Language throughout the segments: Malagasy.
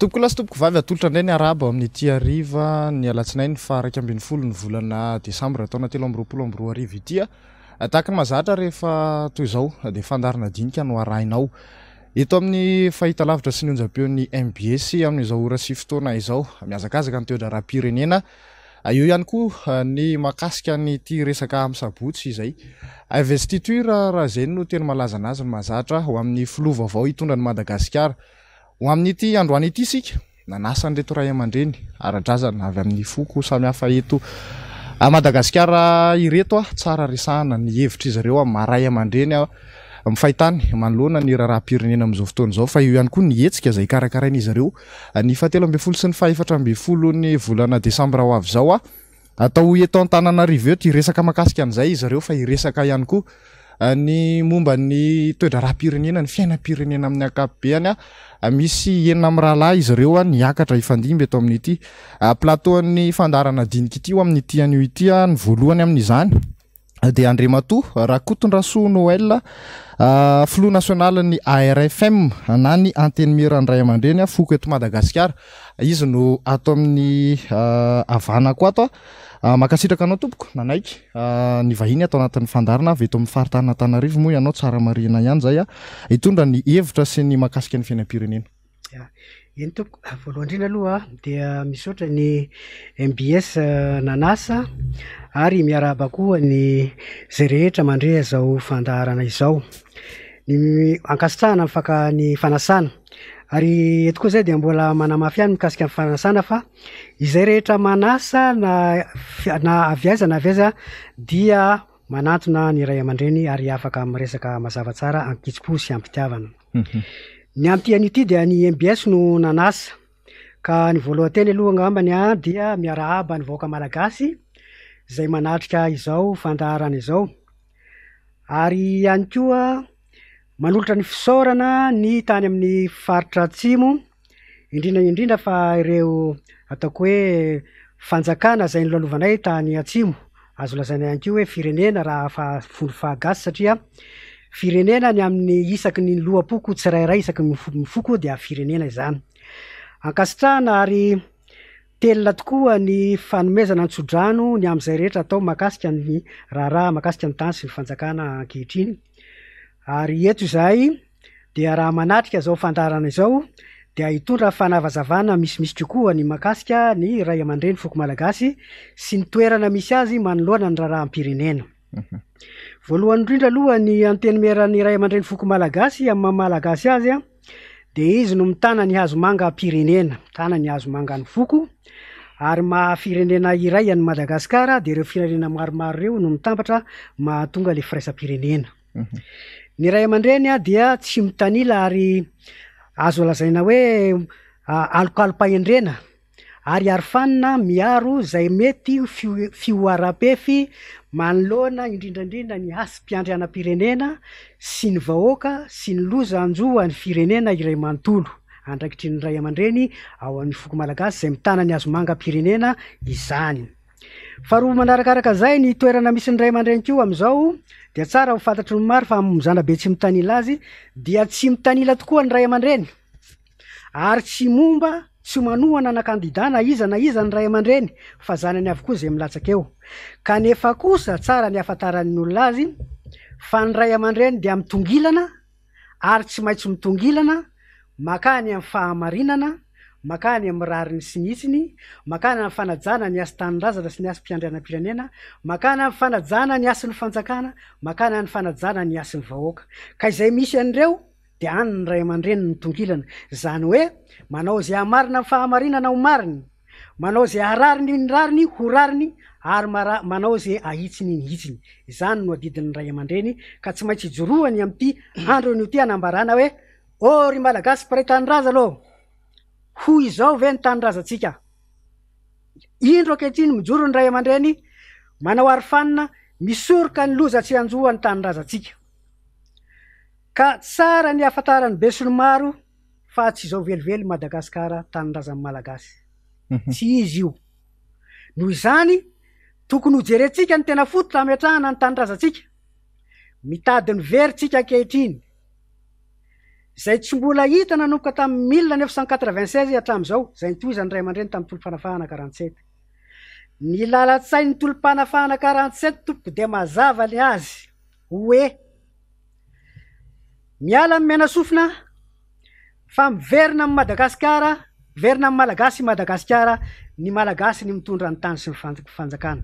Tompokolahy sy tompokovavy, atolotra indray ny arahaba amin'ity hariva ny alatsinainy faha 11 ny volana desambra taona 2023 ity. Tahaka ny mahazatra rehefa toy izao dia fandaharana dinika no arahinao eto amin'ny fahitalavitra sy ny onjam-peon'ny MBS amin'izao ora sy fotoana izao. Mihazakazaka ny toe-draharaham-pirenena. Eo ihany koa ny mahakasika an'ity resaka amin'ny sabotsy izay. Investiture raha izay no teny malaza anazy ny mahazatra ho amin'ny filoha vaovao hitondra an'i Madagasikara. Ho amin'ity androany ity isika, nanasa an'ireto ray aman-dreny ara-drazana avy amin'ny foko samihafa eto Madagasikara ireto aho. Tsara resahana ny hevitr'izy ireo amin'ny maha ray aman-dreny amin'ny fahitany manoloana ny raharaham-pirenena amin'izao fotoana izao, fa eo ihany koa ny hetsika izay karakarain'izy ireo ny fahatelo ambin'ny folo sy ny fahefatra ambin'ny folo ny volana desambra ho avy izao. Atao eto Antananarivo eto, hiresaka mahakasika an'izay izy ireo fa hiresaka ihany koa ny momba ny toe-draharaham-pirenena, ny fiainam-pirenena amin'ny ankapobeny. Misy enina amin'ny rahalahy izy ireo niakatra hifandimby eto amin'ity plateau an'ny fandaharana dinika ity ho amin'ity anio ity. Ny voalohany amin'izany dia Andriamatoa Rakotondrasoa Noël, filoha nasionalin'ny ARFM na ny Antenimieran'ny Ray aman-dreny foko eto Madagasikara. Izy no ato amin'ny havanako ato. Mankasitraka anao tompoko nanaiky ny vahiny ato anatin'ny fandaharana avy eto amin'ny faritanin'Antananarivo moa ianao, tsara marihina ihany izay, hitondra ny hevitra sy ny mahakasika ny fiainam-pirenena. Ya, eny tompoko, voalohany indrindra aloha dia misaotra ny MBS nanasa ary miarahaba koa ny izay rehetra mandre izao fandaharana izao. Ny ankasitrahana ny faka- ny fanasana ary eto koa zay dia mbola manamafy ihany mikasika ny fanasana fa izay rehetra manasa na na avy aiza na avy aiza dia manantona ny ray aman-dreny ary afaka miresaka mazava tsara an-kitsim-po sy am-pitiavana. Ny amin'ity anio ity dia ny MBS no nanasa ka ny voalohan-teny aloha angambany a dia miarahaba ny vahoaka malagasy izay manatrika izao fandaharana izao ary ihany koa manolotra ny fisaorana ny tany amin'ny faritra atsimo indrindra indrindra fa ireo ataoko hoe fanjakana izay nolalovanay tany atsimo, azo lazaina ihany koa hoe firenena raha fa fomba fahagasy satria firenena ny amin'ny isaky ny loham-poko tsirairay isaky ny fo- ny foko dia firenena izany. Ankasitrahana ary telina tokoa ny fanomezana ny tsodrano ny amin'izay rehetra atao mahakasika ny raharaha mahakasika ny tany sy ny fanjakana ankehitriny ary eto izahay dia raha manatrika izao fandaharana izao dia hitondra fanavazavana misimisy kokoa ny mahakasika ny ray aman-dreny foko malagasy sy ny toerana misy azy manoloana ny raharaham-pirenena. Voalohany indrindra aloha ny antenimieran'ny ray aman-dreny foko malagasy amin'ny maha malagasy azy a, dia izy no mitana ny hazomangam-pirenena, mitana ny hazomangan'ny foko ary maha firenena iray an'i Madagasikara dia ireo firenena maromaro ireo no mitambatra mahatonga ilay firaisam-pirenena. Ny ray aman-dreny dia tsy mitanila ary azo lazaina hoe alokalompahendrena ary arofanina miaro izay mety ho fihoaram-pefy manoloana indrindra indrindra ny hasim-piandrianam-pirenena sy ny vahoaka sy ny loza hanjo an'ny firenena iray manontolo. Andraikitry ny ray aman-dreny ao amin'ny foko malagasy izay mitana ny hazomangam-pirenena izany. Faharoa manarakaraka izay, ny toerana misy ny ray aman-dreny koa amin'izao dia tsara ho fantatry ny maro fa amin'ny zanabe tsy mitanila azy dia tsy mitanila tokoa ny ray aman-dreny ary tsy momba, tsy manohana na kandida na iza na iza ny ray aman-dreny fa zanany avokoa izay milatsaka eo. Kanefa kosa tsara ny hahafantaran'ny olona azy fa ny ray aman-dreny dia mitongilana ary tsy maintsy mitongilana mankany amin'ny fahamarinana, mankany amin'ny rariny sy ny hitsiny, mankany amin'ny fanajana ny hasin-tanindrazana sy ny hasim-piandrianam-pirenena, mankany amin'ny fanajana ny hasin'ny fanjakana, mankany amin'ny fanajana ny hasin'ny vahoaka. Ka izay misy an'ireo dia any ny ray aman-dreny no mitongilana. Izany hoe manao izay hamarina ny fahamarinana ho marina, Manao izay harariny ny rariny ho rariny ary mara manao izay ahitsiny ny hitsiny. Izany no adidin'ny ray aman-dreny ka tsy maintsy ijoroany amin'ity andro anio ity hanambarana hoe, Ô ry Malagasy mpiray tanindrazana ô! Ho izao ve ny tanindrazantsika? Indro ankehitriny mijoro ny ray aman-dreny manao arofanina misoroka ny loza tsy hanjo ny tanindrazantsika. Ka tsara ny hahafantaran'ny besinimaro fa tsy izao velively Madagascar tanindrazan'ny Malagasy. Tsy izy io. Noho izany, tokony ho jerentsika ny tena fototra hametrahana ny tanindrazantsika. Mitady ny very tsika ankehitriny. Izay tsy mbola hita nanomboka tamin'ny 1996 hatramin'izao, izay nitohizan'ny ray aman-dreny tamin'ny tolom-panafahana 47. Ny lalan-tsain'ny tolom-panafahana 47 tompoko dia mazava ny azy hoe miala amin'ny menasofina fa miverina amin'i Madagasikara, miverina amin'ny Malagasy i Madagasikara, ny Malagasy ny mitondra ny tany sy ny fanjakana.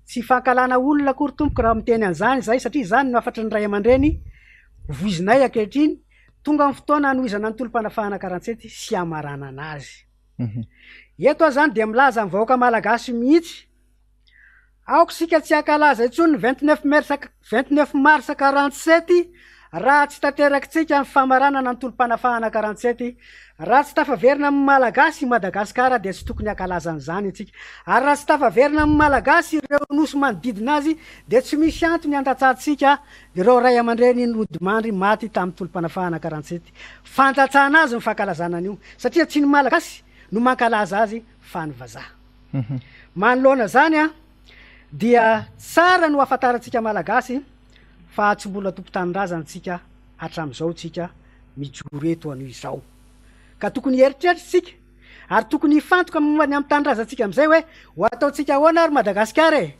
Tsy fankahalana olona akory tompoko raha miteny an'izany izahay satria izany no hafatry ny ray aman-dreny voizinay ankehitriny, tonga ny fotoana hanohizana ny tolom-panafahana karantsety sy hamaranana azy. Eto aho izany dia milaza amin'ny vahoaka malagasy mihitsy, aoka isika tsy hankalaza intsony ny 29 mars 29 mars 47 raha tsy tanterakitsika ny famaranana ny tolom-panafahana 47, raha tsy tafaverina amin'ny Malagasy i Madagasikara dia tsy tokony hankalaza an'izany isika, ary raha tsy tafaverina amin'ny Malagasy ireo nosy manodidina azy dia tsy misy antony handatsahantsika ireo ray aman-dreny nodimandry maty tamin'ny tolom-panafahana 47. Fandatsahana azy ny fankalazana an'io satria tsy ny Malagasy no mankalaza azy fa ny vazaha. Manoloana izany dia tsara ny ho ahafantarantsika Malagasy fa tsy mbola tompon-tanindrazana tsika hatramin'izao tsika mijoro eto anio izao. Ka tokony hieritreritra isika ary tokony hifantoka momba ny amin'ny tanindrazantsika amin'izay hoe ho ataontsika ahoana ary Madagasikara e?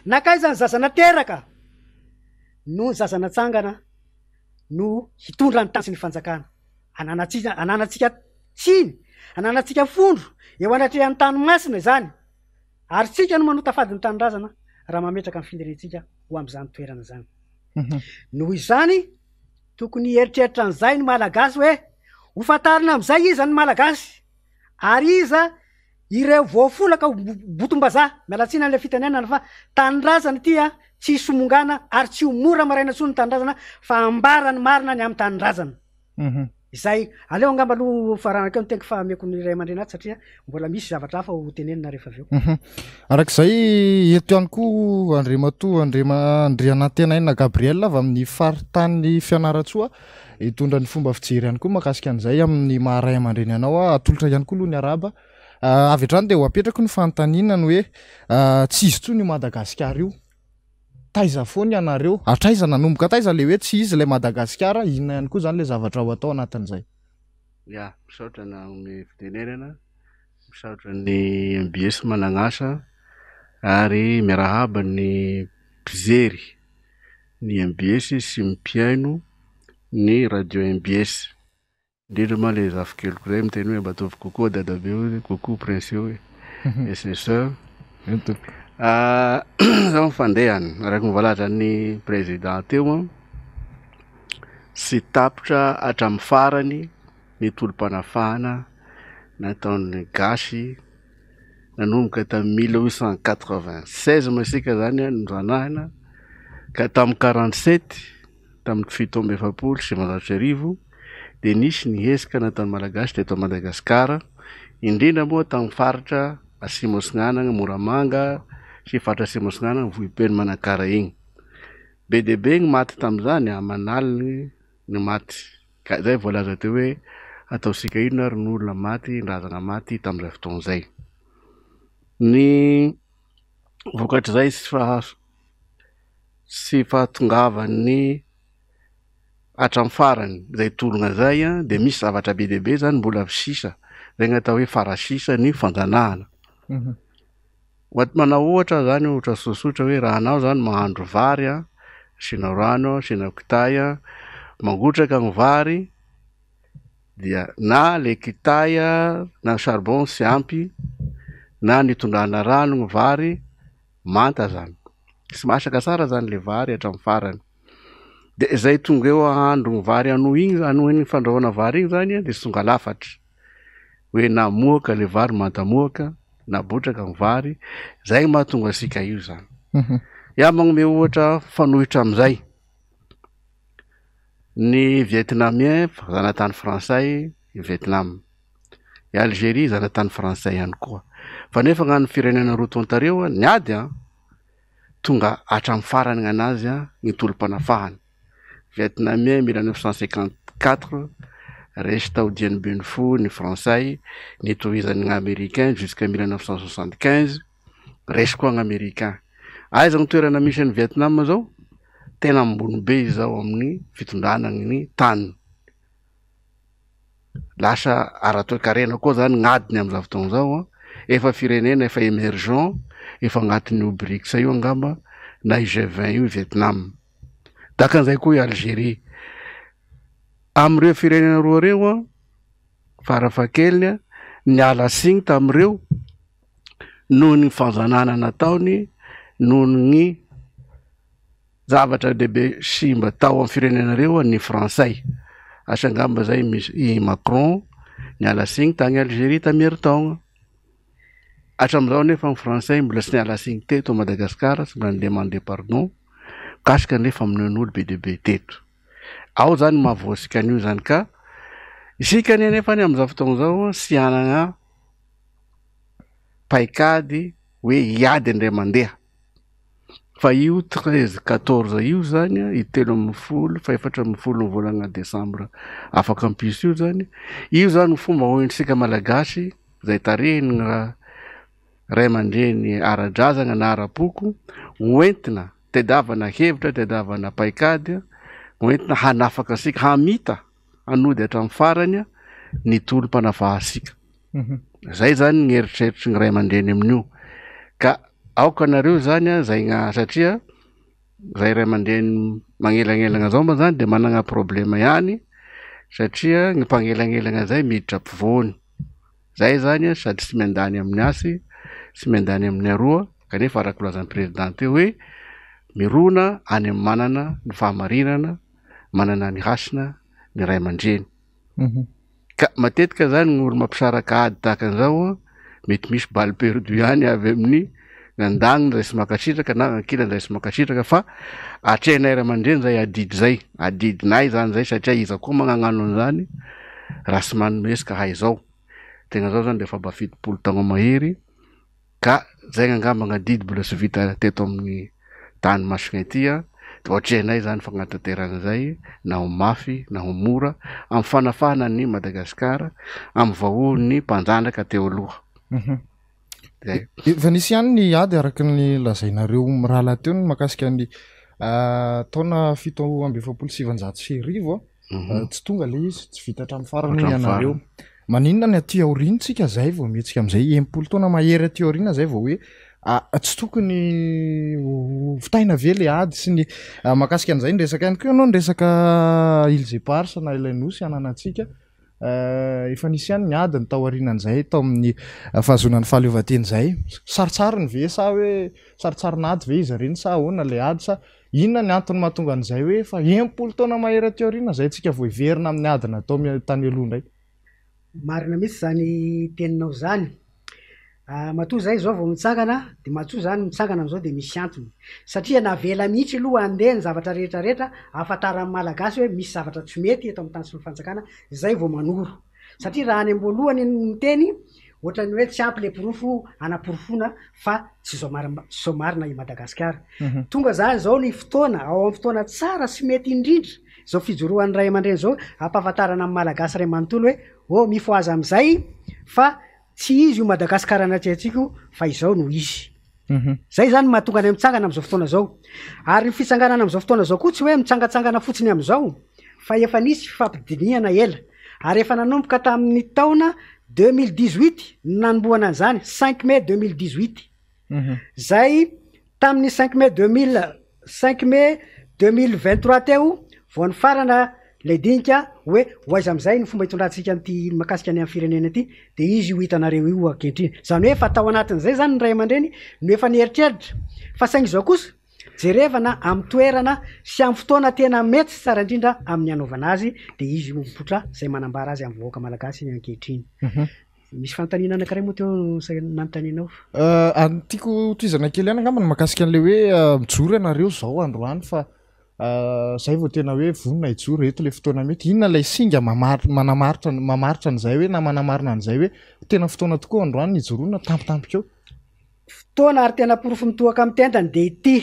Nankaiza ny zaza nateraka no ny zaza natsangana no hitondra ny tany sy ny fanjakana. Ananantsika ananantsika tsiny, ananantsika fondro eo anatrehan'ny tany masina izany. Ary tsika no manota fady ny tanindrazana raha mametraka ny firenentsika ho amin'izany toerana izany. Noho izany, tokony hieritreritra an'izay ny Malagasy hoe ho fantarina amin'izay iza ny Malagasy ary iza ireo voafolaka ho botom-bazaha. Miala tsiny amin'ilay fitenenana fa tanindrazana ity a, tsy hisomongana ary tsy ho mora maraina intsony ny tanindrazana fa ambara ny marina ny amin'ny tanindrazana. Izay, aleo angamba aloha faranako eo ny teniko fa ameko ny ray aman-dreny ato satria mbola misy zavatra hafa ho tenenina rehefa avy eo. Araka izay, eto ihany koa Andriamatoa Andrianantenaina Gabriel avy amin'ny faritany Fianarantsoa hitondra ny fomba fijery ihany koa mahakasika an'izay amin'ny maha ray aman-dreny anao. Atolotra ihany koa aloha ny arahaba. Avy hatrany dia ho apetrako ny fanontaniana ny hoe tsy izy intsony io Madagasikara io. Taiza foana ianareo? Hatraiza nanomboka taiza le hoe tsy izy ilay Madagasikara? Inona ihany koa izany ilay zavatra ho atao anatin'izay? Ya, misaotra nanome fitenenana, misaotra ny mbs managnasa ary miarahaba ny mpijery ny mbs sy ny mpihaino ny radio mbs. Indrindra moa le zafikeliko zay miteny hoe mba ataovy coucou dadabe io, coucou prince io e, et ses soeurs. Eny tompoko. Zao ny fandehany, araka ny voalazan'ny président teo an, tsy tapitra hatramin'ny farany ny tolom-panafahana nataon'ny gasy nanomboka tamin'ny 1896 moa isika zany an nozanahina ka tamin'ny 47 tamin'ny 1947 dia nisy ny hetsika nataon'ny Malagasy teto Madagasikara, indrindra moa tamin'ny faritra Atsimo Atsinanana, Moramanga sy faritra Atsimo Atsinanana, Vohipeno Manakara iny. Be dia be ny maty tamin'izany, aman'aliny ny maty. Ka izay voalaza teo hoe ataontsika inona ary ny olona maty, ny razana maty tamin'izay fotoana izay. Ny vokatr'izay sy tsy fahatongavan'ny hatramin'ny farany izay tolona izay an, dia misy zavatra be dia be zany mbola sisa, izay no atao hoe farasisa ny fanjanahana. Manao ohatra zany ohatra tsotsotra hoe raha anao zany mahandro vary an, asianao rano, asianao kitay an, mangotraka ny vary dia na le kitay na charbon tsy ampy na nitondrana rano ny vary manta zany, tsy masaka tsara zany le vary hatramin'ny farany, de zay tonga eo ahandro ny vary ano igny ano igny fandrahoana vary igny zany de tsy tonga lafatra, hoe na mohaka le vary manta mohaka na botraka ny vary, zay mahatonga antsika io zany. Iaho magnome ohatra mifanohitra amizay, ny vietnamien zanatany frantsay i Vietnam. I Algerie zanatany frantsay ihany koa. Fa nefa gnan'ny firenena roa tonta reo niady an, tonga hatramin'ny farany gnanazy an ny tolom-panafahana. Vietnamien 1954 resy tao Dien Bien Phu ny frantsay, nitohizan'ny gn'americain jusqu'à 1975 resy koa gn'americain. Aiza ny toerana misy an'i Vietnam zao? Tena ambony be izy zao amin'ny fitondrana ny taniny. Lasa ara-toekarena koa zany ny adiny amin'izao fotoana izao an, efa firenena efa emergent, efa agnatin'io BRICS io angamba na io G20 io i Vietnam. Tahaka an'izay koa i Algerie. Amin'ireo firenena roa ireo an, farafahakeliny an, niala siny tamin'ireo noho ny fanjanahana nataony, noho ny zavatra lehibe simba tao amin'ny firenenareo ny frantsay, asa angamba zay misy i Macron niala siny tany Algerie tamin'ny herintaogna, hatramizao nefa ny frantsay mbola tsy niala siny teto Madagasikara tsy mbola ni-demander pardon mikasika ny famonoan'olo be dia be teto, ao zany mahavoasika an'io zany ka isika anie nefany amin'izao fotoana izao tsy hanana paikady hoe hiady indray mandeha. Fa io 13 14 io zany io 13 fa 14 ny volana desambra afaka ampiso io zany, io zany ny fomba hoentintsika malagasy zay tarihiny ray aman-dreny ara-drazana na ara-poko hoentina tadiavana hevitra, tadiavana paikady hoentina hanafaka antsika, hamita hanody hatramin'ny farany ny tolom-panavahantsika. Zay zany ny eritreritry ny ray aman-dreny amin'io. Ka aoka anareo zany an, zay gna satria zay ray aman-dreny magnelagnelagna zao moa zany de managna problema ihany satria ny mpagnelagnelagna zay miditra ampovoany. Zay zany an sady tsy miandany amin'ny asy, tsy miandany amin'ny aroa kanefa araka volazan'ny président teo hoe mirona any amin'ny manana ny fahamarinana, manana ny hasina ny ray aman-dreny. Ka matetika zany ny olo mampisaraka ady tahaka an'izao an, mety misy balle perdue ihany avy amin'ny andaniny zay tsy mankasitraka na ankilany zay tsy mankasitraka fa atrehinay ray aman-dreny zay adidy zay, adidinay zany zay satria iza koa magnano an'izany raha tsy manome ska hay zao, tegna zao zany de efa mba 70 taogno mahery. Ka zay angamba ny adidy mbola tsy vita teto amin'ny tany masina ity an, de ohatrehinay zany fagnatanterahana zay na ho mafy na ho mora amin'ny fanafahana an'i Madagasikara amin'ny vahohon'ny mpanjanaka teo aloha. Zay. Efa nisy ihany ny ady araka ny lazainareo mirahalahy teo ny mahakasika ny taona 1947 an. Tsy tonga ilay izy, tsy vita hatramin'ny farany hoy ianareo. Maninona ny aty aoriana tsika zay vao mihetsika amin'izay 60 taona mahery aty aoriana zay vao hoe tsy tokony ho vitaina ve le ady sy ny mahakasika an'izay ny resaka ihany koa ianao ny resaka Îles Éparses na ilay nosy ananantsika efa nisy ihany ny ady ny tao aorianan'izay tao amin'ny fahazoana ny fahaleovantena izay. Sarotsarony ve sa hoe sarotsaron'ady ve izy ireny sa ahoana ilay ady sa Inona ny antony mahatonga an'izay hoe efa 60 taona mahery aty aoriana izay tsika vao hiverina amin'ny ady natao tany aloha indray? Marina mihitsy izany teninao izany. Matoa izahay izao vao mitsangana, dia matoa izany mitsangana amin'izao dia misy antony. Satria navela mihitsy aloha handeha ny zavatra rehetra rehetra ahafantaran'ny Malagasy hoe misy zavatra tsy mety eto amin'ny tany sy ny fanjakana, izay vao manoro. Satria raha any am-boalohany no miteny, ohatran'ny hoe tsy ampy le porofo hanaporofoana fa tsy izao marina, tsy izao marina i Madagasikara. Tonga zany izao ny fotoana, ao amin'ny fotoana tsara sy mety indrindra, izao fijoroan'ny ray aman-dreny izao, hampahafantarana amin'ny Malagasy iray manontolo hoe, oh mifohaza amin'izay fa tsy izy io Madagasikara natrehantsika io fa izao no izy. Zay zany mahatonga anay mitsangana am'zao fotoana zao. Ary ny fitsanganana am'zao fotoana zao koa tsy hoe mitsangatsangana fotsiny am'zao fa efa nisy fifampidinihana ela ary efa nanomboka tamin'ny taona 2018 no nanombohana an'izany, cinq mai 2018. Zay tamin'ny cinq mai deux mille, cinq mai 2023 teo vao nifarana Ilay dinika hoe ho aiza amin'izay ny fomba hitondrantsika an'ity mahakasika ny amin'ny firenena ity dia izy io hitanareo io ankehitriny. Izany hoe efa tao anatin'izay izany ny ray aman-dreny no efa nieritreritra fa saingy izao kosa jerevana amin'ny toerana sy amin'ny fotoana tena mety sy tsara indrindra amin'ny hanaovana azy dia izy io mipoitra izay manambara azy amin'ny vahoaka malagasy ankehitriny. Misy fanontaniana anankiray moa teo nanontanianao. Ny tiako tohizana kely ihany angamba ny mahakasika an'ilay hoe mijoro ianareo izao androany fa Zay vao tena hoe vonona hijoro eto le fotoana mety. Inona ilay singa manamaritra mamaritra an'izay hoe na manamarina an'izay hoe tena fotoana tokoa androany ny hijoroana tampotampoka eo? Fotoana ary tena porofo mitohaka amin'ny tendany dia ity,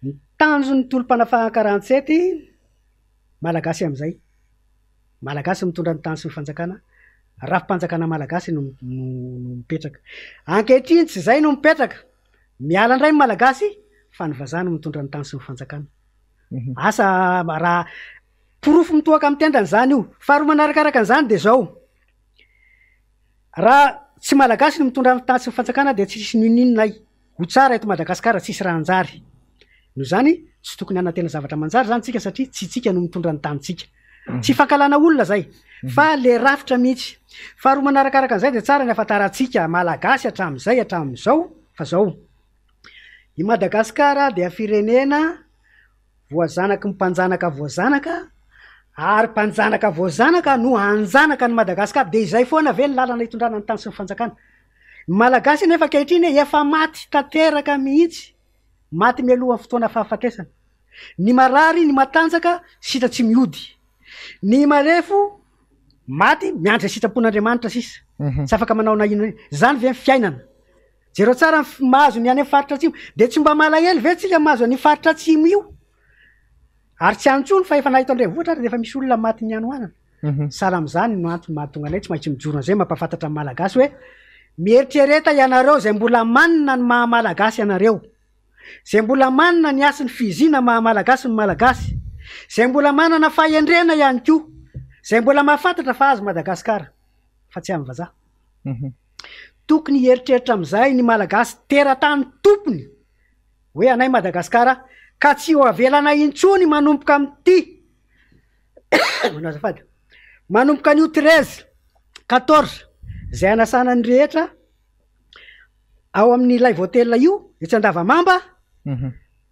ny tanjon'ny tolom-panafahan-karantsety malagasy amin'izay, Malagasy mitondra ny tany sy ny fanjakana, rafi-panjakana malagasy no no mipetraka. Ankehitriny tsy izay no mipetraka, miala indray ny Malagasy fa ny vazaha no mitondra ny tany sy ny fanjakana. Asa raha. Porofo mitohaka amin'ny tendany izany io. Faharoa manarakaraka an'izany dia izao, raha tsy Malagasy no mitondra ny tany sy ny fanjakana dia tsy hisy n'inon'inona ay. Ho tsara eto Madagasikara tsisy raha hanjary. Noho izany, tsy tokony hanantena zavatra manjary izany tsika satria tsy tsika no mitondra ny tanintsika. Tsy fankahalana olona izay fa le rafitra mihitsy. Faharoa manarakaraka an'izay dia tsara ny hafantarantsika Malagasy hatramin'izay hatramin'izao fa zao, i Madagasikara dia firenena voazanaky ny mpanjanaka voazanaka ary mpanjanaka voazanaka no hanjanaka an'i Madagasikara dia izay foana ve ny lalana hitondrana ny tany sy ny fanjakana? Ny Malagasy anefa ankehitriny efa maty tanteraka mihitsy, maty mialohan'ny fotoana fahafatesana. Ny marary, ny matanjaka, sitra tsy mihody. Ny marefo, maty, miandry ny sitrapon'Andriamanitra sisa. Tsy afaka manao na inona na inona. Izany ve ny fiainana? Jereo tsara ny mahazo ny any amin'ny faritra atsimo. Dia tsy mba malahelo ve tsika mahazo an'io faritra atsimo io? Ary tsy any intsony fa efa na eto an-drenivohitra ary dia efa misy olona matin'ny hanoanana. Sahala amin'izany no antony mahatonga anay tsy maintsy mijoro an'izay mampahafantatra ny Malagasy hoe mieritrereta ianareo izay mbola manana ny maha Malagasy anareo. Izay mbola manana ny hasin'ny fiziana maha Malagasy ny Malagasy. Izay mbola manana fahendrena ihany koa. Izay mbola mahafantatra fa azy Madagasikara fa tsy an'ny vazaha. Tokony hieritreritra amin'izay ny Malagasy teratany tompony hoe anay Madagasikara ka tsy ho avelanay intsony manomboka amin'ity manao azafady, manomboka anio 13, 14 izay hanasana ny rehetra ao amin'ilay votel io etsy Andavamamba,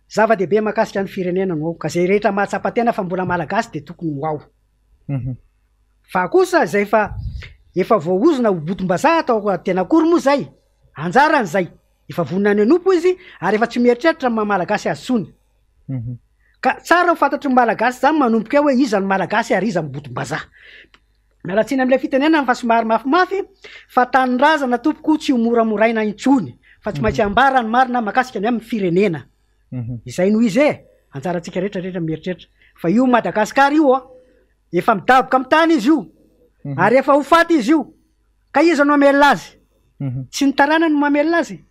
zava-dehibe mahakasika ny firenena no ao ka izay rehetra mahatsapa tena fa mbola Malagasy dia tokony ho ao. Fa kosa izay fa efa voaozona ho botom-bazaha atao tena akory moa izay, anjarany izay, efa vonona any hanompo izy ary efa tsy mieritreritra ny maha Malagasy azy intsony. Ka tsara ho fantatry ny Malagasy izany manomboka eo hoe iza no Malagasy ary iza no botom-bazaha. Miala tsiny amin'ilay fitenenana fa somary mafimafy fa tanindrazana tompoko tsy ho moramoraina intsony fa tsy maintsy ambara ny marina mahakasika ny amin'ny firenena. Izay no izy e! Anjarantsika rehetra rehetra mieritreritra fa io Madagascar io an, efa midaboka amin'ny tany izy io ary efa ho faty izy io ka iza no hamelona azy? Tsy ny taranany no mamelona azy?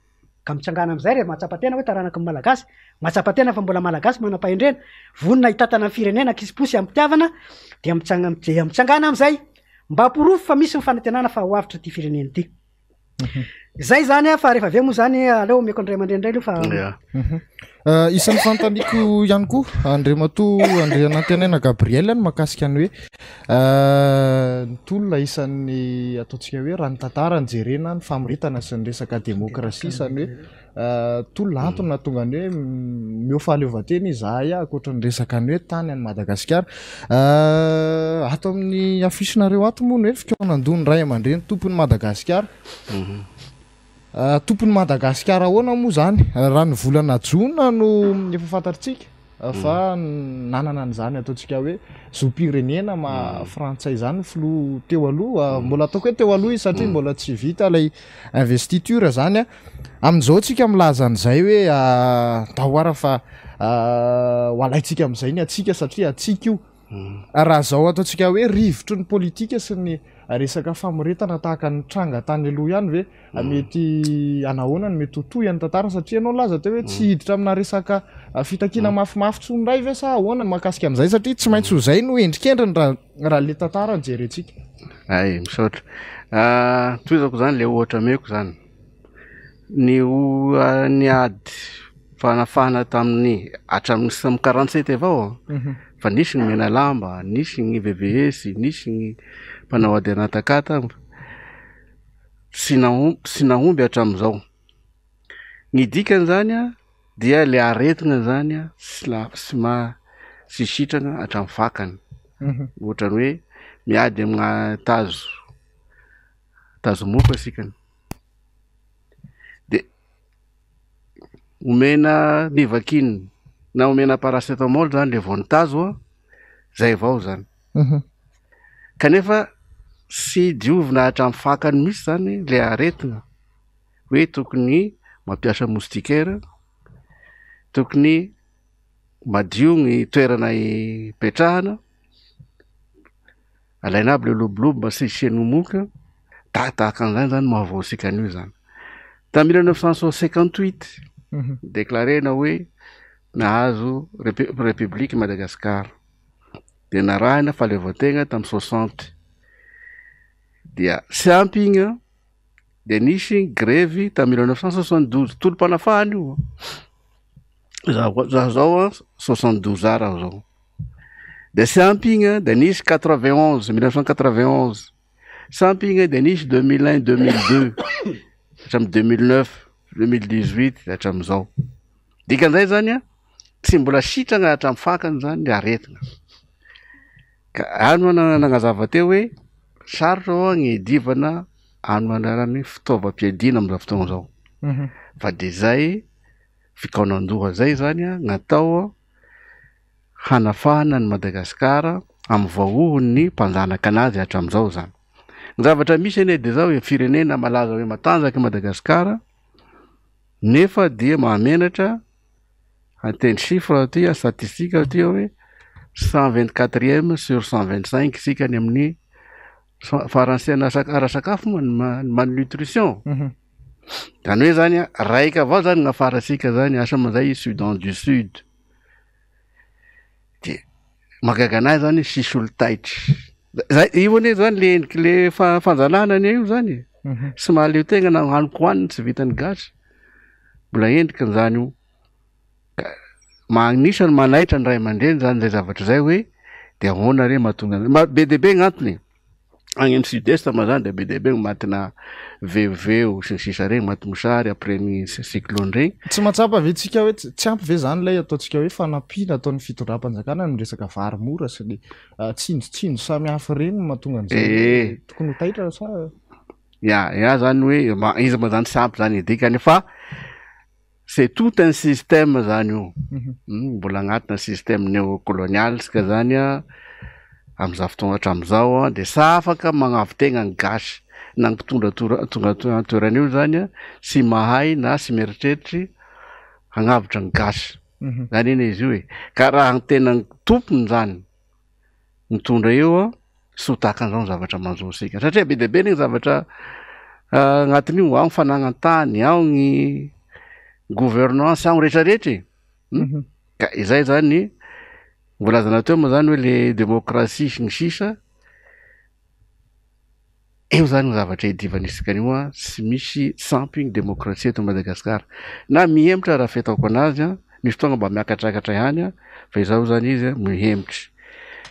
Ka mitsangana amin'izay rehefa mahatsapa tena hoe taranaky ny Malagasy, mahatsapa tena fa mbola Malagasy manam-pahendrena, vonona hitantana ny firenena ankisim-po sy amim-pitiavana dia dia mitsangana amin'izay mba porofo fa misy ny fanantenana fa ho avotra ity firenena ity. Izay izany fa rehefa avy eo moa izany aleo omeko ny ray aman-dreny indray aloha fa Isan'ny fanontaniako ihany koa Andriamatoa Andrianantenaina Gabriel ny mahakasika ny hoe ny tolona isan'ny ataontsika hoe raha ny tantara no jerena ny famoretana sy ny resaka demokrasia isan'ny hoe tolona antony nahatonga ny hoe omeo fahaleovantena izahay ankoatra ny resaka ny hoe tany any Madagasikara. Ato amin'ny affiche-nareo ato moa ny hoe fikaonandohan'ny ray aman-dreny tompon'i Madagasikara. Tompon'i Madagasikara ahoana moa izany? Raha ny volana jona no efa fantatritsika fa nanana an'izany ataontsika hoe zom-pirenena maha frantsay izany ny filoha teo aloha. Mbola ataoko hoe teo aloha izy satria mbola tsy vita ilay investiture izany. Amin'izao tsika milaza an'izay hoe ndao ara fa ho alaintsika amin'izay ny antsika satria antsika io. Raha izao ataontsika hoe rivotry ny politika sy ny resaka famoretana tahaka ny tranga tany aloha ihany ve mety anahoana no mety ho tohin'ny tantara satria ianao nilaza teo hoe tsy hiditra amina resaka fitakiana mafimafy intsony indray ve sa ahoana ny mahakasika an'izay satria tsy maintsy ho izay no endrikendriny raha raha le tantara no jerentsika. Hay, misaotra. Tohizako izany ilay ohatra ameko izany. Ny o- ny ady fanafahana tamin'ny hatramin'ny samy 47 avao fa nisy ny Menalamba, nisy ny VVS, nisy ny mpanao ady anaty akata tsy nahomby tsy nahomby hatramin'izao. Ny dikan'izany an dia ilay aretina zany an tsy la- tsy ma- tsy sitrana hatramin'ny fakany, ohatran'ny hoe miady aminà tazo tazomoka isika. De omena nivaquine na omena paracetamol zany le vao ny tazo an, zay avao zany. Kanefa tsy diovina hatramin'ny fakany mihitsy zany le aretina hoe tokony mampiasa moustiquaire, tokony madio ny toerana ipetrahana. Alaina aby le lobolobo mba tsy hisian'ny momoka, tahatahaka an'izany zany mahavoasika an'io zany. Tamin'ny 1958, déclarena hoe nahazo république Madagascar. de narahina fahaleovantena tamin'ny 60, dia tsy ampy igny an, de nisy grevy tamin'ny 1972, tolom-panafahana io an, zaho zaho zao an 72 ans raha zao, de tsy ampy igny an, de nisy 91, 1991, tsy ampy igny an, de nisy 2001, 2002, hatramin'ny 2009, 2018 hatramin'izao. Dikan'izay zany an, tsy mbola sitrana hatramin'ny fakany zany ny aretina. Ka any moa nagnazava teo hoe sarotra hoa ny hiadivana amin'ny alalan'ny fitaovam-piadiana amin'izao fotoana izao. Fa de zay fikaonan-doha zay zany an natao hanafahana an'i Madagasikara amin'ny vahohon'ny mpanjanaka anazy hatramin'izao zany. Ny zavatra misy anie de zao e, firenena malaza hoe matanjaka i Madagasikara nefa dia mahamenatra Ateny chiffre aty, statistique aty hoe 124ème sur 125 isika any amin'ny faransiana ara-sakafo moa ny malnutrition. Zany hoe zany an, raika avao zany ny afarantsika zany, asa moa zay Soudan du Sud. De mahagaga anahy zany tsisy olo taitra. Zay io anie zany le endriky le fanjanahana anie io zany e. Tsy mahaleo tegna na hohaniko hohanina tsy vitan'ny gasy. Mbola endrikiny zany io. Ka anisan'ny manaitra ny ray aman-dreny zany zay zavatra zay hoe de ahoana re mahatonga an'zay? Maro be dia be ny antony e. Any amin'ny sud est moa zany de be dia be ny matina veoveo sy ny sisa regny, maty mosary après ny cyclone regny. Tsy mahatsapa ve tsika hoe tsy ampy ve zany ilay ataontsika hoe fanampiana ataon'ny fitondram-panjakana amin'ny resaka vary mora sy ny tsinjotsinjo samihafa ireny no mahatonga an'izay hoe tokony ho taitra sa? Ya, ya zany hoe izy moa zany tsy ampy zany ny dikany fa c'est tout un système zany io, mbola agnatina système néocolonial tsika zany an, am'zao fotoagna hatram'zao an, de tsy afaka magnavo-tegna ny gasy na ny mpitondra tora- tonga an-toerana io zany an, tsy mahay na tsy mieritreritry hagnavotra ny gasy, zany anie izy io e, ka raha ny tena tompony zany mitondra eo an, tsy ho tahaka an'izao ny zavatra manjo antsika satria be dia be anie ny zavatra agnatin'io, ao ny fanagnan-tany, ao ny gouvernance, ao ny rehetrarehetra e, ka izay zany voalazana teo moa zany hoe le demokrasia sy ny sisa, Eo zany ny zavatra iadivan'isaka an'io an, tsy misy tsy ampy ny demokrasia eto Madagasikara, na mihemotra raha fahitako anazy an, misy fotoagna mba miakatrakatra ihany an, fa izao zany izy an mihemotra,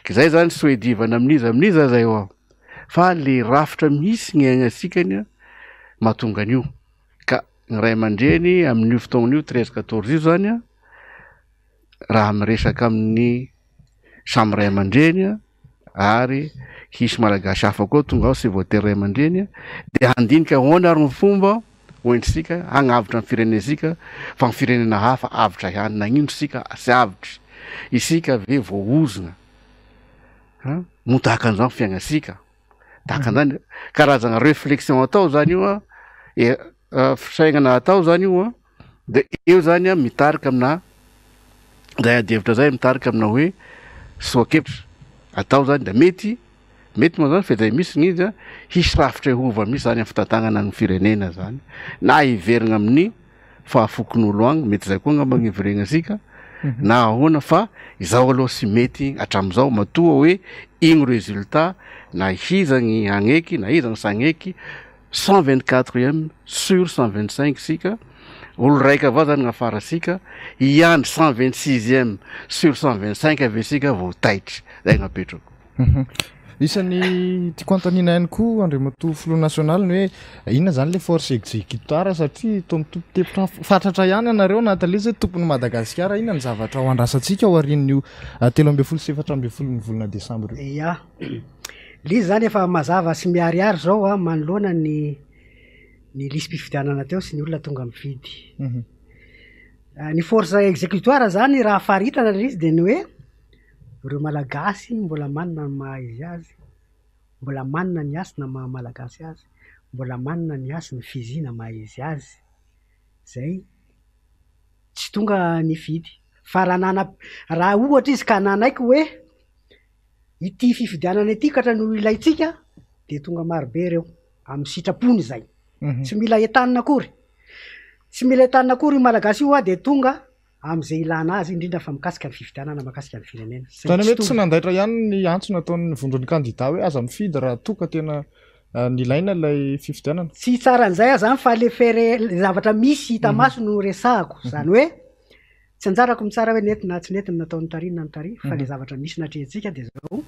k'izay zany tsy ho iadivana amin'iza amin'iza zay eo fa le rafitra misy ny iainantsika anie mahatonga an'io, ka ny ray aman-dreny amin'io fotoagna io 13 14 io zany an, raha miresaka amin'ny samy ray aman-dreny an. ary hisy Malagasy hafa koa tonga ao tsy voatery ray aman-dreny dia handinika ahoana ary ny fomba hoentintsika hagnavotra ny firenentsika fa ny firenena hafa avotra ihany nagnino isika tsy avotra isika ve voaozona an moa tahaka an'izao ny fiaignantsika tahaka an'izany karazana reflexion atao zany io an e fisainana atao zany io an De eo zany an mitarika amina zay ady hevitra zay mitarika amina hoe soa-kevitra atao zany de mety mety moa zany fa zay misy ny izy an hisy rafitra hiova misy zany am fitantanana ny firenena zany na hiverina amin'ny fahafokon'olo agny mety zay koa angamba ny hiveregnantsika na ahoana fa izao aloha tsy mety hatram'izao matoa hoe igny résultat na iza ny hagneky na iza ny tsy hagneky 124ème sur 125 isika, olo raika avao zany gn'afara sika, hiandry 126ème sur 125 ave isika vao taitry, zay gn'apetrako. Isan'ny tiako anontaniana ihany koa Andriamatoa Filoha Nasionaly ny hoe inona izany ilay force exécutoire satria toa mitopotepitra fatratra ihany ianareo anatin'ilay izy hoe tompon'i Madagasikara, inona ny zavatra ho andrasantsika aorian'io 13 sy 14 ny volana desambra io? Ya. Le izy zany efa mazava sy miharihary zao a manoloana ny ny lisi-pifidianana teo sy ny olona tonga mifidy. Ny force exécutoire zany raha faritana le izy de ny hoe ireo Malagasy mbola manana ny maha izy azy, mbola manana ny hasina maha Malagasy azy, mbola manana ny hasiny fizina maha izy azy, zay tsy tonga nifidy. Fa raha nana- raha ohatra izy ka nanaiky hoe Ity fifidianana ity katra no ilaintsika de tonga marobe ireo amin'ny sitrapony izay. Tsy mila entanina akory. Tsy mila entanina akory io Malagasy io de tonga amin'izay ilana azy, indrindra fa mikasika ny fifidianana mahakasika ny firenena. Saingy Izany hoe tsy tonga. nandaitra ihany ny antso nataon'ny vondron'ny kandida hoe aza mifidy raha toa ka tena nilaina ilay fifidianana. Tsy hitsara an'izay aho izany fa le fait réel, le zavatra misy hita maso no resahako. Izany hoe tsy anjarako mitsara hoe nety na tsy nety ny nataon'ny tary na ny tary fa le zavatra misy natrehintsika dia izao,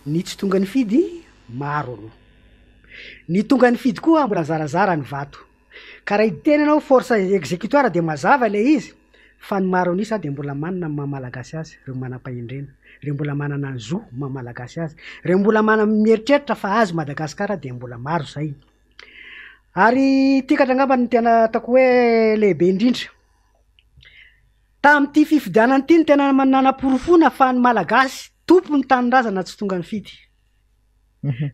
ny tsy tonga nifidy maro aloha. Ny tonga nifidy koa mbola zarazara ny vato. Ka raha hiteny ianao force executoire dia mazava ilay izy fa ny maro an'isa dia mbola manana ny maha malagasy azy, ireo manam-pahendrena, ireo mbola manana ny zo maha malagasy azy, ireo mbola mana mieritreritra fa azy Madagasikara dia mbola maro izay. Ary ity ka angamba no tena ataoko hoe lehibe indrindra. Tamin'ity fifidianana ity no tena nanaporofoana fa ny malagasy tompon'ny tanindrazana tsy tonga nifidy.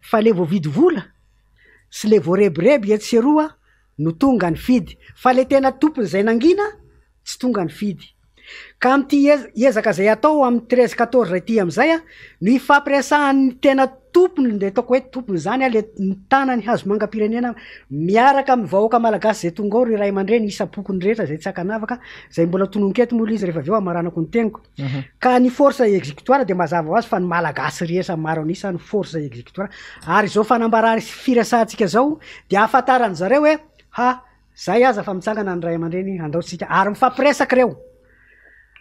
Fa le voavidy vola sy le voarebireby etsy sy eroa no tonga nifidy fa le tena tompony zay nangina tsy tonga nifidy. Ka amin'ity ezaka zay atao amin'ny 13 14 ity amin'izay no hifampiresahan'ny tena tompony le ataoko hoe tompony zany le mitana ny hazomangam-pirenena miaraka amin'ny vahoaka malagasy zay tonga ao ry ray aman-dreny isam-pokony rehetra zay tsy ankanavaka zay mbola tononiko eto moa le izy rehefa avy eo hamaranako ny teniko. Ka ny force executoire dia mazava ho azy fa ny Malagasy rehetra maro an'isa no force executoire. Ary izao fanambarana sy firesahantsika izao dia ahafantaran-dry zareo hoe ha, zay aza fa mitsangana ny ray aman-dreny handao tsika. Ary mifampiresaka ireo.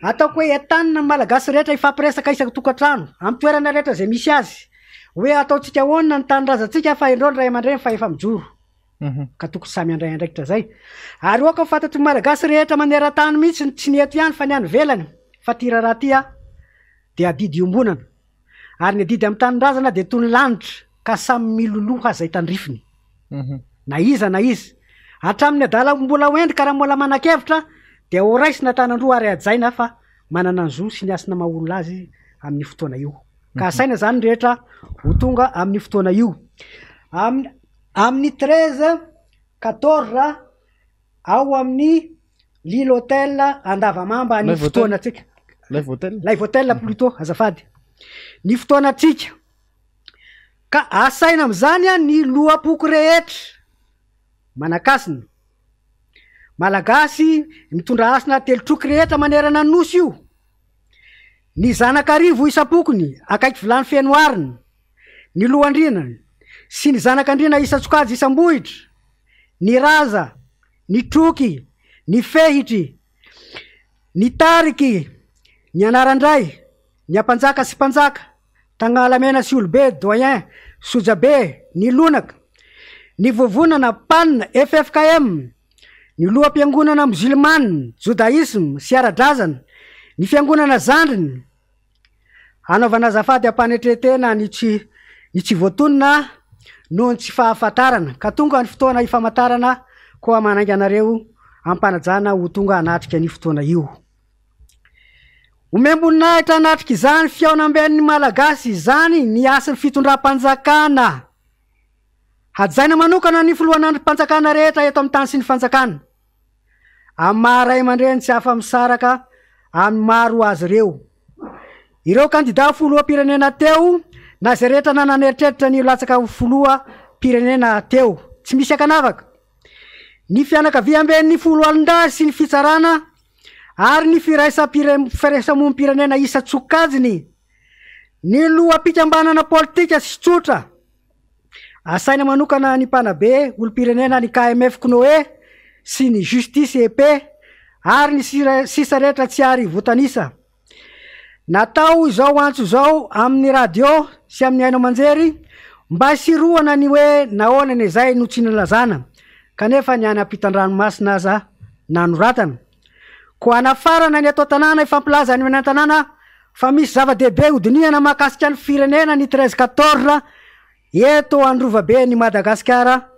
Ataoko hoe entanina ny Malagasy rehetra hifampiresaka isan-tokantrano, amin'ny toerana rehetra izay misy azy, hoe ataontsika ahoana ny tanindrazantsika fa indreo ny ray aman-dreny fa efa mijoro. Ka tokony samy handray andraikitra zay. Ary aoka ho fantatry ny Malagasy rehetra maneran-tany mihitsy, tsy ny eto ihany fa ny any ivelany, fa ty raharaha ty dia adidy iombonana. Ary ny adidy amin'ny tanindrazana dia toy ny lanitra ka samy miloloha izay tandrifiny. Na iza na iza. Hatramin'ny adala mbola ho hendry ka raha mbola manan-kevitra dia ho raisina an-tanan-droa ary hajaina fa manana ny zo sy ny hasina maha olona azy amin'io fotoana io. Ka asaina izany ny rehetra ho tonga amin'io fotoana io. Amin'ny Amin'ny 13, 14 ao amin'ny Lille Hotel Andavamamba ny fotoanantsika. Live Hotel. Live Hotel plutôt, azafady. Ny fotoanantsika. Ka asaina amin'izany ny loham-poko rehetra manakasina. Malagasy mitondra hasina telotroky rehetra manerana ny Nosy io. Ny zanak'arivo isam-pokony akaiky vilany feno arina. Ny lohandriana sy ny zanak'andriana isan-tsokajy isam-bohitra, ny raza, ny troky, ny fehitry, ny tariky, ny anaran-dray, ny ampanjaka sy mpanjaka, Tagnalamena sy Olobe, doyen, Sojabe, ny lonaka, ny vovonana, pan, ffkm, ny loham-piangonana mozilmana, jodaisma sy ara-drazana, ny fiangonana zandriny, Hanaovana azafady am-panetren-tena ny tsy ny tsy voatonona noho ny tsy fahafantarana, ka tonga ny fotoana hifamantarana, koa manainga anareo am-panajana ho tonga hanatrika an'io fotoana io. Omem-boninahitra hanatrika izany fihaonamben'ny Malagasy izany ny hasin'ny fitondram-panjakana. Hajaina manokana ny filohan'andrim-panjakana rehetra eto amin'ny tany sy ny fanjakana. Amin'ny maha ray aman-dreny tsy afa-misaraka amin'ny maro azy ireo. Ireo kandida ho filoham-pirenena teo na izay rehetra nanana eritreritra ny hilatsaka ho filoham-pirenena teo. Tsy misy ankanavaka. Ny fianakaviamben'ny foloalindahy sy ny fitsarana ary ny firaisamonim-pirenena isan-tsokajiny. Ny loham-pikambanana politika sy tsotra. Asaina manokana ny mpanabe olom-pirenena ny KMF Cnoe sy ny Justice et Paix ary ny sisa rehetra tsy ary voatanisa. Natao izao antso izao amin'ny radio sy amin'ny haino aman-jery mba hisirohana ny hoe nahoana ny izay no tsy nilazana kanefa ny any ampitan-dranomasina aza nanoratana. Koa hanafarana ny eto an-tanàna hifampilaza any an-tanàna fa misy zava-dehibe hodinihana mahakasika ny firenena ny 13 14 eto Androvabe ny Madagasikara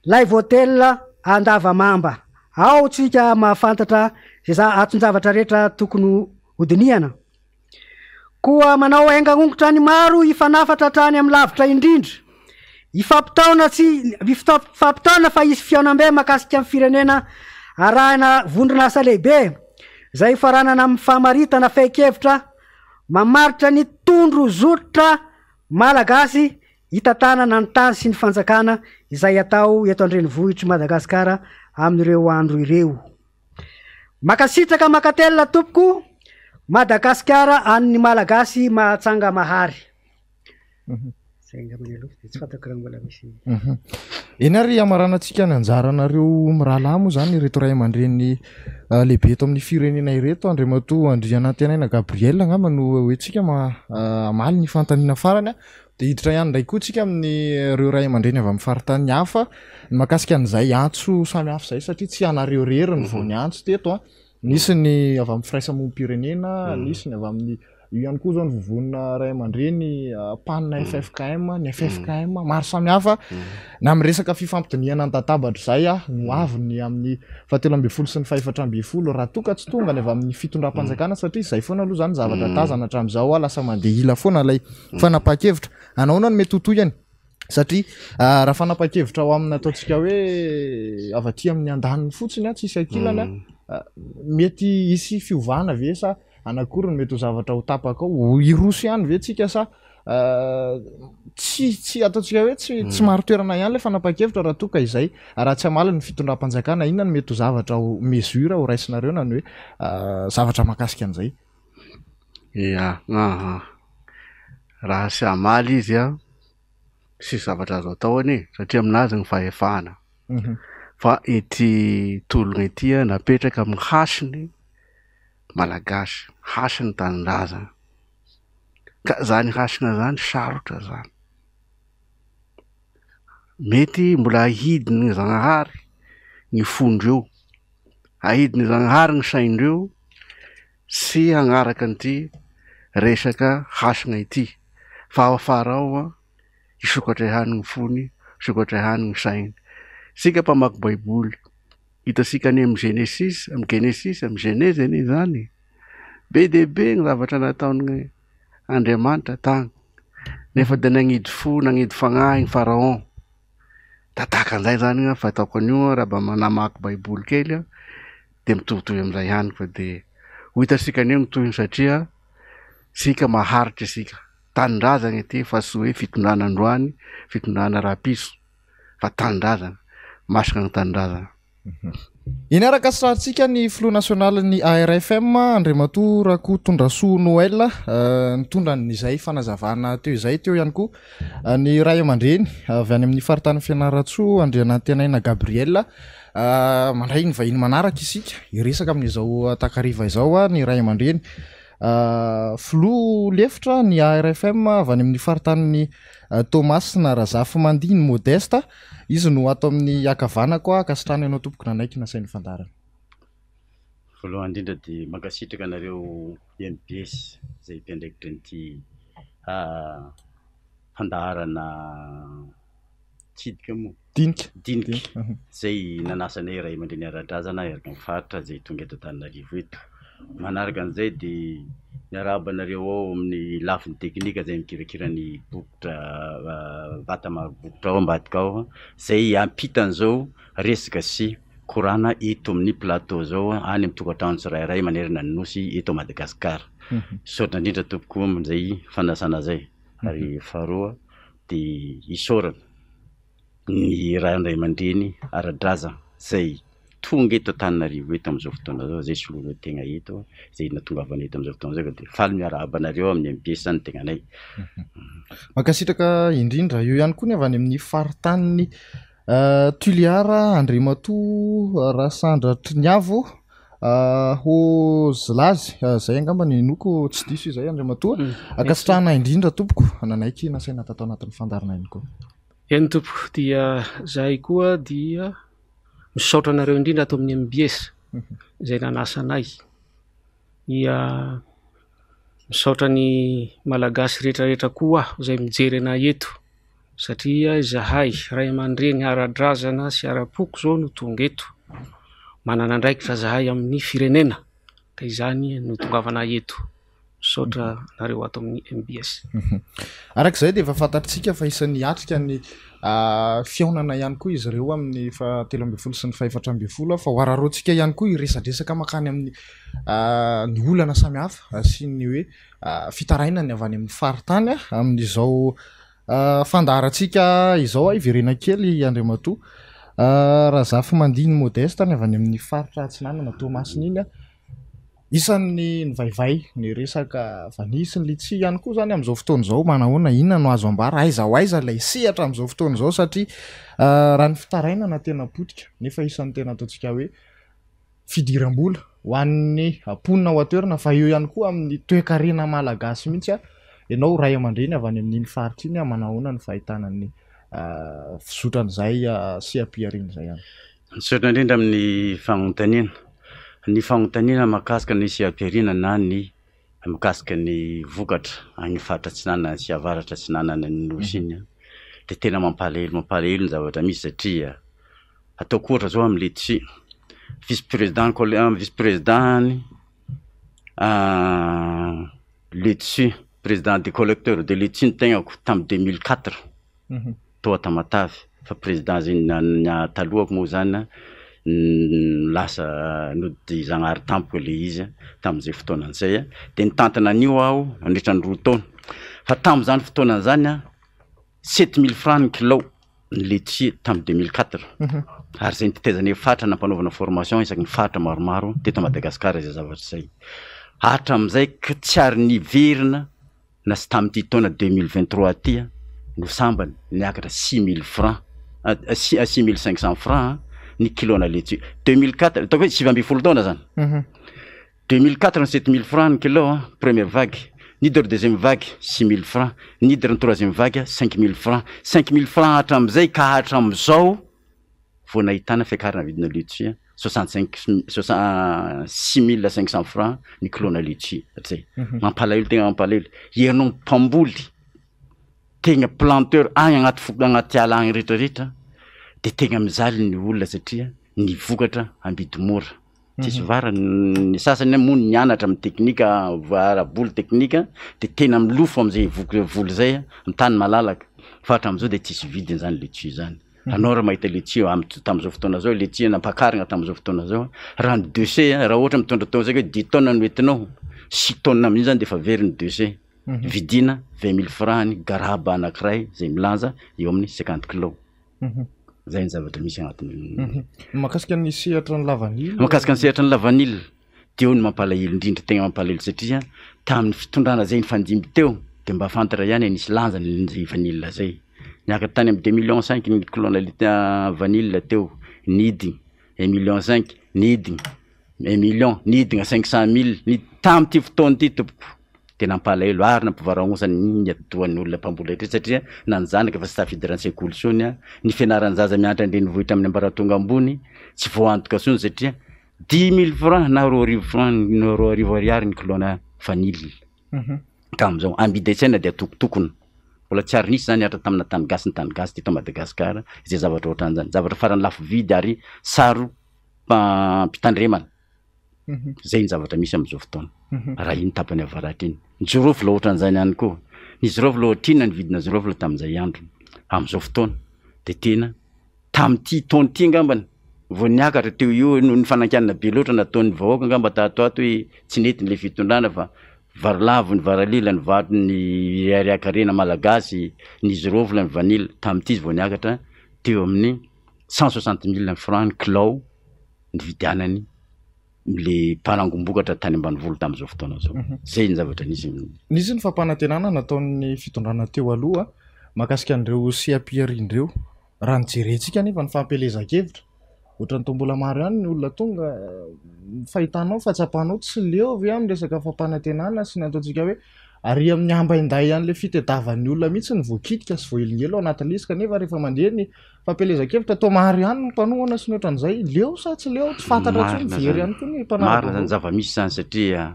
Live Hotel Andavamamba. Ao tsika mahafantatra izay anton-javatra rehetra tokony hodinihana. Koa manao hainga-hongotra ny maro hifanafatra hatrany amin'ny lavitra indrindra. Hifampitaona tsy hifampitaona fa hisy fihaonambe mahakasika ny firenena arahina vondron'asa lehibe izay hofaranana amin'ny famaritana fehin-kevitra mamaritra ny tondrozotra malagasy hitantanana ny tany sy ny fanjakana izay atao eto an-drenivohitr'i Madagasikara amin'ireo andro ireo. Makasitraka makatelina tompoko, Madagasikara an'ny Malagasy mahatsanga mahary. Zay angambany aloha dia tsy fantako raha mbola misy. Eny ary hamaranantsika ny anjaranareo mirahalahy moa izany ireto ray aman-dreny lehibe eto amin'ny firenena ireto, Andriamatoa Andrianantenaina Gabriel angamba no hoentsika hamaly ny fanontaniana farany. Dia hiditra ihany indray koa tsika amin'ireo ray aman-dreny avy amin'ny faritany hafa ny mahakasika an'izay antso samy hafa izay satria tsy ianareo irery no vao niantso teto an. Nisy ny avy amin'ny firaisamonim-pirenena, nisy ny avy amin'ny io ihany koa izao ny vovonana ray aman-dreny PAN ffkm, ny ffkm, maro samy hafa. Na amin'ny resaka fifampidinihana an-databatra izay no avy ny amin'ny fahatelo ambin'ny folo sy ny fahefatra ambin'ny folo raha toa ka tsy tonga ny avy amin'ny fitondram-panjakana satria izay foana aloha izany zavatra tazana hatramin'izao, lasa mandeha ila foana ilay fanapahan-kevitra. Anahoana no mety ho tohiny? Satria raha fanapahan-kevitra ao aminy ataontsika hoe avy aty amin'ny andaniny fotsiny, tsisy ankilany, mety hisy fiovana ve sa anakory no mety ho zavatra ho tapaka ao? Hiroso ihany ve tsika sa tsy tsy ataontsika hoe tsy tsy marin-toerana ihany ilay fanapahan-kevitra raha toa ka izay raha tsy hamaly ny fitondram-panjakana, inona no mety ho zavatra ho mesure ho raisinareo na ny hoe zavatra mahakasika an'izay? Ia, aha. Raha tsy hamaly izy an, tsisy zavatra azo atao anie satria aminazy ny fahefana. Fa ity tolona ity an, napetraka amin'ny hasiny malagasy, hasin'ny tanindrazana. Ka zany hasina zany sarotra zany. Mety mbola ahidin'ny Zagnahary ny fondreo, ahidin'ny Zagnahary ny saindreo tsy hagnaraka an'ity resaka hasina ity fa ao afara ao an, hisokatra ihany ny fony, hisokatra ihany ny sainy. Isika mpamaky baiboly, hitantsika any amin'ny Genesis, amin'ny Genesis, amin'ny Genèse anie izany e, be dia be ny zavatra nataon'ny Andriamanitra tany, nefa dia nagnidy fo, nagnidy fagnahy ny Pharaon. Tataka an'izay zany an, fahitako an'io an, raha mba namaky baiboly kely aho de mitovitovy amin'izay ihany fa de ho hitantsika an'io ny tohiny satria tsika maharitra isika, tanindrazana ity fa tsy hoe fitondrana androany, fitondrana rahampitso fa tanindrazana, masina ny tanindrazana. Eny araka sarintsika ny filoha nasionalin'ny ARFM Andriamatoa Rakotondrasoa Noël nitondra an'izay fanazavana teo izay, teo ihany koa ny ray aman-dreny avy any amin'ny faritanin'i Fianarantsoa Andrianantenaina Gabriel. Mandray ny vahiny manaraka isika hiresaka amin'izao takariva izao ny ray aman-dreny filoha lefitra ny ARFM avy any amin'ny faritanin'i Toamasina Razafimandiny Modeste. Izy no ato amin'ny ankavanako, ankasitrahana ianao tompoko nanaiky nasain'ny fandaharana. Voalohany indrindra dia mankasitraka anareo IMBS izay mpiandraikitra an'ity fandaharana tsidika moa. Dinika. Dinika izay nanasa anay ray aman-dreny ara-drazana eraky ny faritra izay tonga eto Antananarivo eto. Manaraka an'izay dia miarahaba anareo ao amin'ny lafiny teknika izay mikirakira ny bokotra vata maro bokotra ao ambadika ao izay hampita an'izao resaka sy korana eto amin'ny plateau izao any amin'ny tokantrano tsirairay manerana ny nosy eto Madagasikara. Misaotra indrindra tompoko amin'izay fanasana izay ary faharoa dia isaorana ny ray aman-dreny ara-drazana izay tonga eto Antananarivo eto amin'izao fotoana izao, izay soloinao tegna eto, izay nahatongavana eto amin'izao fotoana izao ka dia faly miarahaba anareo amin'ny MBS ny tegnanay. Mankasitraka indrindra. Eo ihany koa ny avy any amin'ny faritanin'i Toliara, Andriamatoa Rasandratriniavo Hozilazy, izay angamba ny inoako tsy diso izay Andriamatoa. Ankasitrahana indrindra tompoko nanaiky nasaina tato anatin'ny fandaharana ihany koa. Eny tompoko, dia zahay koa dia misaotra anareo indrindra ato amin'ny MBS izay nanasa anay. Dia misaotra ny Malagasy rehetrarehetra koa aho izay mijery anay eto satria izahay ray aman-dreny ara-drazana sy ara-poko izao no tonga eto. Manana andraikitra izahay amin'ny firenena ka izany no itongavanay eto. Misaotra anareo ato amin'ny mbs. Araka izay dia efa fantatritsika fa isan'ny hiatrika ny fihaonana ihany koa izy ireo amin'ny fahatelo ambin'ny folo sy ny fahefatra ambin'ny folo fa ho araraotintsika ihany koa hiresadresaka mankany amin'ny ny olana samihafa sy ny hoe fitarainany avy any amin'ny faritany amin'izao fandaharantsika izao. Hiverena kely Andriamatoa. Razafimandiny Modeste ny avy any amin'ny faritra Atsinanana Toamasina iny. Isan'ny nivaivay ny resaka vanille sy ny litchi ihany koa izany amin'izao fotoana izao. Manahoana, inona no azo ambara, aiza ho aiza ilay sehatra amin'izao fotoana izao satria raha ny fitarainana tena potika nefa isan'ny tena ataontsika hoe fidiram-bola ho an'ny mponina ao an-toerana fa eo ihany koa amin'ny toekarena malagasy mihitsy. Ianao ray aman-dreny avy any amin'iny faritra iny, manahoana ny fahitana ny fizotran'izay seha-pihariana izay any? Misaotra indrindra amin'ny fagnontaniana. Ny fagnontaniana mahakasika ny seha-pihariana na ny mikasika ny vokatra any faritra atsinanana sy avaratra atsinanana ny nosy iny dia tena mampalahelo mampalahelo ny zavatra misy satria ataoko ohatra zao amin'ny letchi, vice président col- vice président ny letchi, président des collecteurs de letchi ny tegnako tamin'ny 2004. tao Tamatave fa président zay talohako moa zany lasa nody Zagnahary tampoka le izy tamin'izay fotoana zay de nitantana an'io aho nandritra ny 2 taona fa tamin'izany fotoana zany a 7000 francs ny kilao ny letchis tamin'ny 2004 ary zay nitetaizanay faritra nampanaovana formation isaky ny faritra maromaro teto Madagasikara izay zavatra izay hatram'izay ka tsy ary niverina na sy tamin'ity taona 2023 ity no sambany niakatra 6000 francs, 6500 francs ny kilona letchis. 2004, ataoko hoe 19 taona zany. 2004 ny 7000 francs ny kilo, première vague. Niditra deuxième vague 6000 francs, niditra ny troisième vague 5000 francs. 5000 francs hatramin'izay ka hatramin'izao vao nahitana fiakarana vidina letchis 65 6500 francs ny kilona letchis hatrizay. Mampalahelo tegna mampalahelo. Ianao mpamboly tegna planteur agny agnaty foko agnaty ala agny rehetrarehetra de tegna mijaly ny olona satria ny vokatra amidy mora. Tsisy vara ny sasany moa nianatra amin'ny teknika ara-boly teknika de tena milofo am'zay vok- voly zay amin'ny tany malalaka fa hatram'zao de tsisy vidiny zany letchis zany. Anao raha mahita letchis am- tam'zao fotoana zao letchis nampakarina tam'zao fotoana zao raha ny déchet raha ohatra mitondra ataontsika hoe dix tonnes no entinao, six tonnes amin'iny zany de efa very ny déchet, vidina 20 000 francs ny garaba anankiray zay milanja eo amin'ny 50 kilao. Zay ny zavatra misy agnatin'ny. Mahakasika ny sehatra ny lavanila. Mahakasika ny sehatra ny lavanila de eo no mampalahelo indrindra, tegna mampalahelo satria tamin'ny fitondrana zay nifandimby teo de mba fantatra ihany hoe nisy lanjany zay vanille zay. Niakatra tany amin'ny deux millions cinq ny kilona lit- vanille teo, nidigny un million cinq, nidigny un million, nidigna cinq cent mille, ny tamin'ity fotoana ity tompoko de nampalahelo ary nampivarahontsana ny atidohan'ny olona mpamboly rehetra satria na ny zanaka efa tsy tafiditra an-tsekoly intsony, ny fianaran'ny zaza mianatra an-drenivohitra amin'ny ambaratonga ambony tsy voaantoka intsony satria 10 000 francs na 2000 francs na 2000 ariary ny kilona vanille. Ka am'zao amidy an-tsena de atokotokona, mbola tsy ary nisy zany hatra tamina tany gasy ny tany gasy teto Madagasikara izay zavatra ohatran'zany, zavatra farany lafo vidy ary saro mpitandremana, zay ny zavatra misy am'zao fotoana raha iny tapany avaratra iny. Ny jirofo ohatran'zany ihany koa, ny jirofo ohatrinona ny vidina jirofo tamin'izay andro, am'zao fotoana de tena tamin'ity taona ity angambany vao niakatra teo eo noho ny fanankianana be loatra nataon'ny vahoaka angamba tato ato hoe tsy nety le fitondrana fa varilavo ny varalila ny vato ny riariakarena malagasy ny jirofo ny vanille, tamin'ity izy vao niakatra teo amin'ny 160 000 francs ny kilao nividianany le mpanangom-bokatra tany ambanivolo tamin'izao fotoana zao. Zay ny zavatra nisy. Nisy ny fampanantenana nataon'ny fitondrana teo aloha mahakasika an'ireo seha-pihariana ireo. Raha ny jerentsika anefa ny fampielezan-kevitra, ohatran'ny toa mbola maro ihany ny olona tonga, ny fahitanao, fahatsapanao tsy leo ve amin'ny resaka fampanantenana sy ny ataontsika hoe ary amin'ny ambainday an'ilay fitadiavan'ny olona mihitsy ny voakitika sy voahelingely ao anatin'ilay izy kanefa rehefa mandeha ny fampielezan-kevitra toa maro ihany ny mpanohana sy ny ohatran'izay, leo sa tsy leo, tsy fantatra intsony, Marina very zany, ihany koa ny marina mpanara-baovao. zany zava-misy zany satria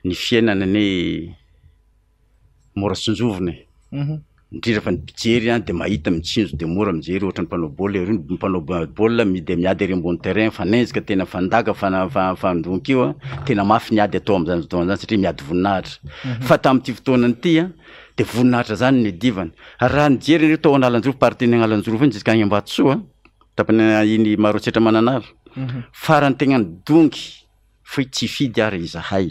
ny fiainana anie mora tsinjovina e, indrindra fa ny mpijery an de mahita mitsinjo de mora mijery ohatran'ny mpanao baolina ery ny mpanao baolina de miady ery ambony terrain mifanenjika tena mifandaka mifandonka io an, tena mafy ny ady atao am'zany fotoana zany satria miady voninahitra, fa tamin'ity fotoana ity an de voninahitra zany no iadivana, raha nijery nareo tao Analanjirofo partie ny Analanjirofo iny jusqu'à any Ambatosoa tapany iny Maroantsetra Mananara, farany tegna nidongy fa hoe tsy hifidy ary izahay.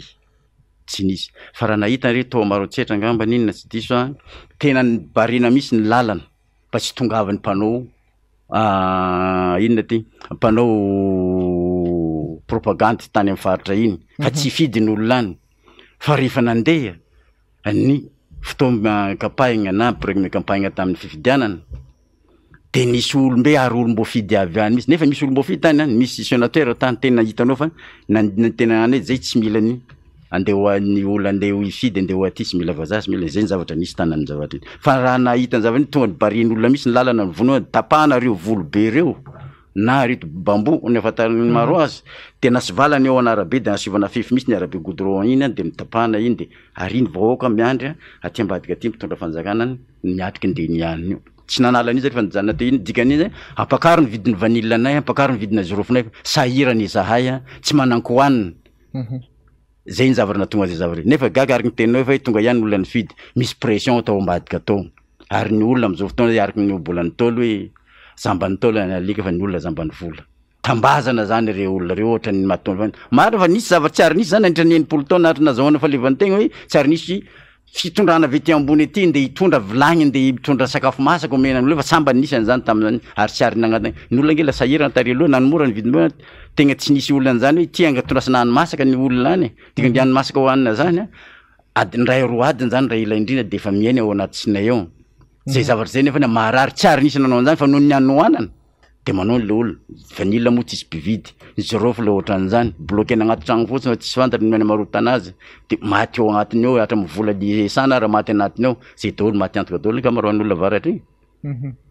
tsy nisy fa raha nahita re tao Maroantsetra angamba n'inona tsy diso an, tena nibarina mihitsy ny lalana mba tsy tongavan'ny mpanao Inona ty? Mpanao propagandy tany amin'ny faritra iny fa tsy hifidy ny olona any. Fa rehefa nandeha ny fotoam-campagne na premier campagne tamin'ny fifidianana de nisy olom-be ary olom-boafidy avy any mihitsy, nefa misy olom-boafidy tany an, misy sénateur tany tena hitanao fa nan- tena any hoe zay tsy mila ny andeha ho an'ny olona andeha ho hifidy andeha ho aty tsy mila vazaha tsy mila, zay ny zavatra nisy tany amin'ny zavatra iny, fa raha nahita ny zavatra iny tonga de barian'olona mihitsy ny lalana novonoina, tapahana reo volo be reo na reto bambou ny ahafantaran'ny maro azy de nasivalana eo an'arabe de nasivana fefy mihitsy ny arabe goudron iny an de notapahana iny de ary iny vahoaka miandry an aty ambadika aty mpitondra fanjakana miatriky ny de nianina io. Tsy nanala an'io zay fa nijanona teo iny, dikan'iny zay ampakaro ny vidin'ny vanille anay, ampakaro ny vidina jirofonay fa sahirana izahay a, tsy manan-kohanina. Zay ny zavatra nahatonga an'izay zavatra izay, nefa gaga araka ny teninao fa hoe tonga ihany ny olona nifidy, misy pression tao ambadika tao, ary ny olona amin'izao fotoana zay araka ny ohabolan'ny Ntaolo hoe zamban'ny Ntaolo ny alika fa ny olona zamban'ny vola. Tambazana zany ireo olona ireo ohatran'ny mahatonga, marina fa nisy zavatra tsy ary nisy zany nandritra ny 60 taona ary nazahoana fahaleovantena hoe tsy ary nisy fitondrana avy ety ambony ety ndeha hitondra vilagny ndeha hitondra sakafo masaka omena ny olona fa sambany nisy an'izany tamin'izany ary tsy ary nagnatona, ny olona ange lasa sahirana tary aloha na ny mora ny vidim-bola tegna tsy nisy olona an'izany hoe ity angatondrasana hani-masaka ny olona any e, dikany de hani-masaka hohanina zany a adiny iray roa adiny zany raha ela indrindra de efa miaina ao anaty tsinay ao, zay zavatra zay nefany maharary tsy ary nisy nanao an'izany fa noho ny hanoanana. de manao le olona, vanille moa tsisy mpividy, ny girofle ohatran'izany, bloquena agnaty tragno fotsiny fa tsisy fantatra ny namarotana azy, de maty ao agnatiny ao hatramin'ny vola niasana ary maty agnatiny ao, zay daholo maty antoka daholo ny ankamaroan'ny olona avaratra iny,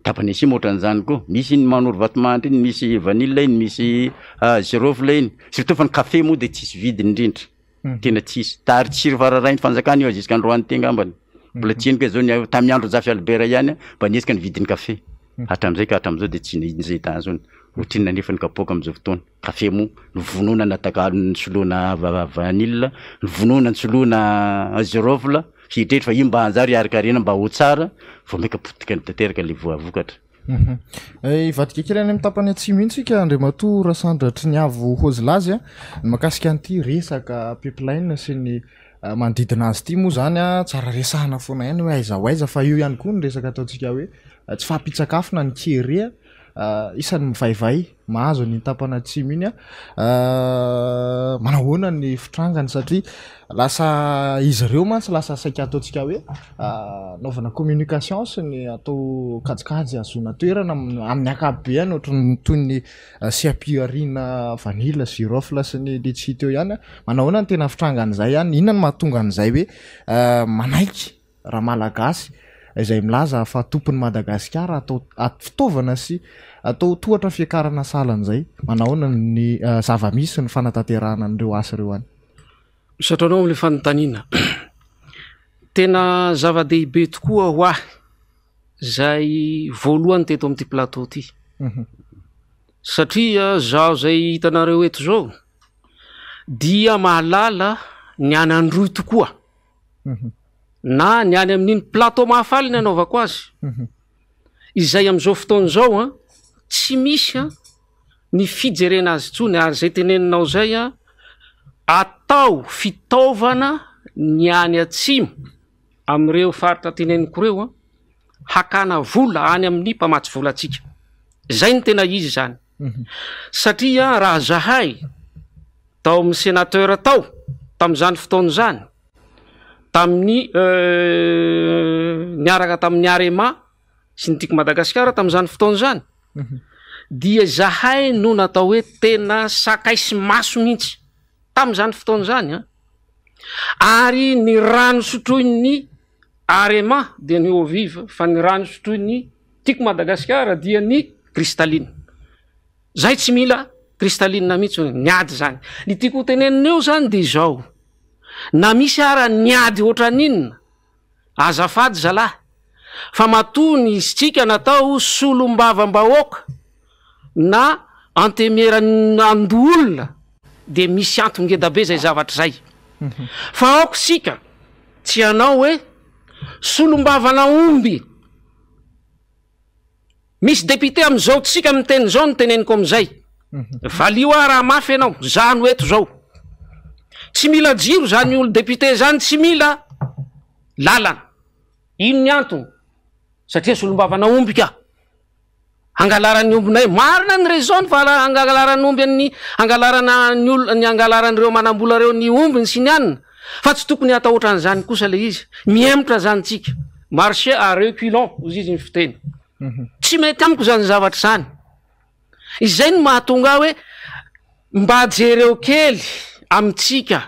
tapany atsimo ohatran'izany koa, misy iny manoro vatomandry iny, misy vanille iny, misy girofle iny, surtout fa ny kafe moa de tsisy vidiny indrindra. Tena tsisy. Ary tsy fararain'ny fanjakana io jusqu'à androany ty angambany. Mbola tsy henoko hoe zao ny tamin'ny andron'i Zafy Albert ihany mba niezaka nividy ny kafe. Hatramin'izay ka hatramin'izao dia tsy nisy nahitana intsony. Ohatrinona anefa ny kapoaka amin'izao fotoana. Kafe moa novonoina natakalo nisoloana vanille, novonoina nisoloana girofle, hieritreritra fa io mba hanjary hiari-karena mba ho tsara, vao mainka potika tanteraka ilay vokatra. Hivadika kely any amin'ny tapany atsimo iny tsika Andriamatoa Rasandratriniavo Hozilazy a, ny mahakasika an'ity resaka pipeline sy ny manodidina azy ity moa zany a, tsara resahana foana ihany hoe aiza ho aiza fa io ihany koa ny resaka ataontsika hoe tsy fahampian-tsakafo na ny kere isan'ny mivaivay mahazo an'iny tapany atsimo iny a, manahoana ny fitrangany satria lasa izy ireo mantsy lasa saika ataontsika hoe anaovana communication sy ny atao kajikajy hahazoana toerana amin'ny ankapobeny ohatran'ny toy ny seha-pihariana vanille, girofle sy ny letchi teo ihany a, manahoana ny tena fitrangan'izay any, inona no mahatonga an'izay hoe manaiky raha malagasy izay milaza fa tompon'i Madagasikara atao fitaovana sy atao tohatra fiakarana sahala an'izay, manahoana ny zava-misy ny fanatanterahana an'ireo asa ireo any? Misaotra anao amin'ilay fanontaniana. Tena zava-dehibe tokoa ho ahy izay voalohany teto amin'ity plateau ity. Satria zaho izay hitanareo eto izao dia mahalala ny any Androy tokoa. Na ny any amin'iny plateau Mahafaly ny anaovako azy. Izay amin'izao fotoana izao an, tsy misy an ny fijerena azy intsony ary izay teneninao izay an, atao fitaovana ny any atsimo amin'ireo faritra teneniko ireo an, hakana vola any amin'ny mpamatsy vola antsika. Izay no tena izy izany. Satria raha zahay tao amin'ny sénateur tao tamin'izany fotoana izany, tamin'ny niaraka tamin'ny Arema sy ny Tiako Madagasikara tamin'izany fotoana izany dia izahay no natao hoe tena sakay sy maso mihitsy tamin'izany fotoana izany an, ary ny rano sotroin'ny Arema dia ny eau vive fa ny rano sotroin'ny Tiako Madagasikara dia ny cristalline. Zay tsy mila cristalline mihitsy hoe ny ady zany. Ny tiako ho tenenina eo zany dia izao, na misy ara ny ady ohatran'inona, Azafady zalahy fa matoa ny isika natao solombavambahoaka na antemieran'andoholona dia misy antony ngeda be zay zavatra zay fa aoka isika tsy hanao hoe solombavana omby Misy député amin'izao tsika miteny izao no teneniko amin'izay. Valio ahy raha mafy ianao, za no eto zao. Tsy mila jiro zany olo député zany, tsy mila lalana. Ino ny antony? Satria solombavana omby ka. Angalaran'ny ombinay. Marina ny raison-ny fa angalaran'ny omby an'ny angalarana ny olona ny angalaran'ireo manambola ireo ny ombiny sy ny anona. Fa tsy tokony hatao ohatran'izany kosa ilay izy. Mihemotra izany tsika. Marcher à reculons hozy izy ny fiteny. Tsy mety amiko izany zavatra izany. Izay no mahatonga ahy hoe mba jereo kely amintsika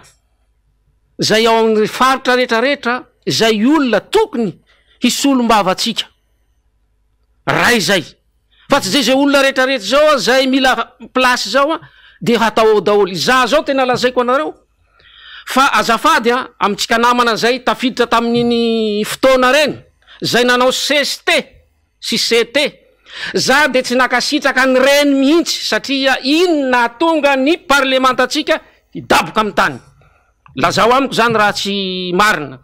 izay ao amin'ny faritra rehetrarehetra izay olona tokony hisolombava antsika. Ray izay. Fa tsy zay zay olona rehetrarehetra zao a, zay mila place zao a, de hatao ao daholo. Izaho zao tena lazaiko anareo fa azafady a, amintsika namana zay tafiditra tamin'iny fotoana reny, zay nanao cst sy CT, za de tsy nankasitraka an'ireny mihitsy satria iny nahatonga ny parlemantantsika hidaboka amin'ny tany. Lazao amiko zany raha tsy marina.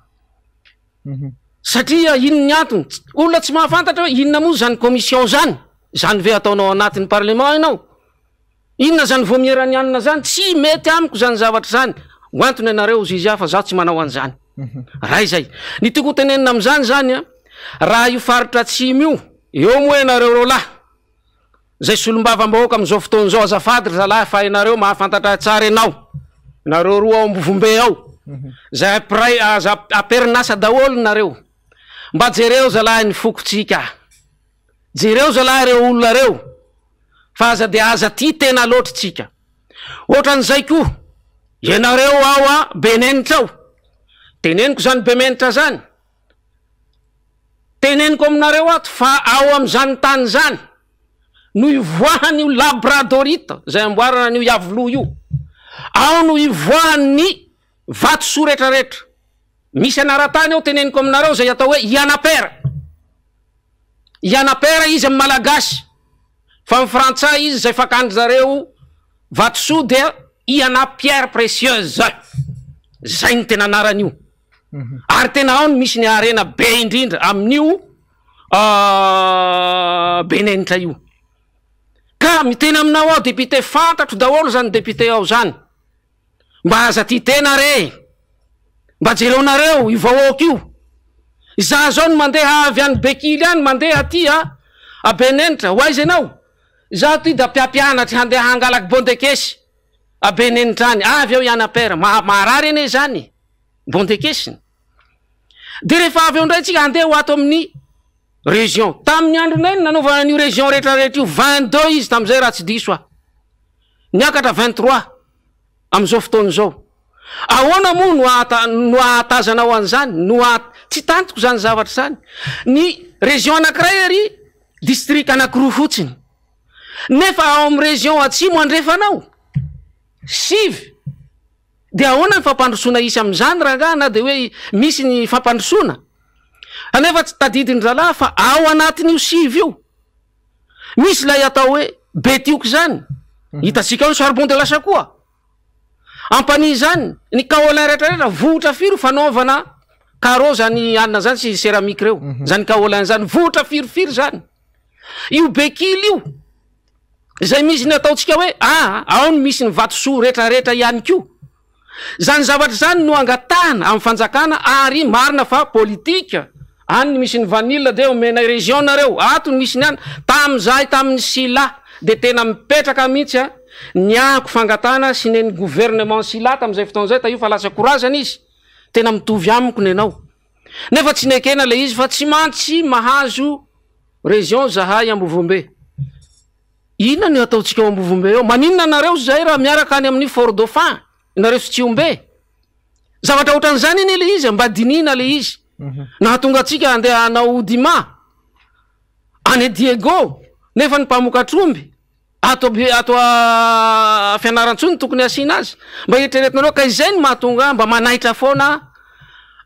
Satria inona ny antony? Olona tsy mahafantatra hoe inona moa izany commission izany? Izany ve ataonao anatin'ny parlement ianao? Inona izany vaomiera ny anona izany? Tsy mety amiko izany zavatra izany. Ho antony ianareo hozy izy aho fa zaho tsy manao an'izany. Raha izay. Ny tiako ho tenenina amin'izany izany an, raha io faritra atsimo io, eo moa ianareo roalahy, Izay solombavambahoaka amin'izao fotoana izao azafady ry zalahy fa ianareo mahafantatra ahy tsara ianao, nareo roa ao Ambovombe ao, izay mpiray aza am-perinasa daholo nareo, mba jereo zalahy ny fokontsika, jereo zalahy ireo olona ireo fa aza dia aza tia tena loatra tsika. Ohatran'izay koa ianareo ao a Benenitra ao, teneniko izany Bemenitra zany, Teneniko aminareo ato fa ao amin'izany tany izany no ivoahan'io labradorite izay amboarana an'io Iavoloha io. Ao no ivoahan'ny vatosoa rehetrarehetra. Misy anaran-tany ao teneniko aminareo izay atao hoe Ianapera. Ianapera izy amin'ny malagasy fa amin'ny frantsay izy izay fakan-dry zareo vatosoa dia Iana pierre précieuse. Izay no tena anaran'io. Ary tena ao no misy ny harena be indrindra amin'io Benenitra io. Ka miteny aminao aho député, fantatro daholo zany député ao zany. Mba aza tia tena re. Mba jereonareo io vahoaka io. Izaho zao no mandeha avy any Bekily any mandeha aty a Benenitra, ho aiza ianao? Izaho aty da mpiampianatry handeha hangalaky bondekesy a Benenitra any, avy ao Ianapera, maharary anie izany e. Bondekesiny. Dia rehefa avy eo indray tsika handeha ho ato amin'ny région. Tamin'ny andronay no nanaovana an'io région rehetra rehetra io, 22 izy tamin'izay raha tsy diso aho. Niakatra 23 amin'izao fotoana izao. Ahoana moa no ahata- no ahatazanao an'izany? No aha- tsy tantiko izany zavatra izany. Ny région anankiray ary district anankiroa fotsiny. Nefa ao amin'ny région atsimo andrefana ao, sivy. Dia ahoana ny fampandrosoana hisy amin'izany rangahy na dia hoe misy ny fampandrosoana? Anefa tsy tadidin-dry zalahy fa ao anatin'io sivy io misy ilay atao hoe Betioky izany, hitantsika ao ny charbon de Lasakoa, Ampanihy izany, ny kaolin rehetra rehetra, vohitra firy fanaovana carreau zany anona zany sy ceramique reo, zany kaolin zany, vohitra firifiry zany. Io Bekily io, Izay misy ny ataontsika hoe aa ao no misy ny vatosoa retraretra ihany koa. Izany zavatra izany no angatahana amin'ny fanjakana ary marina fa politika, any no misy ny vanille dia omenay région nareo, ato no misy ny any, tamin'izahay tamin'ny Sylla dia tena mipetraka mihitsy a, ny ahako fangatahana sy ny an'ny gouvernement Sylla tamin'izay fotoana izay, tahio fa lasa korazana izy, tena mitovy amiko ny anao. Nefa tsy nekena ilay izy fa tsy mantsy mahazo Région zahay Ambovombe. Inona no ataontsika ao Ambovombe ao? Maninona nareo zay raha miaraka any amin'ny Fort Dauphin, nareo sy Tsihombe? Zavatra ohatran'izany anie le izy, mba dinihina le izy. Nahatonga antsika handeha hanao Odima any Diego, nefa ny mpamokatr'omby Ato ato Fianarantsoa no tokony hasiana azy. Mba eritreretinareo ka izay no mahatonga ahy mba manaitra foana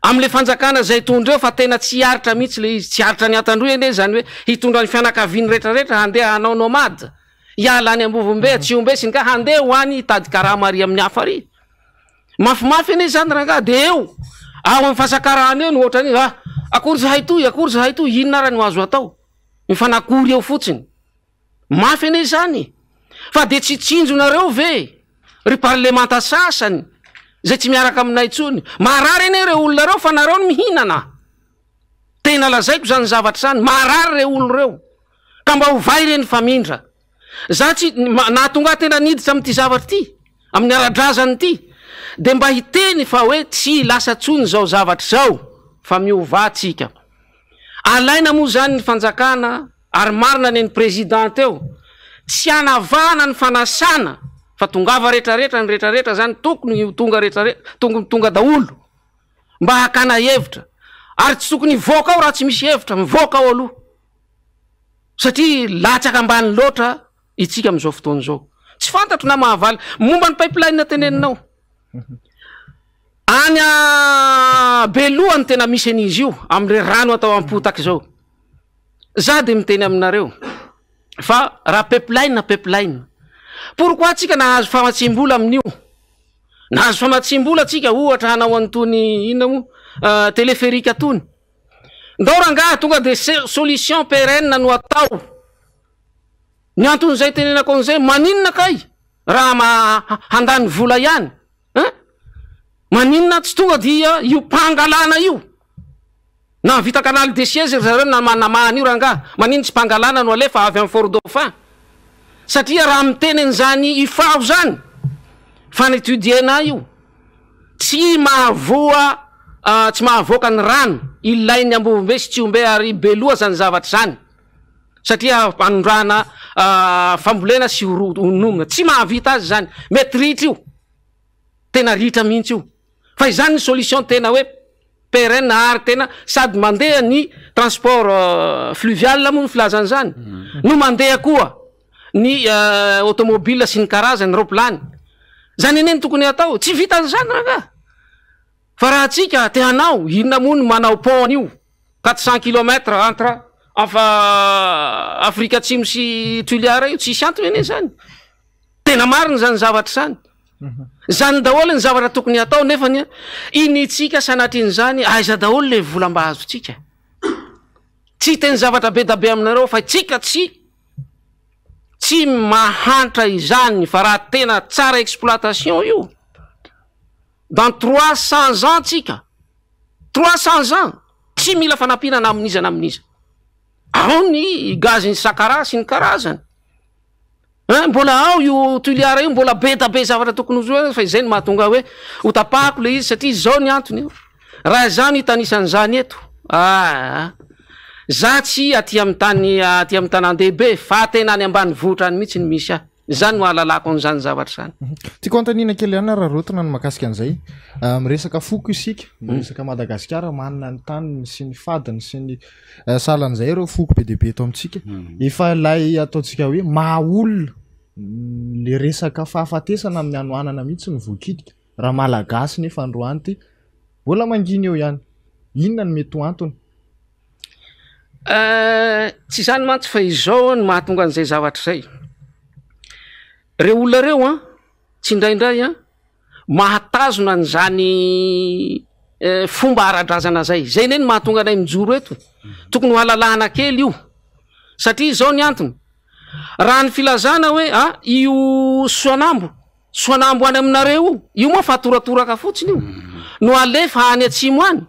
amin'ilay fanjakana izay hitondra eo fa tena tsy aritra mihitsy ilay izy. Tsy aritra ny Antandroy anie izany hoe hitondra ny fianakaviany rehetrarehetra handeha hanao nomade, hiala any Ambovombe, Tsihombe sy ny ka handeha ho any hitady karama ary amin'ny hafa ary. Mafimafy anie izany rangahy dia eo ao amin'ny fasakarana eo no ohatran'ny ah akory zahay toy, akory zahay toy, inona ara no azo atao? Mifanakory eo fotsiny. Mafy anie izany e! Fa dia tsy tsinjonareo ve ry parlemanta sasany izay tsy miaraka aminay intsony? Marary anie ireo olona ireo fa nareo no mihinana! Tena lazaiko izany zavatra izany, marary ireo olona ireo! Ka mba ovay re ny famindra. Za tsy, nahatonga ahy tena niditra amin'ity zavatra ity, amin'ny ara-drazana ity, dia mba hiteny fa hoe tsy lasa tsony izao zavatra izao fa miovà tsika. Alaina moa zany ny fanjakana ary marina nen'i président teo, tsy hanavahana ny fanasana fa tongava retraretra ny retraretra zany tokony ho tonga retraretra, tokony tonga daholo mba hakana hevitra ary tsy tokony hivoaka ao raha tsy misy hevitra, mivoaka ao aloha satria latsaka ambany loatra itsika amin'izao fotoana izao. Tsy fantatro na mahavaly momba ny pipeline teneninao. Any Beloha no tena misy an'izy io amin'ireo rano atao am-potaka izao. Za dia miteny aminareo fa raha pipeline pipeline. Pourquoi tsika nahazo famatsiam-bola amin'io? Nahazo famatsiam-bola tsika ohatra hanao an'itony inona moa téléphérique tony. Ndao rangaha tonga dia solution pérenne no atao. Ny anton'izay itenenako an'izay, maninona kay raha ma- handany vola ihany hein? Maninona tsy tonga dia io mpangalana io? Nahavita canal de Suez ry zareo nama- namaha an'io rangaha, maninona tsy mpangalana no alefa avy any Fort Dauphin? Satria raha miteny an'izany Ifaho zany, fa ni-étudier-na io, tsy mahavoa tsy mahavoaka ny rano ilain'ny Ambovombe sy Tsihombe ary Beloha zany zavatra zany. satria anondrahana fambolena sy honomina, tsy mahavita azy zany, mety ritra io, tena ritra mihitsy io, fa izany ny solution tena hoe pérenne ary tena sady mandeha ny transport fluvial moa ny filazana izany, no mandeha koa ny automobile sy ny karazany, roplany, zany anie no tokony hatao, tsy vitan'izany rangaha, fa raha antsika te hanao, inona moa no manao pont an'io? 400 kilomètres entre afa Afrika Atsimo sy Toliara io, tsisy antony anie zany. Tena marina zany zavatra zany. Zany daholo ny zavatra tokony hatao nefany initsika sanatrian'izany aiza daholo le vola mba azontsika. Tsy hiteny zavatra be da be aminareo fa tsika tsy tsy mahantra izany fa raha tena tsara exploitation io dans 300 ans tsika 300 ans tsy mila fanampiana na amin'iza na amin'iza. Ao ny gaz ny sakara sy ny karazany. Hein, mbola ao io Toliara io, mbola be da be zavatra tokony ho zohina fa izay no mahatonga hoe ho tapahako le izy satria izao ny antony io. Raha izaho no hitanisa an'izany eto, aa za tsy aty amin'ny tany aty amin'ny tanàn-dehibe fa tena any ambanivohitra any mihitsy no misy ahy. Izany no ahalalako an'izany zavatra izany. Tiako anontaniana kely ihany araraotina ny mahakasika an'izay. Miresaka foko isika, miresaka Madagasikara manana ny taniny sy ny fadiny sy ny sahala an'izay ireo foko be dia be eto amintsika. Efa ilay ataontsika hoe maha olona le resaka fahafatesana amin'ny hanoanana mihitsy no voakitika. Raha Malagasy nefa androany ity mbola mangina eo ihany. Inona no mety ho antony? Tsy izany mantsy fa izao no mahatonga an'izay zavatra izay. Reo olona reo an, tsindraindray an, mahatazona an'izany fomba ara-drazana zay. Zay anie no mahatonga anay mijoro eto. Tokony ho alalahana kely io. Satria izao ny antony, raha ny filazana hoe a io Soanambo, Soanambo any aminareo io, io moa fa toratoraka fotsiny io, no alefa any atsimo any.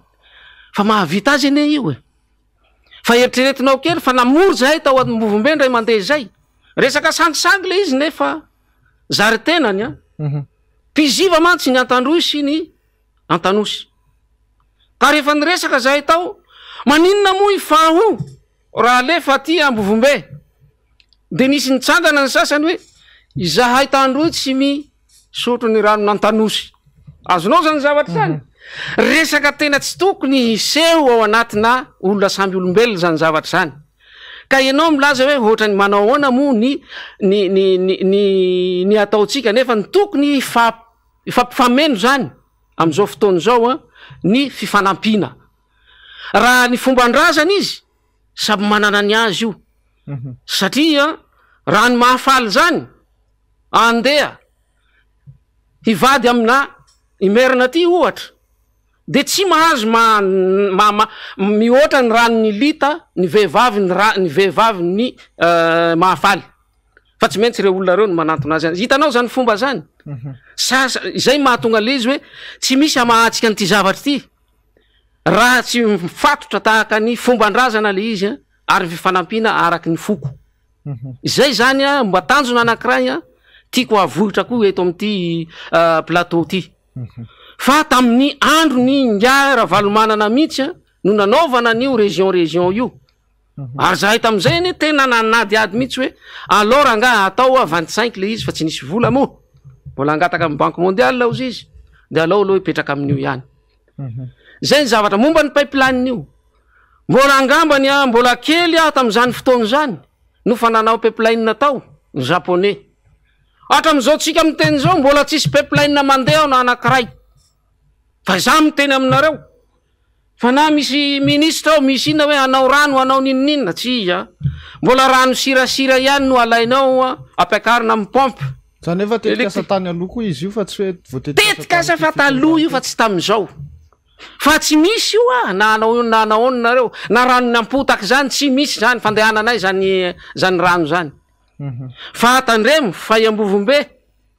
Fa mahavita azy anie io e. Fa eritreretinao kely fa namory zahay tao Ambovombe indray mandeha izay. Resaka sangisangy le izy nefa zary tenany an. Mpiziva mantsy ny Antandroy sy ny Antanosy. Ka rehefa niresaka zahay tao, maninona moa i Faho raha alefa aty Ambovombe? Dia nisy nitsangana ny sasany hoe izahay Tandroy tsy misotro ny ranon'Antanosy. Azonao zany zavatra zany? Resaka tena tsy tokony hiseho ao anatina olona samby olombelona zany zavatra zany. Ka ianao milaza hoe ohatran'ny manao ahoana moa ny ny ny ny ny ny ataontsika nefa ny tokony hifa- hifampifameno zany amin'izao fotoana izao an ny fifanampiana. Raha ny fomban-drazana izy samy manana ny azy io satria raha ny mahafaly zany andeha hivady amina Imerina aty ohatra de tsy mahazo ma- ma- ma- mihoatra ny ranon'ny lita ny vehivavy ny ra- ny vehivavy ny mahafaly fa tsy maintsy ireo olona ireo no manantona azy any. Hitanao zany fomba zany? Sasa izay mahatonga le izy hoe tsy misy hamahantsika an'ity zavatra ity raha tsy mifatotra tahaka ny fomban-drazana le izy an, ary ny fifanampiana araky ny foko. Izay zany a mba tanjona anankiray a tiako havohitra koa eto amin'ity plateau ity. Fa tamin'ny andron'i Ingahy Ravalomanana mihitsy a no nanaovana an'io région région io. Ary zahay tamin'izay anie tena nanadihady mihitsy hoe alors angaha atao a 25 le izy fa tsy nisy vola moa. Mbola hangataka amin'ny banque mondiale hozy izy de alao aloha hipetraka amin'io ihany. Zay ny zavatra momba ny pipeline io. Mbola angambany aho mbola kely aho tamin'izany fotoana izany no fa nanao pipeline tao ny japonais. Hatramin'izao tsika miteny izao mbola tsisy pipeline mandeha ao na anankiray. Fa izaho miteny aminareo fa na misy ministra ao misy inona hoe hanao rano hanao n'inon'inona, tsia. Mbola rano sirasira ihany no alaina ao ampiakarina amin'ny pompe. Zany hoe efa tetikasa tany aloha koa izy io fa tsy hoe vao tetikasa Tetikasa fa taloha io fa tsy tamin'izao. Fa tsy misy io ah, na hanao inona na hanao inona nareo, na ranon'ny ampotaka izany tsy misy izany fandehananay zany zany rano zany. Fa tandremo fa i Ambovombe,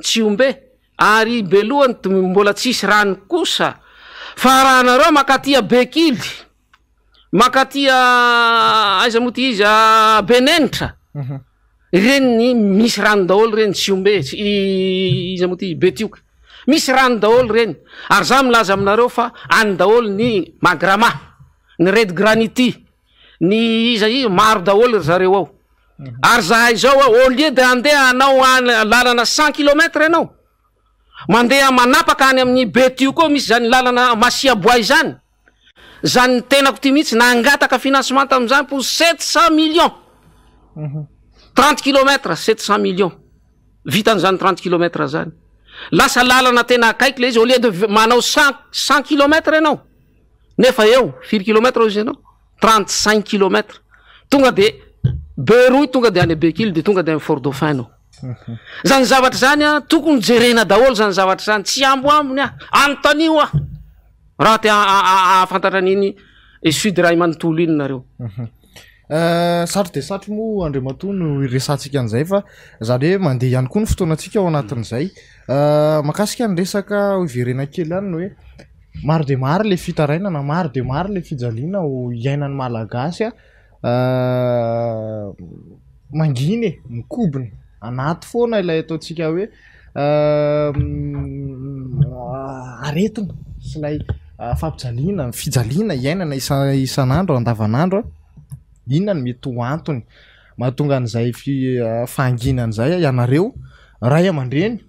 Tsihombe ary i Beloha no mbola tsisy rano kosa. Fa raha nareo mankaty Bekily, mankaty aiza moa ty izy Benenitra, Ireny misy rano daholo ireny Tsihombe, iza moa ty Betioky, misy rano daholo ireny, ary za milaza aminareo fa any daholo ny Magrama, ny Red Granity, ny iza iza, maro daholo ry zareo ao, ary zahay zao au lieu de handeha hanao lalana cent kilomètre ianao, mandeha manapaka any amin'ny Betioky ao misy zany lalana Masiaboay zany, Zany ny tenako ty mihitsy nangataka financement tamin'izany pour 700 millions. 30 kilomètres 700 millions. Vitan'izany 30 kilomètres zany. Lasa lalana tena akaiky le izy au lieu de manao 100 100 kilomètres ianao. Nefa eo firy kilomètres hoy izy ianao? 35 kilomètres. Tonga de Beroy tonga de any Bekily de tonga de any Fort Dauphin ianao. Zany zavatra zany an, tokony jerena daholo zany zavatra zany, tsy amboambony ah, anontanio ah. Raha te hahafantatra an'iny sud iray manontolo iny nareo. Satry dia satry moa Andriamatoa no iresahantsika an'izay fa zany hoe mandeha ihany koa ny fotoanantsika ao anatin'izay. Mahakasika ny resaka hiverena kely ihany ny hoe maro dia maro ilay fitarainana, maro dia maro ilay fijaliana ho iainan'ny Malagasy mangina e, mikobona anaty foana ilay ataontsika hoe aretina sy ilay fampijaliana, ny fijaliana iainana isan'andro andavanandro. Inona no mety ho antony mahatonga an'izay fahanginana izay ianareo ray aman-dreny?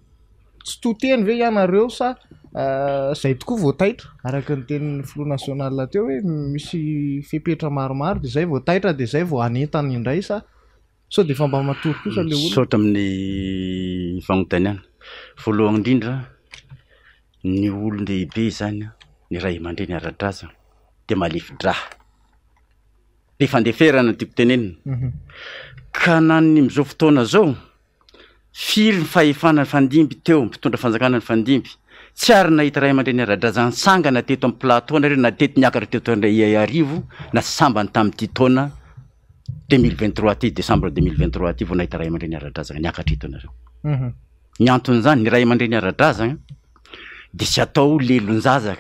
Tsy to teny ve ianareo sa izay tokoa vao taitra araka ny tenin'ny filoha national teo hoe misy fepetra maromaro dia izay vao taitra dia izay vao hanentana indray sa sao dia efa mba matory kosa ilay olona? Misaotra amin'ny fanontaniana. Voalohany indrindra, ny olon-dehibe izany, ny ray aman-dreny ara-drazana dia malefi-drà. Be fandeferana no tiako tenenina. Ka na ny amin'izao fotoana izao, Firy ny fahefana nifandimby teo, mpitondra fanjakana nifandimby. Tsy ary nahita ray aman-dreny ara-drazana nitsangana teto amin'ny plateau nareo na teto niakatra teto Iarivo na sambany tamin'ity taona 2023 ity, décembre 2023 ity vao nahita ray aman-dreny ara-drazana niakatra eto nareo. Ny anton'izany, ny ray aman-dreny ara-drazana dia tsy atao lelon-jaza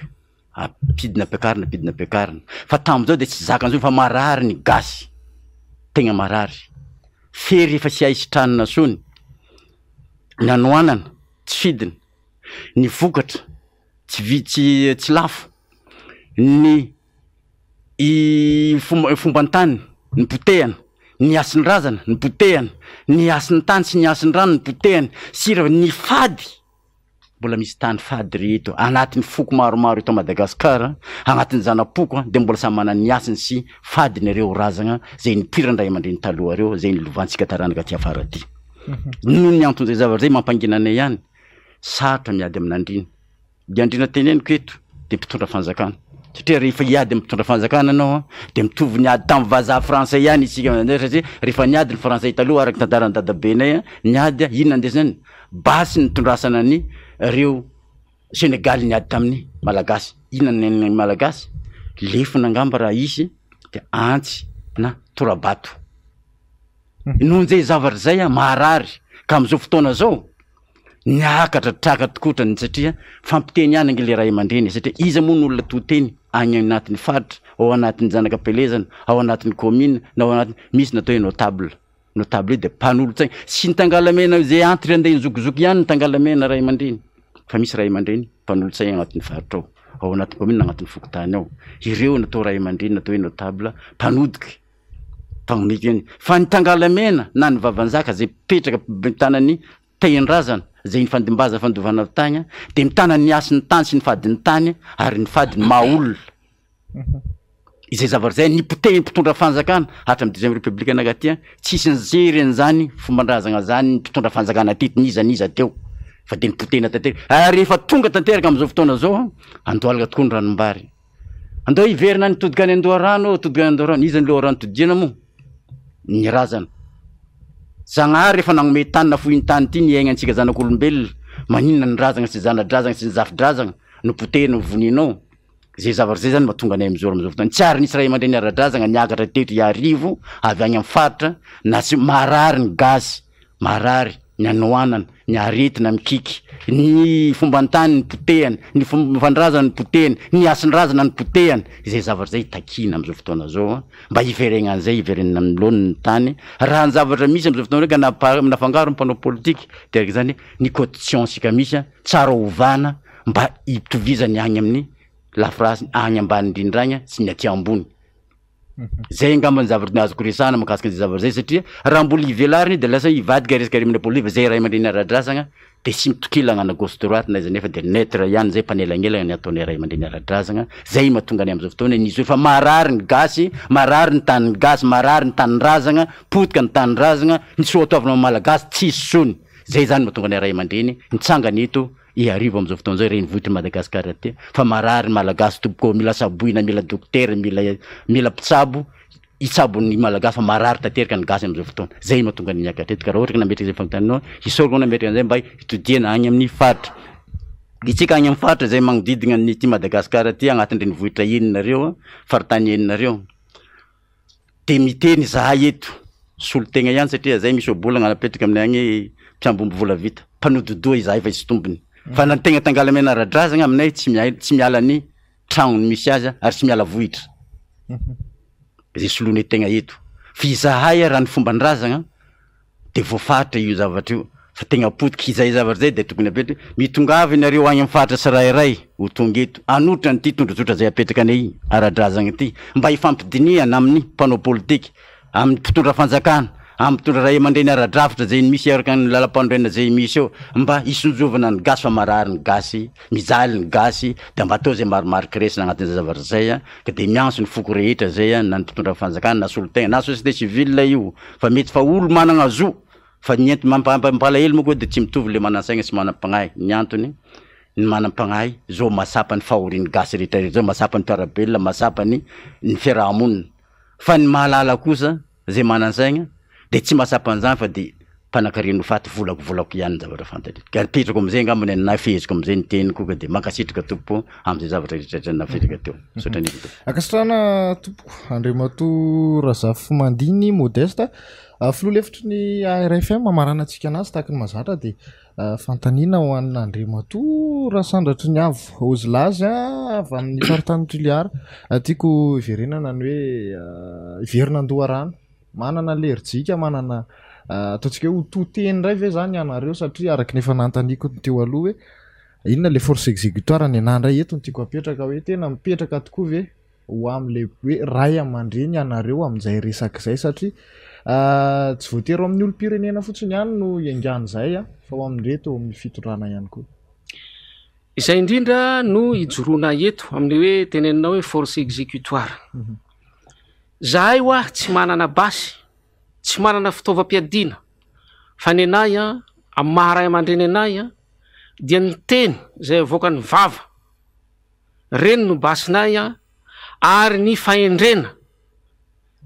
Ampidina ampiakarina, ampidina ampiakarina. Fa tamin'izao dia tsy zakany intsony fa marary ny gasy. Tegna marary. Fery efa tsy hay sitranina intsony. Ny hanoanana tsy fidiny. Ny vokatra tsy vi- tsy tsy lafo. Ny i fomba fomban-tany nipotehana, ny hasin'ny razana nipotehana, ny hasin'ny tany sy ny hasin'ny rano nipotehana, sira ny fady. Mbola misy tany fady ry eto anatin'ny foko maromaro eto Madagascar, agnatin'ny zana-poko dia mbola samy manana ny hasiny sy fadiny ireo razagna zay nipoiran'ny ray aman-dreny taloha reo zay nolovantsika taranaka aty afara aty. Noho ny anton'izay zavatra zay mampangina anay ihany, sarotra miady amin'Andriana. Ny Andriana teneniko eto dia mpitondra fanjakana satria rehefa hiady amin'ny mpitondra fanjakana ianao dia mitovy niady tamin'ny vazaha frantsay ihany isika satria rehefa niady ny frantsay taloha araka ny tantaran'ny dadabenay niady inona ndesina any basy nitondrasana ny reo Senegaly niady tamin'ny malagasy inona ny an'ny malagasy lefona angamba raha hisy dia antsy na tora-bato noho izay zavatra izay maharary ka amin'izao fotoana izao Niakatra traka tokotra ny satria fampiteny ihany ange le ray aman-dreny e, satria iza moa no olona to teny any anatin'ny faritra, ao anatin'ny zanak'ampelezana, ao anatin'ny commune na ao anatin'ny, misy ny atao hoe notable. Notable io dia mpanolotsaina. Tsy ny tangalamena izay antitra andeha hizokizoky ihany ny tangalamena ray aman-dreny fa misy ray aman-dreny mpanolotsaina agnatin'ny faritra ao, ao anatin'ny commune, agnatin'ny fokontany ao. Ireo no atao ray aman-dreny, atao hoe notable, mpanodiky, mpanome teny. Fa ny tangalamena na ny vavanjaka izay mipetraka mitana ny tehin-drazana izay nifandimbaza fandovana avy tany dia mitana ny hasin'ny tany sy ny fadin'ny tany ary ny fadin'ny maha olona. Izay zavatra izay nipotehin'ny mpitondra fanjakana hatramin'ny deuxième république nankaty, tsisy nijery an'izany fomban-drazana zany ny mpitondra fanjakana teto n'iza n'iza teo fa dia nipotehina tanteraka ary efa tonga tanteraka amin'izao fotoana izao andohalika tokoa ny ranombary. Andao hiverina any hitodika any an-doharano ô, hitodika any an-doharano, iza ny loharano todihana moa? Ny razana. Zagnahary efa nagnome tany nafoy ny tany ity niaignantsika zanak'olombelona, maninona ny razagna sy zana-drazagna sy ny zafi-drazagna no potehina ho voninao? Zay zavatra zay zany mahatonga anay mijoro am'zao fotoana. Tsy ary nisy ray aman-dreny ara-drazagna niakatra teto Iarivo avy agny am'faritra na tsy marary ny gasy, marary ny hanoanana, ny aretina mikiky, ny fomban-tany nipotehana, ny fomban-drazana nipotehana, ny hasin-drazana nipotehana, izay zavatra izay takiana amin'izao fotoana izao an, mba hiveregnan'izay, hiverenana amin'ny laoniny ny tany, raha ny zavatra misy amin'izao fotoana izao ka napa- nafangaro ny mpanao politika de araka izany ny caution-tsika misy an, tsara ovana mba hitovizany agny amin'ny lafirasy agny ambany indrindra agny sy ny aty ambony. Zay angamba ny zavatra azoko resahana mahakasika an'izay zavatra zay satria raha mbola hivelarina io de lasa hivadika resaka rimina politika fa zay ray aman-dreny ara-drazagna de tsy mitokilagna na gauche droite na aiza nefa de neutre ihany zay mpanelanelagna ny ataonay ray aman-dreny ara-drazagna, zay mahatonga anay am'zao fotoana nizory fa marary ny gasy, marary ny tanin'ny gasy, marary ny tanindrazagna, potika ny tanindrazagna, ny soatoavina maha malagasy tsisy tsony, zay zany mahatonga anay ray aman-dreny nitsangana eto Iarivo amin'izao fotoana izao renivohitr'i Madagasikara aty fa marary ny Malagasy tompoko ô, mila tsaboina, mila dokotera, mila mila mpitsabo hitsabo ny Malagasy fa marary tanteraka ny gasy amin'izao fotoana, zay no mahatonga ny miakatra eto ka raha ohatra ka nametraka izay fanontaniana isaorako anao nametraka an'izay mba hitodihana agny amin'ny faritra, isika agny amin'ny faritra zay magnodidina an'ity Madagasikara ty agnatin'ny renivohitra enina reo, faritany enina reo. De miteny izahay eto, solotegna ihany satria zay misy ohabolagna napetraka aminay agny hoe mpiambombo vola vita, mpanodi-doha izahay fa tsy tompony. Fa na ny tegna tangalamena ara-drazagna aminay tsy miai- tsy miala ny tragnony misy azy ary tsy miala vohitra, zay soloinay tegna eto. Fa izahay raha ny fomban-drazagna de voafaritra io zavatra io fa tegna potika izay zavatra zay de tokony apetraka mitongava ianareo agny am'faritra tsirairay ho tonga eto hanohitra an'ity tondrozotra zay apetraka anay ara-drazagna ity mba hifampidinihana amin'ny mpanao politika, amin'ny mpitondra fanjakana, amin'ny mpitondra ray aman-dreny ara-drafitra zay misy araka ny lalampanorenana zay misy eo mba hisonjovana ny gasy fa marary ny gasy, mijaly ny gasy de mba atao zay marimarika resina agnatin'izay zavatra zay a, ka de miantso ny foko rehetra zay a na ny mpitondra fanjakana na solotegna na société civile io fa mety fa olo managna zo fa ny enti- mampa- mampalahelo manko de tsy mitovy le manan-tsaigna sy manam-pagnahy, ny antony ny manam-pagnahy zao mahasapa ny fahorian'ny gasy rehetra rehetra zao, mahasapa ny mpiara-belona, mahasapa ny ny fiarahamonina fa ny mahalala kosa zay manan-tsaigna de tsy mahasapa an'zany fa de mpanankarena ho faty volako volako ihany ny zavatra fantany, ka apetrako am'zay angamba ny anahy feheziko am'zay ny teniko ka de mankasitraka tompoko am'zay zavatra rehetra rehetra napetraka teo, misaotra indrindra tompoko. Ankasitrahana tompoko Andriamatoa Razafimandiny Modeste, filoha lefitry ny ARFM, hamaranantsika anazy tahaka ny mahazatra dia fanontaniana ho an'Andriamatoa Rasandratriniavo Ozilazy avy amin'ny faritanin'i Toliara. Tiako hiverenana ny hoe hiverina an-doharano, manana alerijika, manana ataontsika hoe ho to teny indray ve izany ianareo satria araka ny efa nanontaniako ny teo aloha hoe inona ilay force exécutoire ny anah indray eto no tiako hapetraka hoe tena mipetraka tokoa ve ho amin'ilay hoe ray aman-dreny ianareo amin'izay resaka izay satria tsy voatery ho amin'ny olom-pirenena fotsiny ihany no hiaingan'izay fa ho amin'ireto eo amin'ny fitondrana ihany koa. Izay indrindra no ijoroana eto amin'ilay hoe teneninao hoe force exécutoire. Zahay hoa tsy manana basy, tsy manana fitaovam-piadiana fa ny anay an, amin'ny maha ray aman-dreny anay an, dia ny teny izay avoakan'ny vava, reny no basinay an, ary ny fahendrena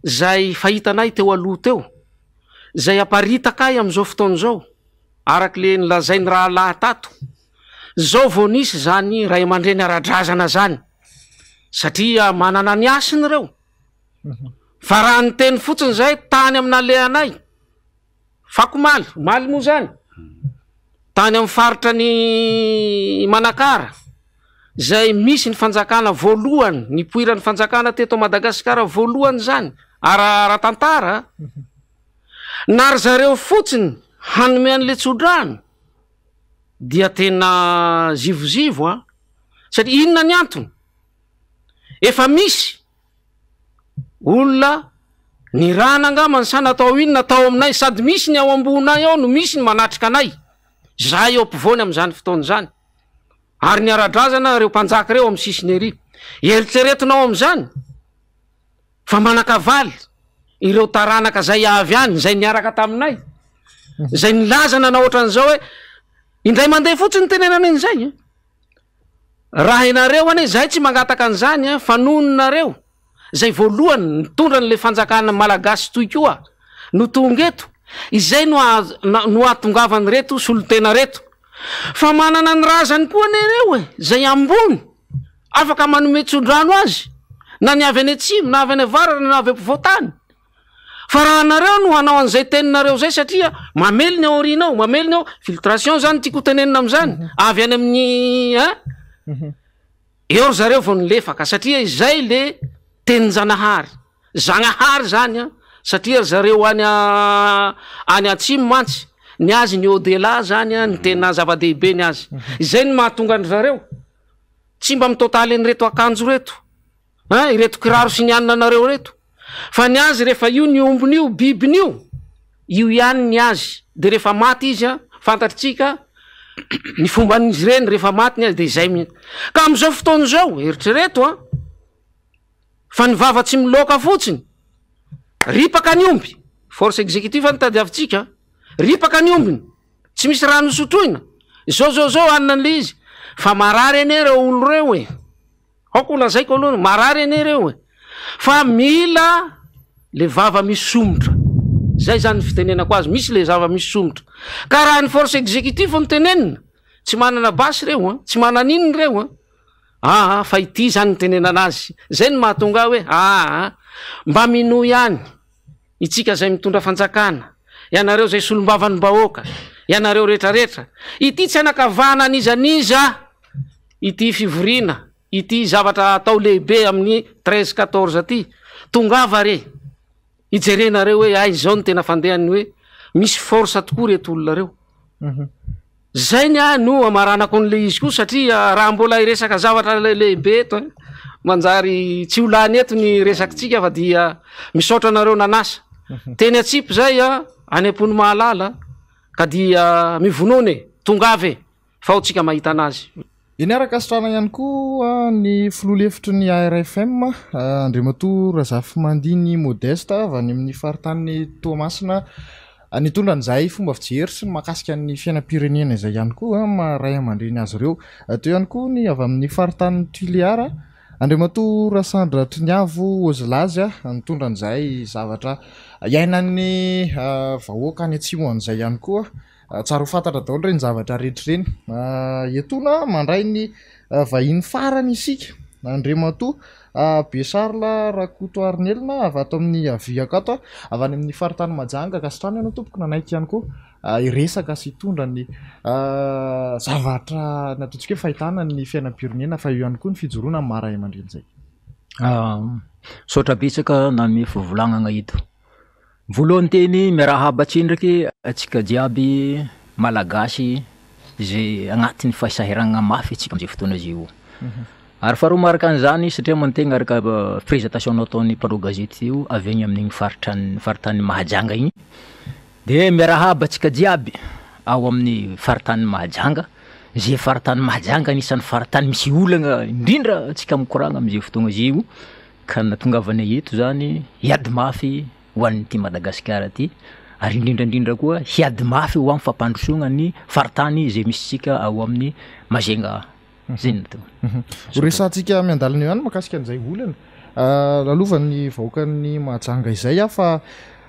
izay fahitanay teo aloha teo, izay aparitakay amin'izao fotoana izao, araka le nolazain'ny rahalahy tato, izao vao nisy izany ray aman-dreny ara-drazana izany, satria manana ny hasiny ireo, fa raha niteny fotsiny izay tany amin'ny nalehanay, Fakomaly, omaly moa izany, tany amin'ny faritra ny Manakara, izay misy ny fanjakana voalohany, nipoiran'ny fanjakana teto Madagasikara voalohany izany, ara-tantara. Na ry zareo fotsiny hanome an'le tsodrano dia tena zivozivo an! Satria inona ny antony? Efa misy olona nirahana angambany sa natao inona tao aminay, sady misy ny ao ambonay ao no misy ny manatrika anay, zahay eo ampovoany amin'izany fotoana izany, ary ny ara-drazana ireo mpanjaka ireo amin'ny sisiny ery. Eritreretinao amin'izany fa manan-kavaly ireo taranaka izay avy any, izay niaraka taminay, izay nilaza nanao ohatran'izao hoe, indray mandeha fotsiny nitenenana an'izay an! Raha ianareo anie izahay tsy mangataka an'izany an, fa noho ny nareo izay voalohany nitondra an'ilay fanjakana malagasy toy koa no tonga eto, izay no no ahatongavan'ireto solontena reto. Fa manana ny razany koa anie ireo e, izay ambony, afaka manome tsodrano azy, na ny avy any atsimo, na avy any avaratra, na avy ampovoantany. Fa raha nareo no hanao an'izay teninareo zay satria mamely ny ao aoriana ao, mamely ny ao, filtration zany tiako ho tenenina am'zany, avy any amin'ny hein, eo ry zareo vao nilefaka satria izay le tenin-janahary, zagnahary zany an, satria ry zareo any any atsimo mantsy, ny azy ny au delà zany an ny tena zava-dehibe ny azy, izay no mahatonga an-dry zareo tsy mba mitotaly an'ireto akanjo reto. Hein, ireto kiraro sy ny anona anareo ireto. Fa ny azy rehefa io ny ombiny io, bibiny io, io ihany ny azy. De rehefa maty izy an, fantatritsika ny fomban'izy ireny rehefa maty ny azy de izay mihitsy. Ka amin'izao fotoana izao, eritrereto an, fa ny vava tsy miloaka fotsiny, ripaka ny omby, force executive no tadiavintsika an, ripaka ny ombiny, tsy misy rano hosotroina, izao zao zao anona an'le izy, fa marary anie ireo olo ireo e. Aoka ho lazaiko aloha, marary anie ireo e! Fa mila le vava misy somotra. Zay zany ny fitenenako azy, misy le zava misy somotra. Ka raha ny force executive no tenenina, tsy manana basy ireo an, tsy manana inona ireo an. Aa fa ity zany ny tenenana azy. Zay no mahatonga ahy hoe aa mba minoa ihany itsika zay mitondra fanjakana, ianareo zay solombavan'ny bahoaka, ianareo retraretra. Ity tsy anakavahana an'iza n'iza. ity fivoriana ity zavatra atao lehibe amin'ny 13 14 ity, tongava re hijerenareo hoe hay izao no tena fandehan'ny hoe misy force tokoa reto olona reo. Zay ny ahy no amaranako an'le izy koa satria raha mbola hiresaka zavatra lehibe eto eh, manjary tsy ho lany eto ny resakitsika fa dia misaotra anareo nanasa. Teny atsipy zay a, any am-pony mahalala ka dia mivonona e, tongava e. Fa ao tsika mahita anazy. Eny ara-kasitrahana ihany koa ny filoha lefitry ny ARFM, Andriamatoa Razafimandiny Modeste avy any amin'ny faritanin'i Toamasina nitondra an'izay fomba fijery sy ny mahakasika ny fiainam-pirenena izay ihany koa maha ray aman-dreny azy ireo. Teo ihany koa ny avy amin'ny faritanin'i Tuléar, Andriamatoa Rasandratriniavo Ozilazy nitondra an'izay zavatra iainan'ny vahoaka any atsimo an'izay ihany koa. Tsara ho fantatra daholo ireny zavatra rehetra ireny. Etoana mandray ny vahiny farany isika, Andriamatoa Be Charles Rakotoarinelina avy ato amin'ny Avia Akato, avy any amin'ny faritany Mahajanga. Ankasitrahana ianao tompoko nanaiky ihany koa hiresaka sy hitondra ny zavatra ny ataontsika hoe fahitana ny fiainam-pirenena fa eo ihany koa ny fijoroana amin'ny maha ray aman-dreny izay. Misaotra betsaka nanome fivolagnana eto. Voalohany teny miarahaba tsendriky antsika jiaby Malagasy izay agnatin'ny fahasahiranana mafy antsika amzay fotoana zay io. Ary faharoa maraka an'izany satria moa ny tegna araka présentation nataon'ny mpanao gazety teo avy agny amin'igny faritra faritanin'i Mahajanga igny de miarahaba antsika jiaby ao amin'ny faritanin'i Mahajanga, zay faritanin'i Mahajanga anisan'ny faritany misy olagna indrindra antsika mikoragna amzay fotoagna zay io. Ka ny nahatongavana eto zany hiady mafy ho an'ity Madagasikara ty ary indrindra indrindra koa hiady mafy ho amin'ny fampandrosoana ny faritany izay misy antsika ao amin'ny Majunga. Zay no atao. Ho resahantsika miandalana eo ihany mahakasika an'izay olana lalovan'ny vahoakan'ny Mahajanga izay aho fa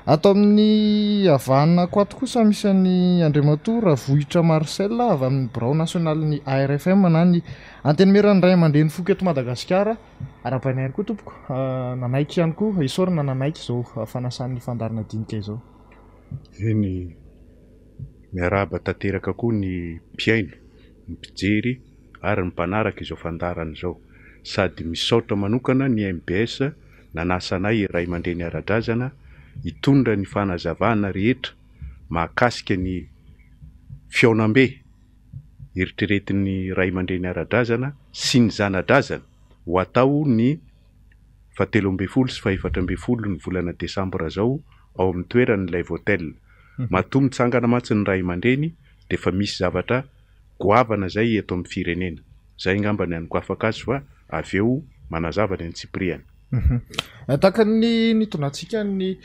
ato amin'ny havanako ato kosa misy an'i Andriamatoa Ravohitra Marcel avy amin'ny birao nasionalin'ny ARFM na ny Antenimieran'ny Ray aman-dreny foko eto Madagasikara. Arahabaina ihany koa tompoko, nanaiky ihany koa, isaorana nanaiky izao fanasan'ny fandaharana dinika izao. Eny, miarahaba tanteraka koa ny mpihaino, ny mpijery ary ny mpanaraka izao fandaharana izao. Sady misaotra manokana ny mbs nanasa anay ray aman-dreny ara-drazana hitondra ny fanazavana rehetra mahakasika ny fihaonambe eritreretin'ny ray aman-dreny ara-drazana sy ny zana-drazana ho atao ny fahatelo ambin'ny folo sy fahefatra ambin'ny folo ny volana desambra izao ao amin'ny toeran'ny Live Hotel. Matoa mitsangana mantsy ny ray aman-dreny dia efa misy zavatra goavana izay eto amin'ny firenena. Izay angamba ny hanokafako azy fa avy eo manazava ny antsipiriany. Tahaka ny nitondrantsika ny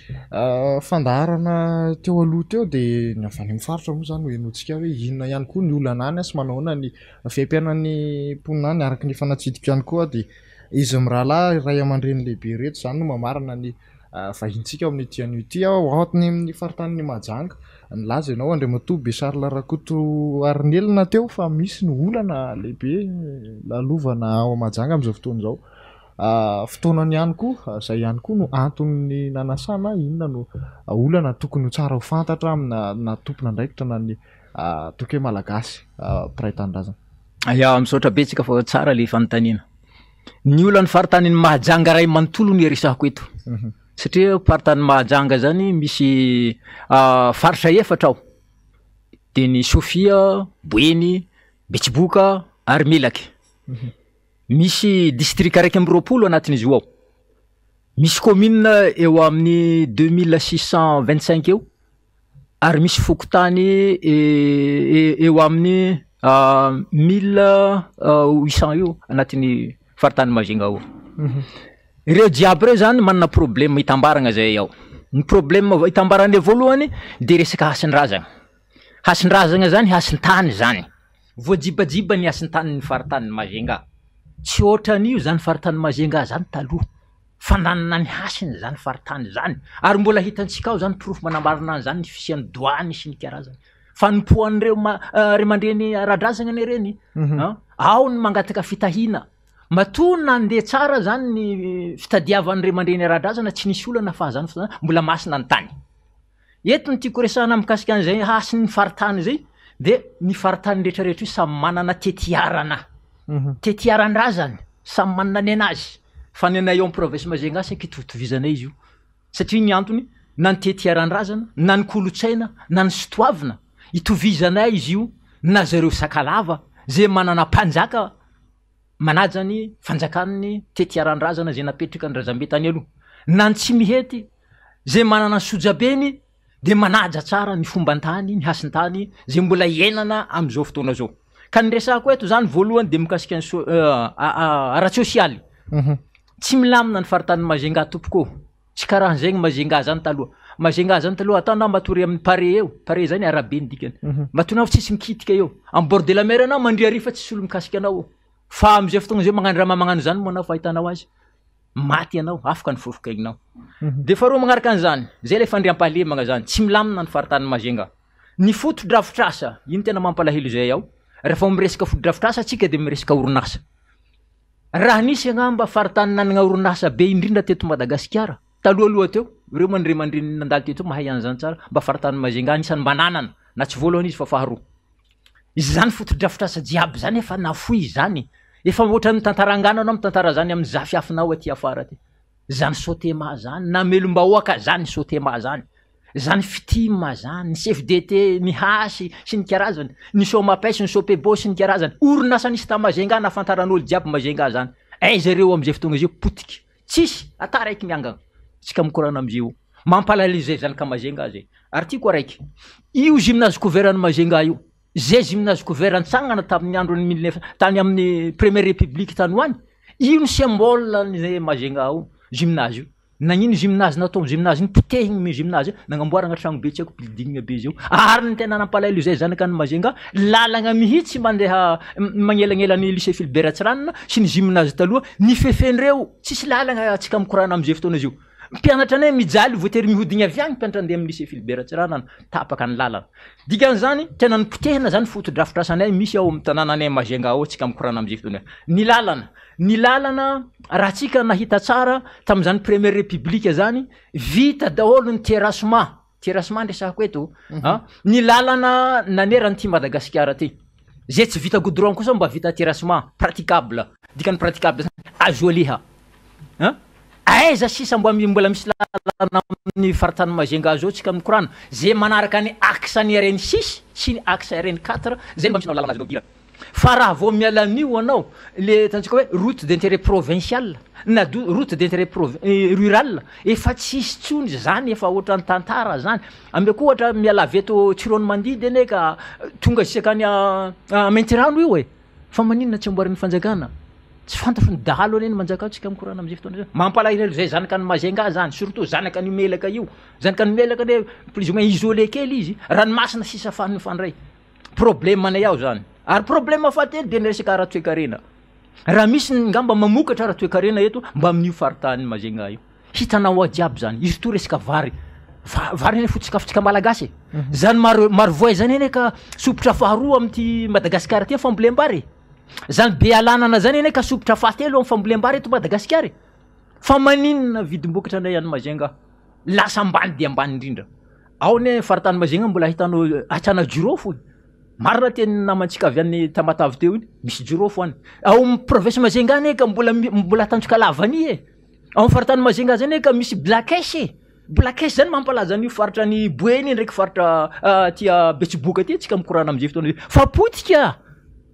fandaharana teo aloha teo dia ny avy any amin'ny faritra moa izany no henointsika hoe inona ihany koa ny olana any sy manao ahoana ny fiaimpiainan'ny mponina any. Araka ny efa natsidiko ihany koa dia izy mirahalahy ray aman-dreny lehibe ireto izany no mamarana ny vahintsika ao amin'ity anio ity. Ao amin'ny faritanin'i Mahajanga, nilaza ianao Andriamatoa Be Charles Rakotoarinelina teo fa misy ny olana lehibe lalovana ao Mahajanga amin'izao fotoana izao. Fotoanany ihany koa, izay ihany koa no anton'ny nanasana inona no olana tokony ho tsara ho fantatra amina na tompon'andraikitra na ny ataoko hoe Malagasy mpiray tanindrazana. Ya, misaotra betsaka fa tsara le fanontaniana. Ny olan'ny faritanin'i Mahajanga iray manontolo no iresahako eto. Satria faritanin'i Mahajanga zany misy faritra efatra ao. De ny Sofia, Boeny, Betsiboka ary Melaky. Misy distrika 21 anatin'izy io ao. Misy commune eo amin'ny 2625 eo ary misy fokontany eo amin'ny 1800 eo anatin'ny faritany Majunga ao. Ireo jiaby ireo zany manana problème itambaragna zay ao. Ny problème itambaranay voalohany de resaka hasin-drazagna. Hasin-drazagna zany hasin-tany zany. Voajibajiba ny hasin-tanin'ny faritanin'i Majunga. Tsy ohatran'io zany faritanin'i Majunga zany taloha. Fa nanana ny hasiny zany faritany zany. Ary mbola hitantsika ao zany porofo manamarina an'izany ny fisian'ny doany sy ny karazany. Fanompoan'ireo ma- ray aman-dreny ara-drazana anie ireny. An, ao ny mangataka fitahiana. Matoa nandeha tsara zany ny fitadiavan'ny ray aman-dreny ara-drazana tsy nisy olana fa zany fotoana zany mbola masina ny tany. Eto ny tiako resahana mikasika an'izay hasin'ny faritany izay de ny faritany rehetrarehetra io samy manana tetiarana. Tetiaran-drazany, samy manana ny anazy. Fa ny anay ao amin'ny province Majunga saika itovitovizanay izy io. Satria ny antony, na ny tetiaran-drazana, na ny kolontsaina, na ny sotoavina, itovizanay izy io na zareo Sakalava zay manana mpanjaka manaja ny fanjakan'ny tetiaran-drazana zay napetraka ny razambe tany aloha, na ny Tsimihety zay manana ny sojabeny de manaja tsara ny fomban-tany, ny hasin-tany zay mbola iainana am'zao fotoana zao. Ka ny resahako eto zany voalohany de mikasika ny so- ara-tsosialy, tsy milamina ny faritanin'i Majunga tompoko ô, tsy karahan'zegny Majunga zany taloha, Majunga zany taloha ata anao matory amin'ny pare eo, pare zany arabe ny dikany, matory anao fa tsisy mikitika eo, am bord de la mer anao mandria ary fa tsisy olo mikasika anao eo, fa am'zay fotoagna zay magnano raha magnano zany moa anao fahitanao azy, maty ianao, afaka ny fofok'aignao. De faharoa magnaraka an'zany, zay le fandriampahalemagna zany, tsy milamina ny faritanin'i Majunga. Ny fotodrafitrasa, ino tena mampalahelo izay ao, rehefa miresaka fotodrafitrasa tsika de miresaka orinasa. Raha nisy angamba faritany nanana orinasa be indrindra teto Madagasikara, talohaloha teo, ireo moa ny ray aman-dreny nandalo teto mahay an'izany tsara, mba faritany Majunga anisan'ny mba nanana, na tsy voalohany izy fa faharoa. Izany fotodrafitrasa jiaby zany efa nafoy izany, efa ohatran'ny mitantara angano anao mitantara zany amin'ny zafiafinao aty afara aty. Zany Sotema zany, namelom-bahoaka zany Sotema zany. Zany Fitim zany, ny CFDT, ny Hasy sy ny karazany, ny Somapes, ny Sopebo sy ny karazany, orinasa nisy ta Majunga nahafantaran'olo jiaby Majunga zany, aiza ireo amizay fotoagna zay potika, tsisy ata raiky miangana, tsika mikorana amizay io, mampalahelo zay zanaka Majunga zay, ary tiako araiky, io gymnase couvert any Majunga io, zay gymnase couvert nitsangana tamin'ny andron'ny mille neuf tany amin'ny première république tany ho any, io ny symbole an'izay Majunga ao, gymnase io. Nagnino gymnase natao gymnase iny potehigny ny gymnase io nagnamboaragna tragno be tsy haiko building be zao ary ny tena nampalahelo zay zanaka any Majunga lalagna mihitsy mandeha magnelagnela ny lycée Philibert Tsiranana sy ny gymnase taloha ny fefendreo tsisy lalagna antsika mikorana amizay fotoana zio mpianatra anay mijaly voatery mihodigny avy agny mpianatra andeha amy lycée Philibert Tsiranana tapaka ny lalana dikan'izany tena nipotehina zany fotodrafitrasanay misy ao amy tanànanay Majunga ao antsika mikorana amizay fotoana ny lalana Ny lalana raha tsika nahita tsara tamin'izany première république zany vita daholo ny terrassement, terrassement resahako eto a, ny lalana naneran'ity Madagasikara ty, zay tsy vita goudron kosa mba vita terrassement praticable, dikan'ny praticable zany azo aleha a, aiza sisa mba mbola misy lalana. amin'ny faritany Majunga zao tsika mikorana, ze manaraka ny axe ny RN six sy ny axe RN quatre zay no mba misy lalana azonao idirana. Fa raha vao miala an'io anao, le ataontsika hoe route d'intérêt provincial na route d'intérêt rural, efa tsisy tsony zany, efa ohatran'ny tantara zany. Ameko ohatra miala avy eto Tsiroanomandidy anie ka tonga jusqu'any Maintirano io e! Fa maninona tsy amboarin'ny fanjakana? Tsy fantatro ny dahalo anie no manjaka ao tsika mikorana amizay fotoana zay. Mampalahelo zay zanaka any Majunga zany, surtout zanaka an'io Melaka io. Zanaka an'i Melaka anie plus ou moins isolé kely izy, ranomasina sisa afahany mifandray. Problème anay ao zany. Ary problème fahatelo dia ny resaka ara-toekarena. Raha misy ny ngamba mamokatra ara-toekarena eto mba amin'io faritany Majunga io. Hitanao ao jiaby zany, surtout resaka vary. Vary anie foto-tsakafontsika malagasy e. Zany maro marovoay zany anie ka sompitra faharoa amin'ity Madagasikara ity fambolem-bary e. Zany Bealanana zany anie ka sompitra fahatelo amin'ny fambolem-bary eto Madagasikara e. Fa maninona vidim-bokatra indray any Majunga? Lasa ambany dia ambany indrindra. Ao anie faritany Majunga mbola ahitanao ahitana jirofo e. Marina tenin'ny namantsika avy any Tamatave teo iny, misy jirofo any. Ao amin'ny province Majunga anie ka mbola mbola ahitantsika lavania e. Ao amin'ny faritany Majunga zany anie ka misy Black-S e. Black-S zany mampalaza an'io faritra any Boeny ndraiky faritra aty Betsiboka aty antsika mikorana am'zay fotoana zay. Fa potika,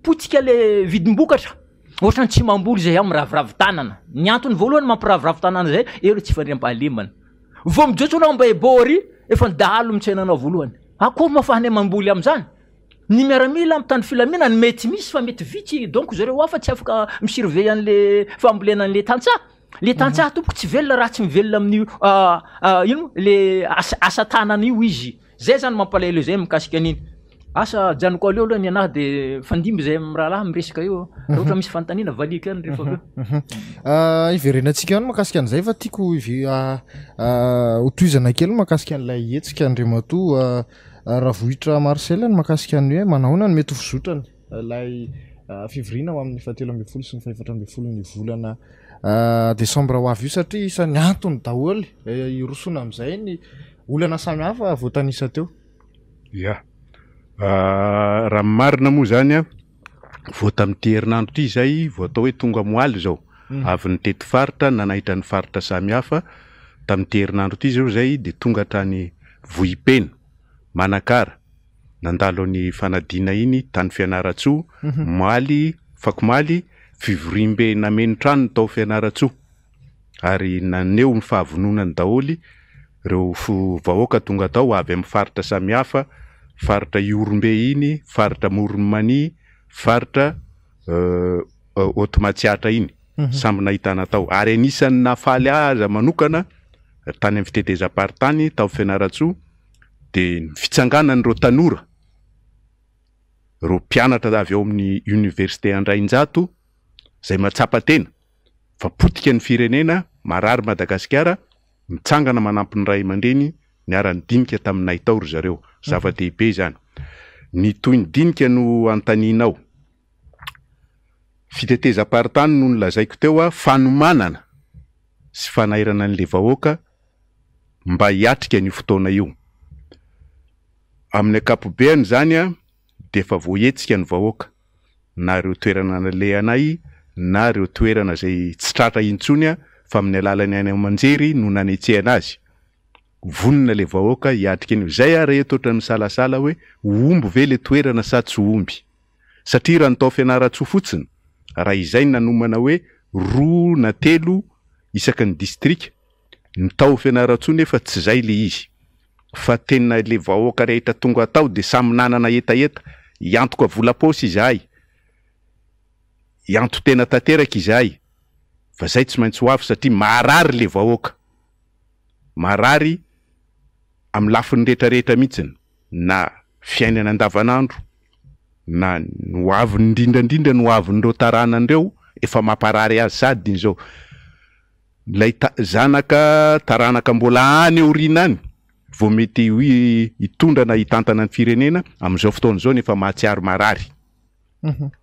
potika le vidim-bokatra. Ohatran'ny tsy mamboly zay ao miraviravy tanana. Ny antony voalohany mampiraviravy tanana zay, eo le tsy fandriampahalemana. Vao mijotso anao Ambahibo ary efa ny dahalo mitsaina anao voalohany. Akory moa afahanay mamboly am'zany? Ny miaramila mitandro filaminana mety misy fa mety vitsy donc zareo hafa tsy afaka mi-surveiller an'le fambolena an'le tantsaha. Le tantsaha tompoko tsy velona raha tsy mivelona amin'io ino le asa asa tanana io izy. Zay zany mampalahelo zay mikasika an'iny. Asa ajanoko aleo aloha ny anahy de fandimby zay mirahalahy miresaka eo. Raha ohatra misy fanontaniana valiako ihany rehefa avy eo. Hiverenantsika ihany mahakasika an'izay fa tiako hotohizana kely mahakasika an'ilay hetsika Andriamatoa Ravohitra Marcel ny mahakasika ny hoe manahoana no mety ho fizotrany ilay fivoriana ho amin'ny fahatelo ambin'ny folo sy ny fahefatra ambin'ny folo ny volana desambra ho avy io satria isan'ny antony daholo hirosoana amin'izay ny olana samihafa voatanisa teo. Ya, raha ny marina moa izany an, vao tamin'ity herinandro ity izay vao atao hoe tonga moaly izao, avy nitety faritra, nanaitra ny faritra samihafa, tamin'ity herinandro ity izao izay dia tonga hatrany Vohipeno, Manakara, nandalo an'i Fanadina iny tany Fianarantsoa, omaly, afakomaly, fivoriambe nameno trano tao Fianarantsoa ary naneho ny fahavononany daholo ireo vahoaka tonga tao avy amin'ny faritra samihafa, faritra Ihorombe iny, faritra Amoron'i Mania, faritra Haute Matsiatra iny, samy nahitana tao ary anisan'ny nahafaly ahy aza manokana tany amin'ny fitetezam-paritany tao Fianarantsoa dia ny fitsanganan'ireo tanora, ireo mpianatra avy ao amin'ny Université Andrainjato izay mahatsapa tena fa potika ny firenena, marary Madagasikara, mitsangana manampy ny ray aman-dreny niara-nidinika taminay tao ry zareo. Zava-dehibe izany. Ny toy ny dinika no anontanianao. Fitetezam-paritany no nolazaiko teo, fanomanana sy fanairana an'ilay vahoaka mba hiatrika an'io fotoana io. Amin'ny ankapobeany izany dia efa voahetsika ny vahoaka, na ireo toerana nalehanay na ireo toerana izay tsy tratra intsony fa amin'ny alalan'ny haino aman-jery no nanetsehana azy. Vonona ilay vahoaka hiatrika an'io. Izay ary eto ohatran'ny misalasala hoe ho omby ve ilay toerana sa tsy ho omby. Satria raha ny tao Fianarantsoa fotsiny, raha izay no nanomana hoe roa na telo isaky ny distrika, ny tao Fianarantsoa nefa tsy izay ilay izy. Fa tena ilay vahoaka rehetra tonga tao dia samy nanana hetaheta, hiantoka vola paosy izahay, hianto-tena tanteraka izahay, fa izay tsy maintsy ho avy satria marary ilay vahoaka. Marary amin'ny lafiny rehetra rehetra mihitsiny. na fiainana andavanandro na ny ho aviny indrindra indrindra ny ho avin'ireo taranany ireo efa mamparary azy sady izao ilay zanaka taranaka mbola any aoriana any vao mety ho hitondra na hitantana ny firenena amin'izao fotoana izao nefa mahatsiaro marary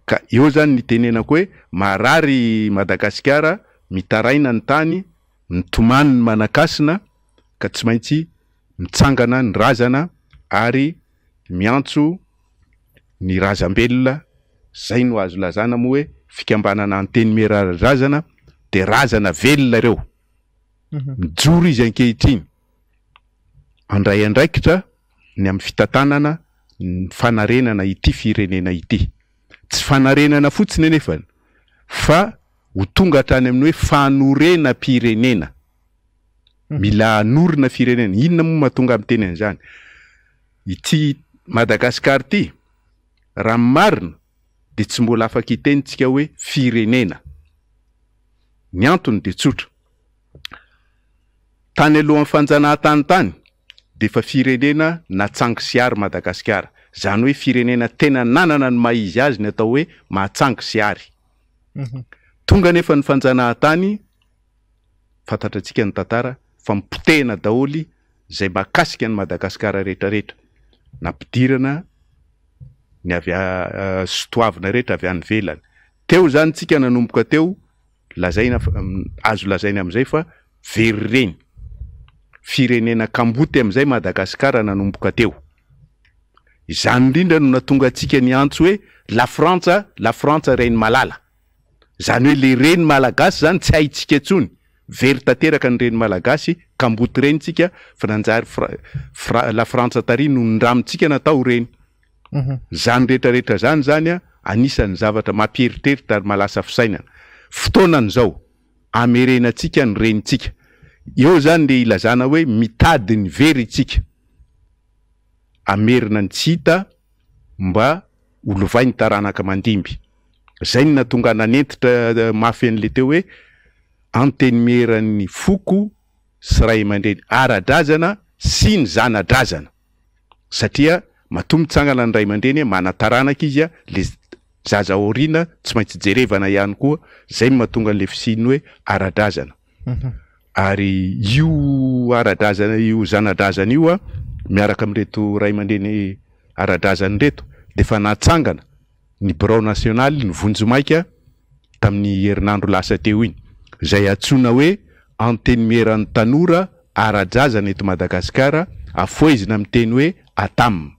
ka eo zany ny itenenako hoe marary Madagasikara mitaraina ny tany mitomany ny manakasina ka tsy maintsy mitsangana ny razana ary miantso ny razambelona, zay no azo lazana moa hoe fikambanana antenimiera ara-drazana de razana velona ireo, mijoro izy ankehitriny. Handray andraikitra ny amin'ny fitantanana ny fanarenana ity firenena ity. Tsy fanarenana fotsiny anefa fa ho tonga hatrany amin'ny hoe fanorenam-pirenena. Mila hanorina firenena. Inona moa mahatonga ahy miteny an'izany? Ity Madagasikara ity, raha ny marina dia tsy mbola afaka hiteny tsika hoe firenena. Ny antony dia tsotra. Tany alohan'ny fanjanahantany tany dia efa firenena natsangy sy ary Madagasikara. Izany hoe firenena tena nanana ny maha izy azy ny atao hoe mahatsangy sy ary. Tonga anefa ny fanjanahantany, fantatrantsika ny tantara fa nipotehina daholo izay mahakasika an'i Madagasikara rehetra rehetra. Nampidirana ny avy sotoavina rehetra avy any ivelany. Teo izany tsika nanomboka teo Lazaina fa, azo lazaina amin'izay fa very reny. Firenena kamboty amin'izay Madagasikara nanomboka teo. Izany indrindra no nahatonga antsika niantso hoe la Frantsa, la Frantsa reny malala. Izany hoe le reny malagasy izany tsy haintsika intsony. Very tanteraka ny reny malagasy, kamboty reny tsika fa nanjary fra, la Frantsa tary no nindramintsika natao reny. Izany rehetra rehetra izany izany anisan'ny zavatra mampieritreritra ary mahalasa fisainana. Fotoanany izao hamerenantsika ny renintsika. Eo izany le ilazana hoe mitady ny very isika. Hamerina ny tsy hita mba ho lovain'ny taranaka mandimby. Izay no nahatonga nanentitra mafy an'le teo hoe Antenimieran'ny foko sy ray aman-dreny ara-drazana sy ny zana-drazana. Satria matoa mitsangana ny ray aman-dreny manan-taranaka izy le zaza aoriana tsy maintsy jerevana ihany koa, zay no mahatonga an'le fisian'ny hoe ara-drazana. Ary io ara-drazana io zana-drazana io a miaraka amin'ireto ray aman-dreny ara-drazana ireto dia efa natsangana ny birao nasionaly ny vonjimaika tamin'ny herinandro lasa teo iny, izay antsoina hoe Antenimieran'ny tanora ara-drazana eto Madagasikara, afohezina amin'ny teny hoe ATAM.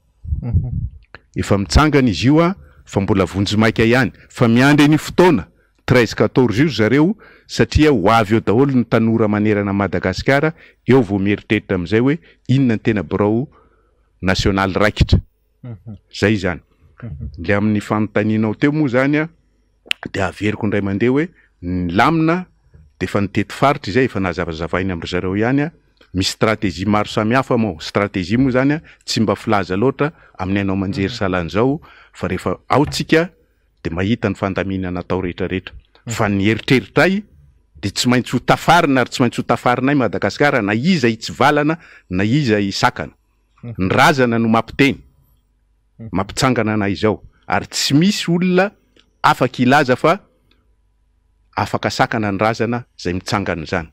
Efa mitsangana izy io fa mbola vonjimaika ihany, fa miandry an'io fotoana 13 14 io ry zareo satria ho avy eo daholo ny tanora manerana an'i Madagasikara, eo vao mieritreritra amin'izay hoe inona ny tena birao nasionaly raikitra. Zay izany. Le amin'ny fanontanianao teo moa zany a, de averiko indray mandeha hoe ny lamina de efa nitety faritra izay, efa nazavazavainy amin-dry zareo ihany a, misy stratégie maro samihafa moa, stratégie moa zany a tsy mba filaza loatra amin'ny haino aman-jery sahalan'izao fa rehefa ao tsika de mahita ny fandaminana atao rehetra rehetra, fa ny eritreritray de tsy maintsy ho tafarina ary tsy maintsy ho tafarinay Madagasikara na iza hitsivalana na iza hisakana. Ny razana no mampiteny, mampitsangana anay izao, ary tsy misy olona afaka hilaza fa afaka sakana ny razana izay mitsangana izany.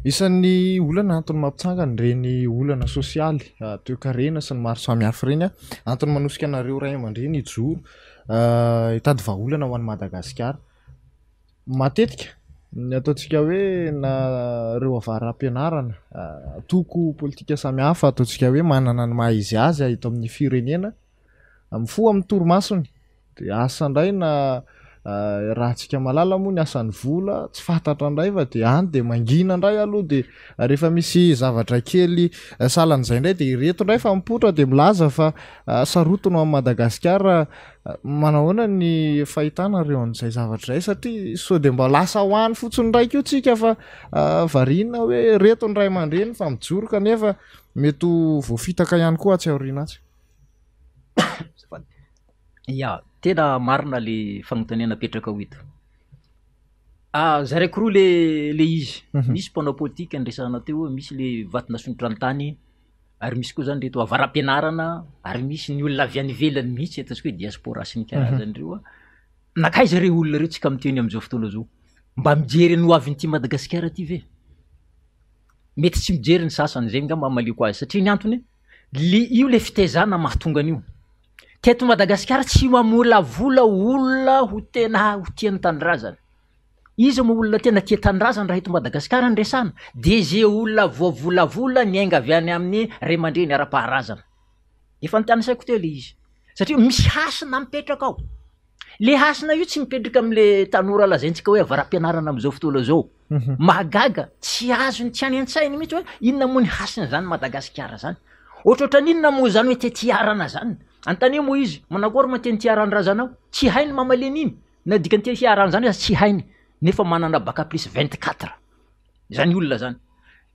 Isan'ny olana antony mampitsangana ireny olana sosialy, toekarena sy ny maro samihafa ireny, antony manosika anareo ray aman-dreny hijoro hitady vahaolana ho an'i Madagasikara. Matetika ny ataontsika hoe na ireo avara-pianarana, antoko politika samihafa ataontsika hoe manana ny maha izy azy eto amin'ny firenena, mifoha amin'ny torimasony dia asa indray na raha antsika mahalala moa ny asan'ny vola tsy fantatra indray fa dia any dia mangina indray aloha dia rehefa misy zavatra kely sahalan'izay indray dia ireto indray fa mipoitra dia milaza fa sarotiny ho an'i Madagasikara Manahoana ny fahitanareo an'izay zavatra izay satria sao dia mba lasa ho any fotsiny indray koa tsika fa variana hoe reto ny ray aman-dreny fa mijoro kanefa mety ho voafitaka ihany koa atsy aoriana atsy. Azafady. Ya, tena marina le fagnontaniana apetrakao eto. Zaraiko roa le le izy. Misy mpanao politika niresahana teo, misy le vato nasondrotra ny tany. Ary misy koa zany reto avara-pianarana ary misy ny olona avy any ivelany mihitsy ataontsika hoe diaspora sy ny karazany reo a, nankaiza reo olona reo tsika miteny am'zao fotoana zao? Mba mijery ny ho avin'ity Madagasikara ty ve? Mety tsy mijery ny sasany, zay ngamba hamaliako azy satria ny antony le io le fitaizana mahatonga an'io, teto Madagasikara tsy mamolavola olona ho tena ho tia ny tanindrazana. Iza moa olona tena tia tanindrazana raha eto Madagasikara no resahana? Dia ze olona voavolavola niainga avy any amin'ny ray aman-dreny ara-paharazana. Efa notanisaiko teo le izy. Satria misy hasina mipetraka ao. Le hasina io tsy mipetraka amle tanora lazaintsika hoe avara-pianarana amzao fotoana zao. Mahagaga, tsy azony, tsy any an-tsainy mihitsy hoe inona moa ny hasin'izany Madagasikara zany. Ohatrohatran'inona moa zany hoe tetiarana zany. Anontanio moa izy, manakory moa teny tiaran-drazanao? Tsy hainy mamaly an'iny, na dikan'ny teny hiarana zany aza tsy hainy, nefa manana bac plus 24 zany olona zany.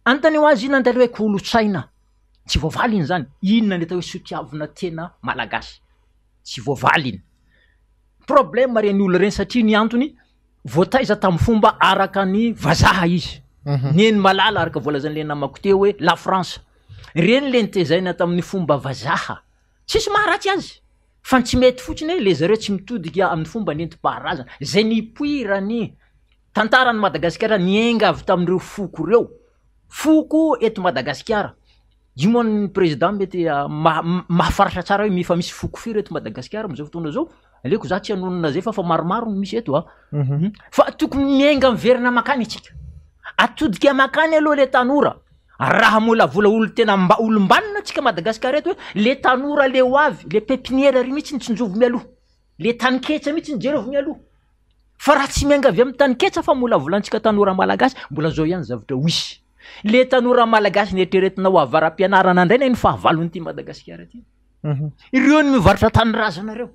Anontanio azy inona ny atao hoe kolontsaina, tsy voavaliny zany, inona ny atao hoe sotiavina tena malagasy, tsy voavaliny. Problème reny olona reny satria ny antony voataiza tamin'ny fomba araka ny vazaha izy. Neny malala araka voalazan'le namako teo hoe la France. Reny le nitezaina tamin'ny fomba vazaha. Tsisy maharatsy azy fa ny tsy mety fotsiny hoe le zareo tsy mitodika amin'ny fomba nentim-paharazana zay nipoiran'ny tantaran'i Madagasikara niainga avy tamin'ireo foko ireo. Foko eto Madagasikara. Io moa ny président mety mahafaritra tsara hoe efa misy foko firy eto Madagasikara amin'izao fotoana izao. Aleoko za tsy hanonona zay fa fa maromaro no misy eto a. Fa tokony miainga miverina makany isika. Atodika makany aloha le tanora. Raha hamolavola olo tena mba olom-banona antsika Madagasikara eto hoe le tanora le ho avy, le pepiniera ry mihitsy ny tsinjovy mialoha. Le taninketsa mihitsy ny jereo mialoha. Fa raha tsy miainga avy amin'ny taninketsa famolavolantsika tanora malagasy, mbola zao ihany zavatra ho hisy. Le tanora malagasy neritreretina ho avara-pianarana indray ny fahavalon'ity Madagasikara ity. Ireo no mivarotra tanindrazana ireo.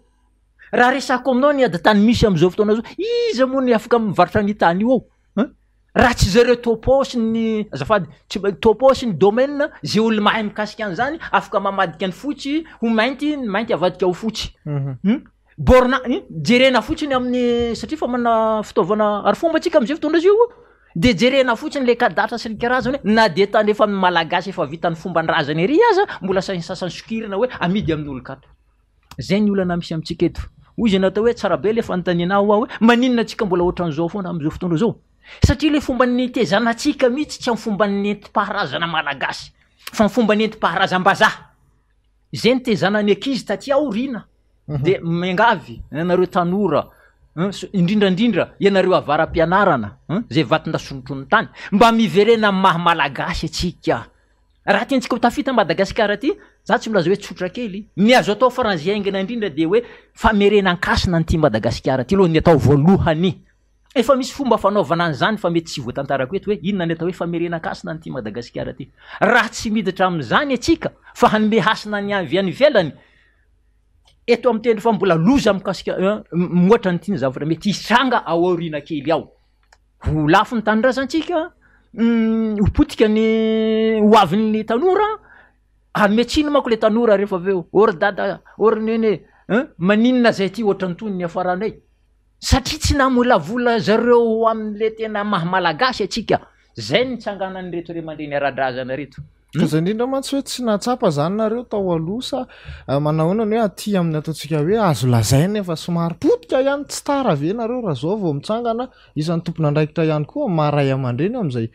Raha resako aminao ny ady tany misy amin'izao fotoana izao, iza moa ny afaka mivarotra ny tany io ao? Hein? Raha tsy zareo topo sy ny azafady, tsy topo sy ny domaine, ze olona mahay mikasika an'izany afaka mamadika ny fotsy ho mainty, ny mainty avadika ho fotsy. Hum? Borne, hum? Jerena fotsiny amin'ny satria fa manana fitaovana arifomba tsika amin'izay fotoana izay io, de jerena fotsiny le kadastra sy ny karazany hoe na dia tany efa malagasy efa vita ny fomban-drazany ery aza mbola sahin'ny sasany sokirina hoe amidy amin'olon-kato. Zay ny olana misy amintsika eto. Hoy izay natao hoe tsara be le fanontaniana aho hoe maninona antsika mbola ohatran'izao foana amin'izao fotoana izao? Satria le fomba nitezana antsika mihitsy tsy amin'ny fomba nentim-paharazana malagasy fa ny fomba nentim-paharazam-bazaha. Zay nitezana ny ankizy taty aoriana. De miangavy ianareo tanora, indrindra indrindra ianareo avara-pianarana, zay vaton-dasonotro ny tany, mba miverena amin'ny maha malagasy antsika. Raha tiantsika ho tafita Madagasikara aty, za tsy milaza hoe tsotra kely, ny azo atao faran'izay haingana indrindra dia hoe famerenan-kasina an'ity Madagasikara ity aloha ny atao voalohany. Efa misy fomba fanaovana an'izany fa mety tsy voatantarako eto hoe inona ny atao hoe famerenan-kasina an'ity Madagasikara ity. Raha tsy miditra amin'izany antsika fa hanome hasina ny avy any ivelany, eto amin'ny teny fa mbola loza mikasika mihoatra an'ity ny zavatra mety hitranga ao aoriana kely ao. Ho lafo ny tanindrazantsika, ho potika ny ho avin'ny tanora, hanome tsiny manko le tanora rehefa avy eo, ô ry dada, ô ry neny e, hein, maninona zay ty ohatran'itony niafaranay? Satria tsy namolavola zareo ho amin'le tena maha malagasy antsika, zay ny nitsanganan'ireto ray aman-dreny ara-drazana reto. Ka izay indrindra mantsy hoe tsy nahatsapa izany nareo tao aloha sa manahoana ny hoe aty amin'ny ataontsika hoe azo lazaina efa somary potika ihany, tsy tara ve nareo raha izao vao mitsangana, isan'ny tompon'andraikitra ihany koa amin'ny maha ray aman-dreny amin'izay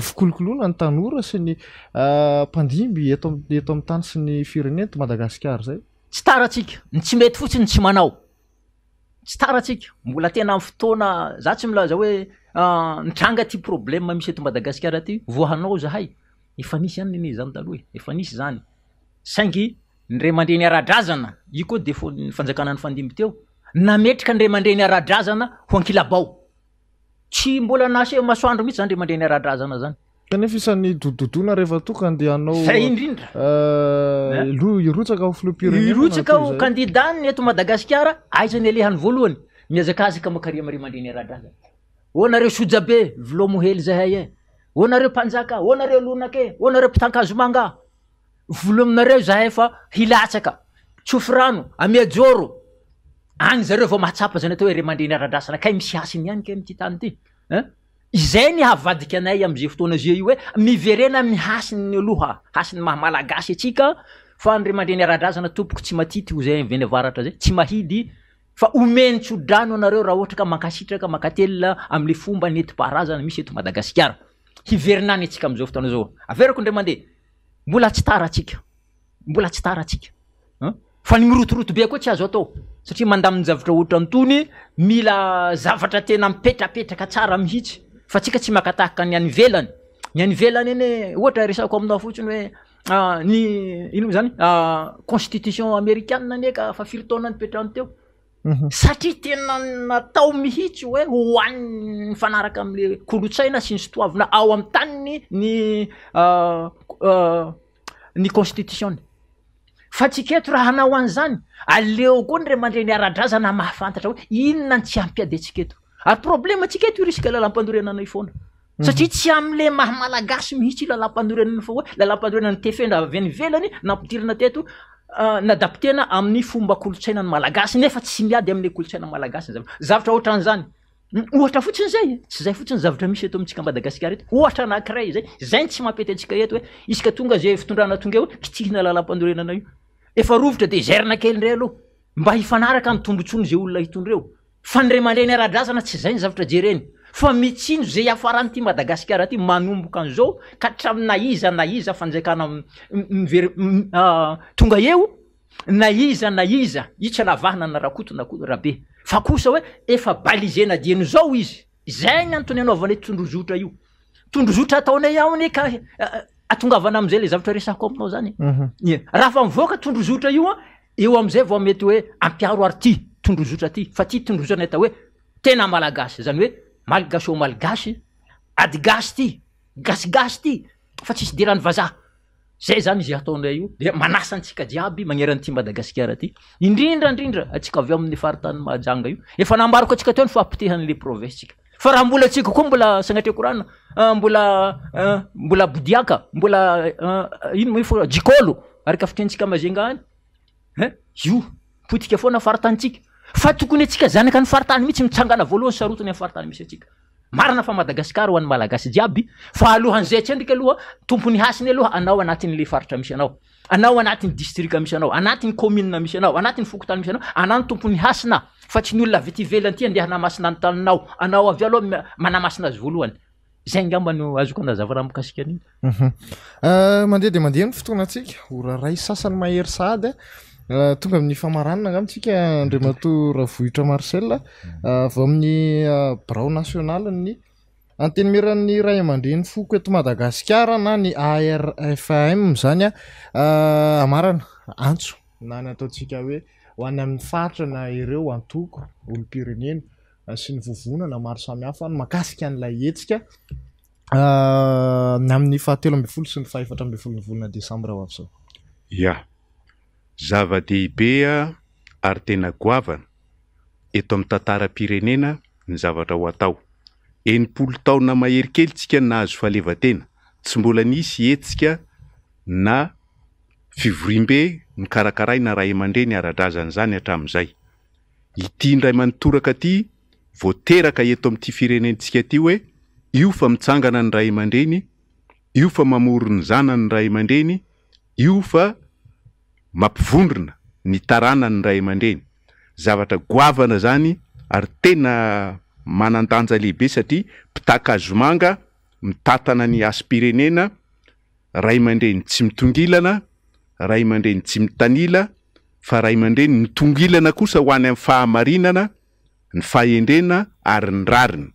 fikolokoloana ny tanora sy ny mpandimby eto eto amin'ny tany sy ny firenena eto Madagasikara izay? Tsy tara tsika, ny tsy mety fotsiny tsy manao. Tsy tara tsika, mbola tena amin'ny fotoana, za tsy milaza hoe nitranga ty problème misy eto Madagasikara ty vao hanao zahay, efa nisy ihany nene zany taloha e, efa nisy zany, saingy ny ray aman-dreny ara-drazana, io koa défaut ny fanjakana nifandimby teo, nametraka ny ray aman-dreny ara-drazana ho ankilabao. Tsy mbola naseho masoandro mihitsy zany ray aman-dreny ara-drazana zany. Kanefa isan'ny dododona rehefa toa ka andeha hanao Zay indrindra. Lo hirotsaka ho filoham-pirenena na Hirotsaka toy ho izay. kandida ny eto Madagasikara, aiza ny alehany voalohany? Mihazakazaka makaria amin'ny ray aman-dreny ara-drazana. Ô nareo sojabe, vilomo hely zahay e! Ô nareo mpanjaka, ô nareo lonaka e! Ô nareo mpitankazomanga! Volominareo zahay fa hilatsaka, tsofy rano, amiajoro! Agny zareo vao mahatsapa zany atao hoe ray aman-dreny ara-drasana, kay misy hasiny ihany kay amin'ity tany ity hein! Izay ny havadika anay amin'izay fotoana izay io hoe miverena amin'ny hasiny aloha, hasiny maha malagasy antsika fa ny ray aman-dreny ara-drazana tompoko tsy matity ho zay avy any avaratra zay, tsy mahidy fa omeny tso-drano anareo raha ohatra ka mankasitraka, mankatelina amin'le fomba nentim-paharazana misy eto Madagasikara. Hiverina any antsika amin'izao fotoana izao. Averiko indray mandeha, mbola tsy tara antsika. Mbola tsy tara tsika an! Fa ny mirotoroto be koa tsy azo atao satria mandamin-javatra ohatran'itony mila zavatra tena mipetrapetraka tsara mihitsy fa tsika tsy maka tahaka ny any ivelany, ny any ivelany anie ohatra resahako aminao fotsiny hoe ny ino moa zany constitution amerikana anie ka efa firy taona nipetrahany teo. Satria tena natao mihitsy hoe ho an'ny mifanaraka amin'le kolontsaina sy ny sotoavina ao amin'ny taniny ny ny constitution-ny. Fa tsika eto raha hanao an'izany, aleo koa ny ray aman-dreny ara-drazana mahafantatra hoe inona ny tsy hampiady antsika eto. Ary problème antsika eto io resaka lalam-panorenana io foana. Satria tsy amin'le maha malagasy mihitsy io lalam-panorenana io fa hoe lalam-panorenana notefena avy any ivelany, nampidirina teto, nadaptena amin'ny fomba kolontsaina ny malagasy nefa tsy miady amin'le kolontsaina malagasy ny zavatra. Zavatra ohatran'izany. Ohatra fotsiny zay e, tsy zay fotsiny zavatra misy eto amintsika Madagasikara eto, ohatra anankiray zay, zay no tsy mampety antsika eto hoe isaka tonga zay fitondrana tonga eo kitihina lalam-panorenana io, efa rovitra de zairina kely ndray aloha mba hifanaraka amin'ny tombotsoany zay olona hitondra eo, fa ny ray aman-dreny ara-drazana tsy zay ny zavatra jereny fa mitsinjo zay hiafaran'ity Madagasikara ty manomboka an'izao ka hatramin'ny na iza na iza fanjakana miver- tonga eo. Na iza na iza, io tsy anavahana na Rakoto na koa Rabe, fa kosa hoe efa balisena dieny izao izy, izay ny antony anaovanay tondrozotra io, tondrozotra ataonay ao anie ka atongavana am'izay le zavatra resahako aminao zany e. Ie, raha fa mivoaka tondrozotra io an, eo am'izay vao mety hoe ampiaro ary ty tondrozotra ty, fa ty tondrozotra ny atao hoe tena malagasy, zany hoe malgacho-malgache, ady gasy ty, gasigasy ty, fa tsisy idiran'ny vazaha. Zay zany izy ataonay io dia manasa antsika jiaby magneran'ity Madagasikara ty, indrindra indrindra antsika avy ao amin'ny faritany Mahajanga io, efa nambarako antsika teo ny fahapotehan'le province tsika, fa raha mbola antsika koa mbola sagnatria korana mbola mbola bodiaka, mbola ino moa io fô jikôlo araka fitenintsika Majunga any hein, io potika foana faritanintsika, fa tokony antsika zanaka ny faritany mihitsy mitsangana voalohany sarotiny amin'ny faritany misy antsika. Marina fa Madagascar ho an'ny Malagasy jiaby fa alohan'izay atsendriky aloha tompon'ny hasiny aloha anao anatin'le faritra misy anao, anao anatin'ny distrika misy anao, anatin'ny commune misy anao, anatin'ny fokontany misy anao, anao no tompon'ny hasina fa tsy ny olona avy aty ivelany aty andeha hanamasina ny taninao, anao avy eo aloha manamasina azy voalohany. Zay angamba no azoko anazavana mikasika an'iny. Mandeha dia mandeha ny fotoanantsika, ora iray sasany mahery sahady. Tonga amin'ny famaranana angamba tsika Andriamatoa Ravohitra Marcel, avy ao amin'ny birao nasionalin'ny Antenimieran'ny Ray aman-dreny foko eto Madagasikara na ny ARFAM izany amarana antso na ny ataontsika hoe ho any amin'ny faritra na ireo antoko olom-pirenena sy ny vovonana maro samihafa mahakasika an'ilay hetsika ny amin'ny fahatelo ambin'ny folo sy ny fahefatra ambin'ny folon'ny volana desambra ho avy izao. Ya. Zava-dehibe ary tena goavana eto amin'ny tantaram-pirenena ny zavatra ho atao. 60 taona mahery kely tsika no nahazo fahaleovantena, tsy mbola nisy hetsika na fivoriambe nokarakaraina ray aman-dreny ara-drazana izany hatramin'izay. Ity indray mantoraka ity vao teraka eto amin'ity firenentsika ity hoe io fa mitsangana ny ray aman-dreny, io fa mamory ny zanany ny ray aman-dreny, io fa mampivondrona ny taranany ny ray aman-dreny. Zavatra goavana izany ary tena manan-danja lehibe satria mpitaka hazomanga mitantana ny hasim-pirenena, ray aman-dreny tsy mitongilana, ray aman-dreny tsy mitanila fa ray aman-dreny mitongilana kosa ho any amin'ny fahamarinana, ny fahendrena ary ny rariny.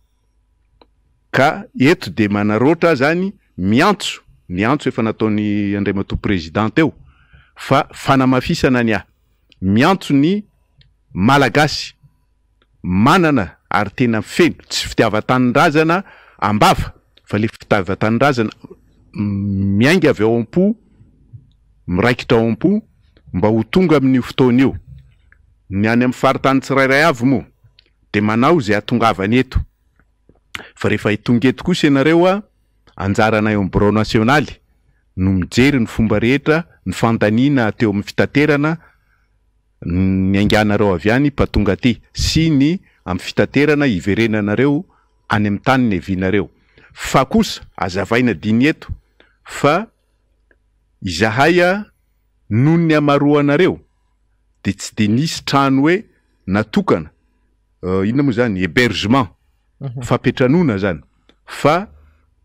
Ka eto dia manaraotra aho zany miantso ny antso efa nataon'i Andriamatoa Président teo fa fanamafisana ny ahy, miantso ny Malagasy manana ary tena feno, tsy fitiavan-tanindrazana am-bava fa le fitiavan-tanindrazana miainga avy ao am-po, miraikitra ao am-po mba ho tonga amin'io fotoana io. Ny any amin'ny faritany tsirairay avy moa dia manao izay hahatongavany eto. Fa rehefa tonga eto kosa ianareo a, anjaranay ao amin'ny birao nasionaly no mijery ny fomba rehetra, ny fandaniana teo amin'ny fitaterana niainganareo avy any mba tonga aty sy ny amin'ny fitaterana hiverenanareo any amin'ny tany niavianareo. Fa kosa azavaina diny eto fa izahay a, noho ny hamaroanareo dia tsy dia nisy trano hoe natokana, inona moa izany, hébergement, fampiantranoana izany, fa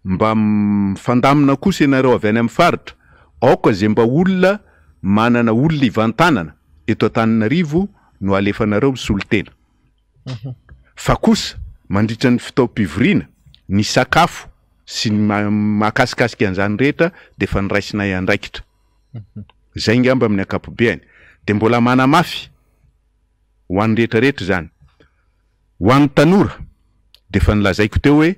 mba mifandamina kosa ianareo avy any amin'ny faritra, aoka izay mba olona manana olona ivantanana eto Antananarivo no alefanareo misolo tena. Fa kosa mandritra ny fotoam-pivoriana, ny sakafo sy ny mahakasikasika an'izany rehetra dia efa noraisinay andraikitra. Izay angamba amin'ny ankapobeany. Dia mbola manamafy. Ho an'ny rehetra rehetra izany. Ho an'ny tanora, dia efa nolazaiko teo hoe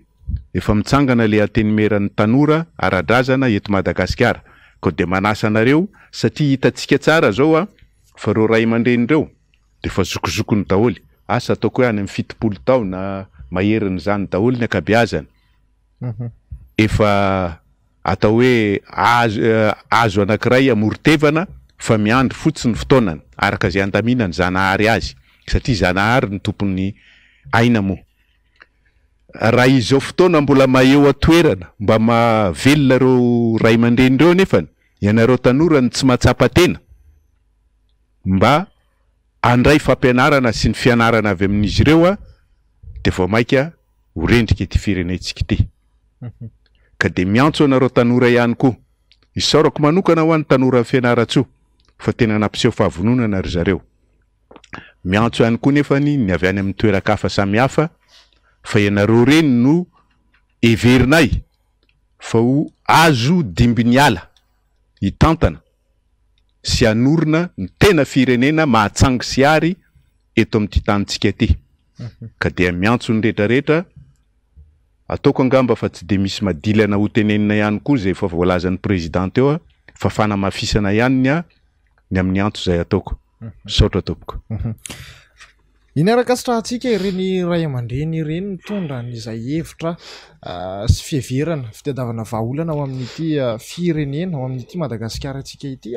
efa mitsangana ilay Antenimieran'ny tanora ara-drazana eto Madagasikara. Koa dia manasa anareo satria hitantsika tsara izao a, fa ireo ray aman-dreny ireo dia efa zokizokiny daholo. Asa ataoko hoe any amin'ny 70 taona maherin'izany daholo ny ankabeazany. Efa atao hoe azo azo anankiray amoron-tevana fa miandry fotsiny fotoanany araka izay andaminan'i Zanahary azy satria Zanahary no tompon'ny aina moa. Raha izao fotoana mbola maheo an-toerana mba mahavelona ireo ray aman-dreny ireo anefany ianareo tanora no tsy mahatsapa tena mba handray fampianarana sy ny fianarana avy amin'izy ireo dia vao maika ho rendrika ity firenentsika ity. Ka dia miantso anareo tanora ihany koa. Isaorako manokana hoa ny tanoran'i Fianarantsoa fa tena nampiseho fahavononana ry zareo. Miantso ihany koa nefany ny avy any amin'ny toeran-kafa samihafa fa ianareo ireny no heverinay fa ho azo dimbin'ny ala hitantana sy hanorina ny tena firenena mahatsangy sy ary eto amin'ity tanintsika ity. Ka dia miantso ny rehetra rehetra, ataoko angamba fa tsy dia misy madilana ho tenenina ihany koa izay efa voalazan'ny président teo fa fanamafisana ihany ny ahy ny amin'ny antso izay ataoko. Misaotra tompoko. Iny ara-kasitrahantsika ireny ray aman-dreny ireny mitondra an'izay hevitra sy fiheverana, fitadiavana vahaolana ho amin'ity firenena, ho amin'ity Madagasikara-ntsika ity.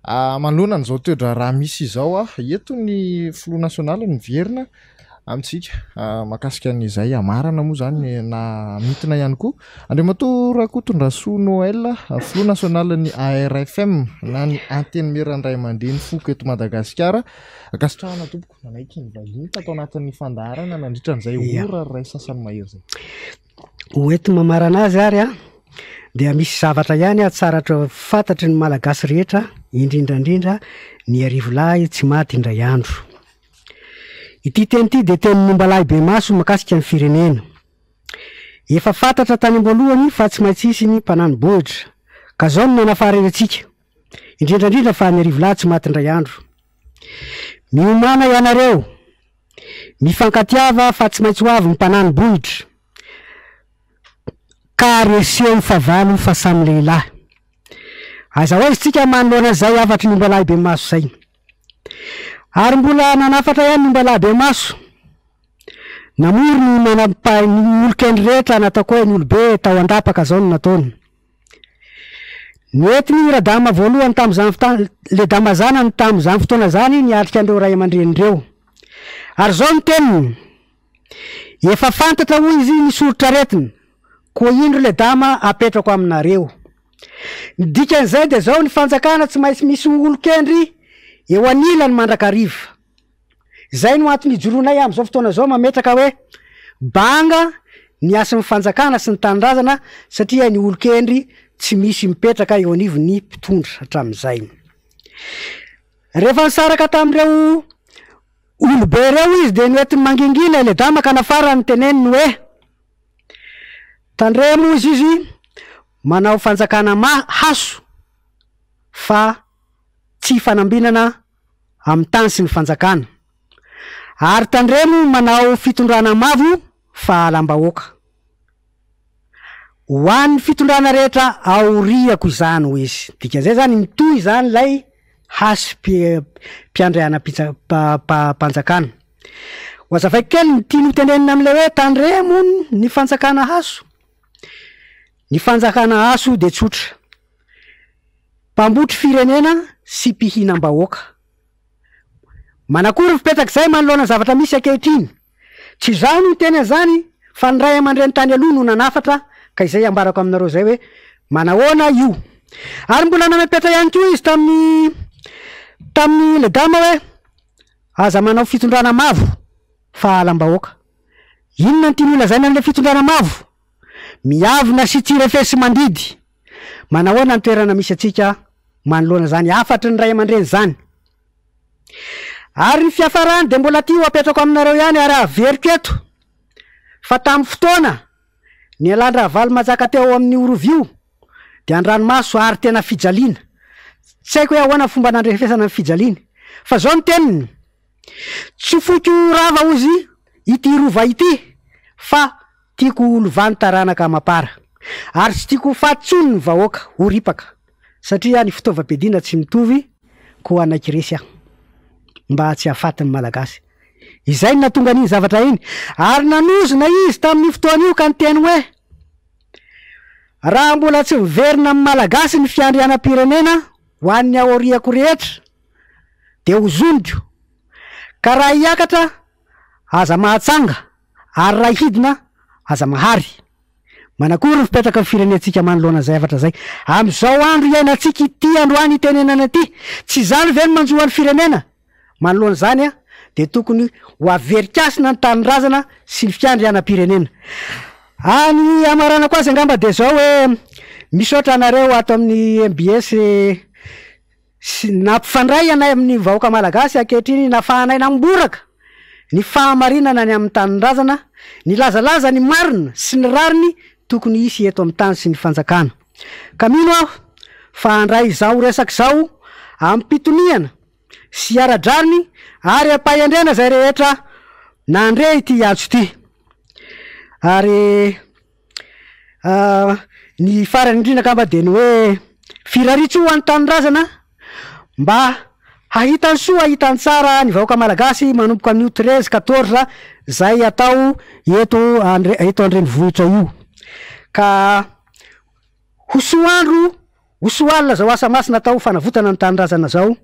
Manoloana an'izao toe-draharaha misy izao, eto ny filoha nasionaly miverina amintsika mahakasika an'izay hamarana moa izany na hamintina ihany koa. Andriamatoa Rakotondrasoa Noël, filoha nasionalin'ny ARFM na ny Antenimieran'ny Ray aman-dreny foko eto Madagasikara. Ankasitrahana tompoko nanaiky ny vahiny tato anatin'ny fandaharana nandritra an'izay ora iray sasany mahery izay. Ho enti-mamarana azy ary an, dia misy zavatra ihany tsara fantatry ny Malagasy rehetra, indrindra indrindra ny Arivolahy tsy maty indray andro. Ity teny ity dia tenin'ny Ombalahy Bemaso mahakasika ny firenena. Efa fantatra tany am-boalohany fa tsy maintsy hisy ny mpanani-bohitra, ka zao no nanafarany antsika, indrindra indrindra fa ny Arivolahy tsy maty indray andro. Miomàna ianareo! Mifankatiava fa tsy maintsy ho avy ny mpanani-bohitra ka reseo ny fahavalo fa samy lehilahy. Aiza ho aiza isika manoloana izay hafatry ny ombalahy be maso izay. Ary mbola nanafatra ihany ny ombalahy be maso. Namory ny manam-pahay ny olon-kendry rehetra nataoko hoe ny olobe tao an-dapa ka zao no nataony. Nentiny i Radama voalohany tamin'izany fotoana, Ledama zanany tamin'izany fotoana izany niatrika an'ireo ray aman-dreny ireo. Ary izao no teniny, Efa fantatra hoy izy ny soritr'aretina, koa indro Ledama apetrako aminareo. Ny dikan'izay dia izao, ny fanjakana tsy maintsy misy olon-kendry eo anilany mandrakariva. Izay no antony ijoroanay amin'izao fotoana izao mametraka hoe banga ny hasin'ny fanjakana sy ny tanindrazana satria ny olon-kendry tsy misy mipetraka eo anivon'ny mpitondra hatramin'izay. Rehefa nisaraka tamin'ireo olobe ireo izy dia noentiny mangingina i Ledama ka nafarany niteneniny hoe tandremo hozy izy manao fanjakana ma haso fa tsy ifanambinana amin'ny tany sy ny fanjakana. Ary tandremo manao fitondrana mavo fa halam-bahoaka. Ho an'ny fitondrana rehetra aoriako izany hoy izy. Dikan'izay izany mitohy izany ilay hasim-piandrianam-panjakana. Ho azavaiko kely ny tiany ho tenenina amin'ilay hoe tandremo ny fanjakana haso. Ny fanjakana haso dia tsotra. Mpambotry firenena sy mpihinam-bahoaka. Manakory ny fipetrak'izay manoloana ny zavatra misy ankehitriny? Tsy izaho no niteny an'izany fa ny ray aman-dreny tany aloha no nanafatra ka izay ambarako aminareo izay hoe manahoana io. Ary mbola namepetra ihany koa izy tamin'ny tamin'ny Ledama hoe aza manao fitondrana mavo fa halam-bahoaka. Inona no tiany holazaina amin'ilay fitondrana mavo? Miavona sy tsy refesi-mandidy. Manahoana ny toerana misy antsika manoloana izany hafatry ny ray aman-dreny izany? Ary ny fiafarany dia mbola tia ho apetrako aminareo ihany ary averiko eto fa tamin'ny fotoana nialan-dRavalomanjaka teo amin'io rova io dia an-dranomaso ary tena fijaliana. Tsy haiko hoe ahoana ny fomba nandrefesana ny fijaliany. Fa izao ny teniny. Tsy foiko ho rava hozy ity rova ity fa tiako ho lovan'ny taranaka amam-para. Ary tsy tiako ho faty tsony ny vahoaka, ho ripaka. Satria ny fitaovam-piadiana tsy mitovy koa hanaiky resy aho. Mba tsy hahafaty ny Malagasy. Izay no nahatonga an'iny zavatra iny. Ary nanozona izy tamin'io fotoana io ka niteny hoe, Raha mbola tsy miverina amin'ny Malagasy ny fiandrianam-pirenena ho an'ny aoriako rehetra, dia hozoniko. Ka raha hiakatra, aza mahatsanga, ary raha hidina, aza mahary. Manakory ny fipetraky ny firenentsika manoloana izay hafatra izay amin'izao andro iainantsika ity androany itenenana ity? Tsy izany ve no manjo an'ny firenena? Manoloana izany dia tokony ho averikasina ny tanindrazana sy ny fiandrianam-pirenena. Ny hamaranako azy angamba dia izao hoe misaotra anareo ato amin'ny mbs sy nampifandray anay amin'ny vahoaka malagasy ankehitriny nafahanay namboraka ny fahamarinana ny amin'ny tanindrazana, nilazalaza ny marina sy ny rariny tokony hisy eto amin'ny tany sy ny fanjakana. Ka mino aho fa handray izao resaka izao amim-pitoniana sy ara-drariny ary am-pahendrena izay rehetra nandre ity antso ity. Ary Ny farany indrindra angamba dia ny hoe firariantsoa ho an'ny tanindrazana mba hahita ny soa hahita ny tsara ny vahoaka malagasy manomboka anio 13, 14 izay atao eto eto an-drenivohitra io. Ka ho soa andro, ho soa alina izao asa masina atao fanavotana ny tanindrazana izao.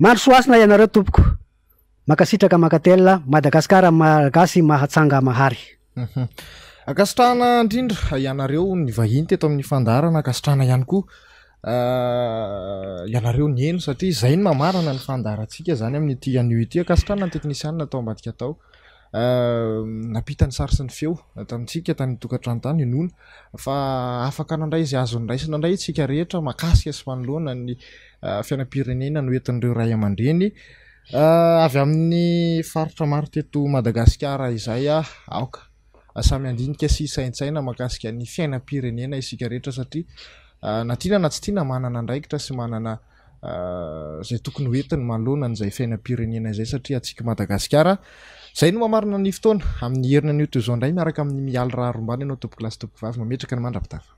Mandrosoa hasina ianareo tompoko. Mankasitraka mankatelina Madagascar Malagasy mahatsanga mahary. Ankasitrahana indrindra ianareo nivahiny teto amin'ny fandaharana, ankasitrahana ihany koa ianareo niheno satria izay no mamarana ny fandaharantsika izany amin'ity anio ity. Ankasitrahana ny teknisianina tao ambadika tao nampita ny sary sy ny feo tamintsika tany an-tokantrano tany. Inoana fa afaka nandray izay azo noraisina indray isika rehetra mahakasika sy manoloana ny fiainam-pirenena noentin'ireo ray aman-dreny Avy amin'ny faritra maro teto Madagasikara izay aoka samy handinika sy hisaintsaina mahakasika ny fiainam-pirenena isika rehetra satria na tiana na tsy tiana manana andraikitra sy manana izay tokony ho entiny manoloana an'izay fiainam-pirenena izay satria antsika Madagasikara. Izay no mamarana ny fotoana amin'ny heriny anio toy izao indray miaraka amin'ny Mialy Raharombana ianao tompokolahy sy tompokovavy mametraka ny mandra-pitafa.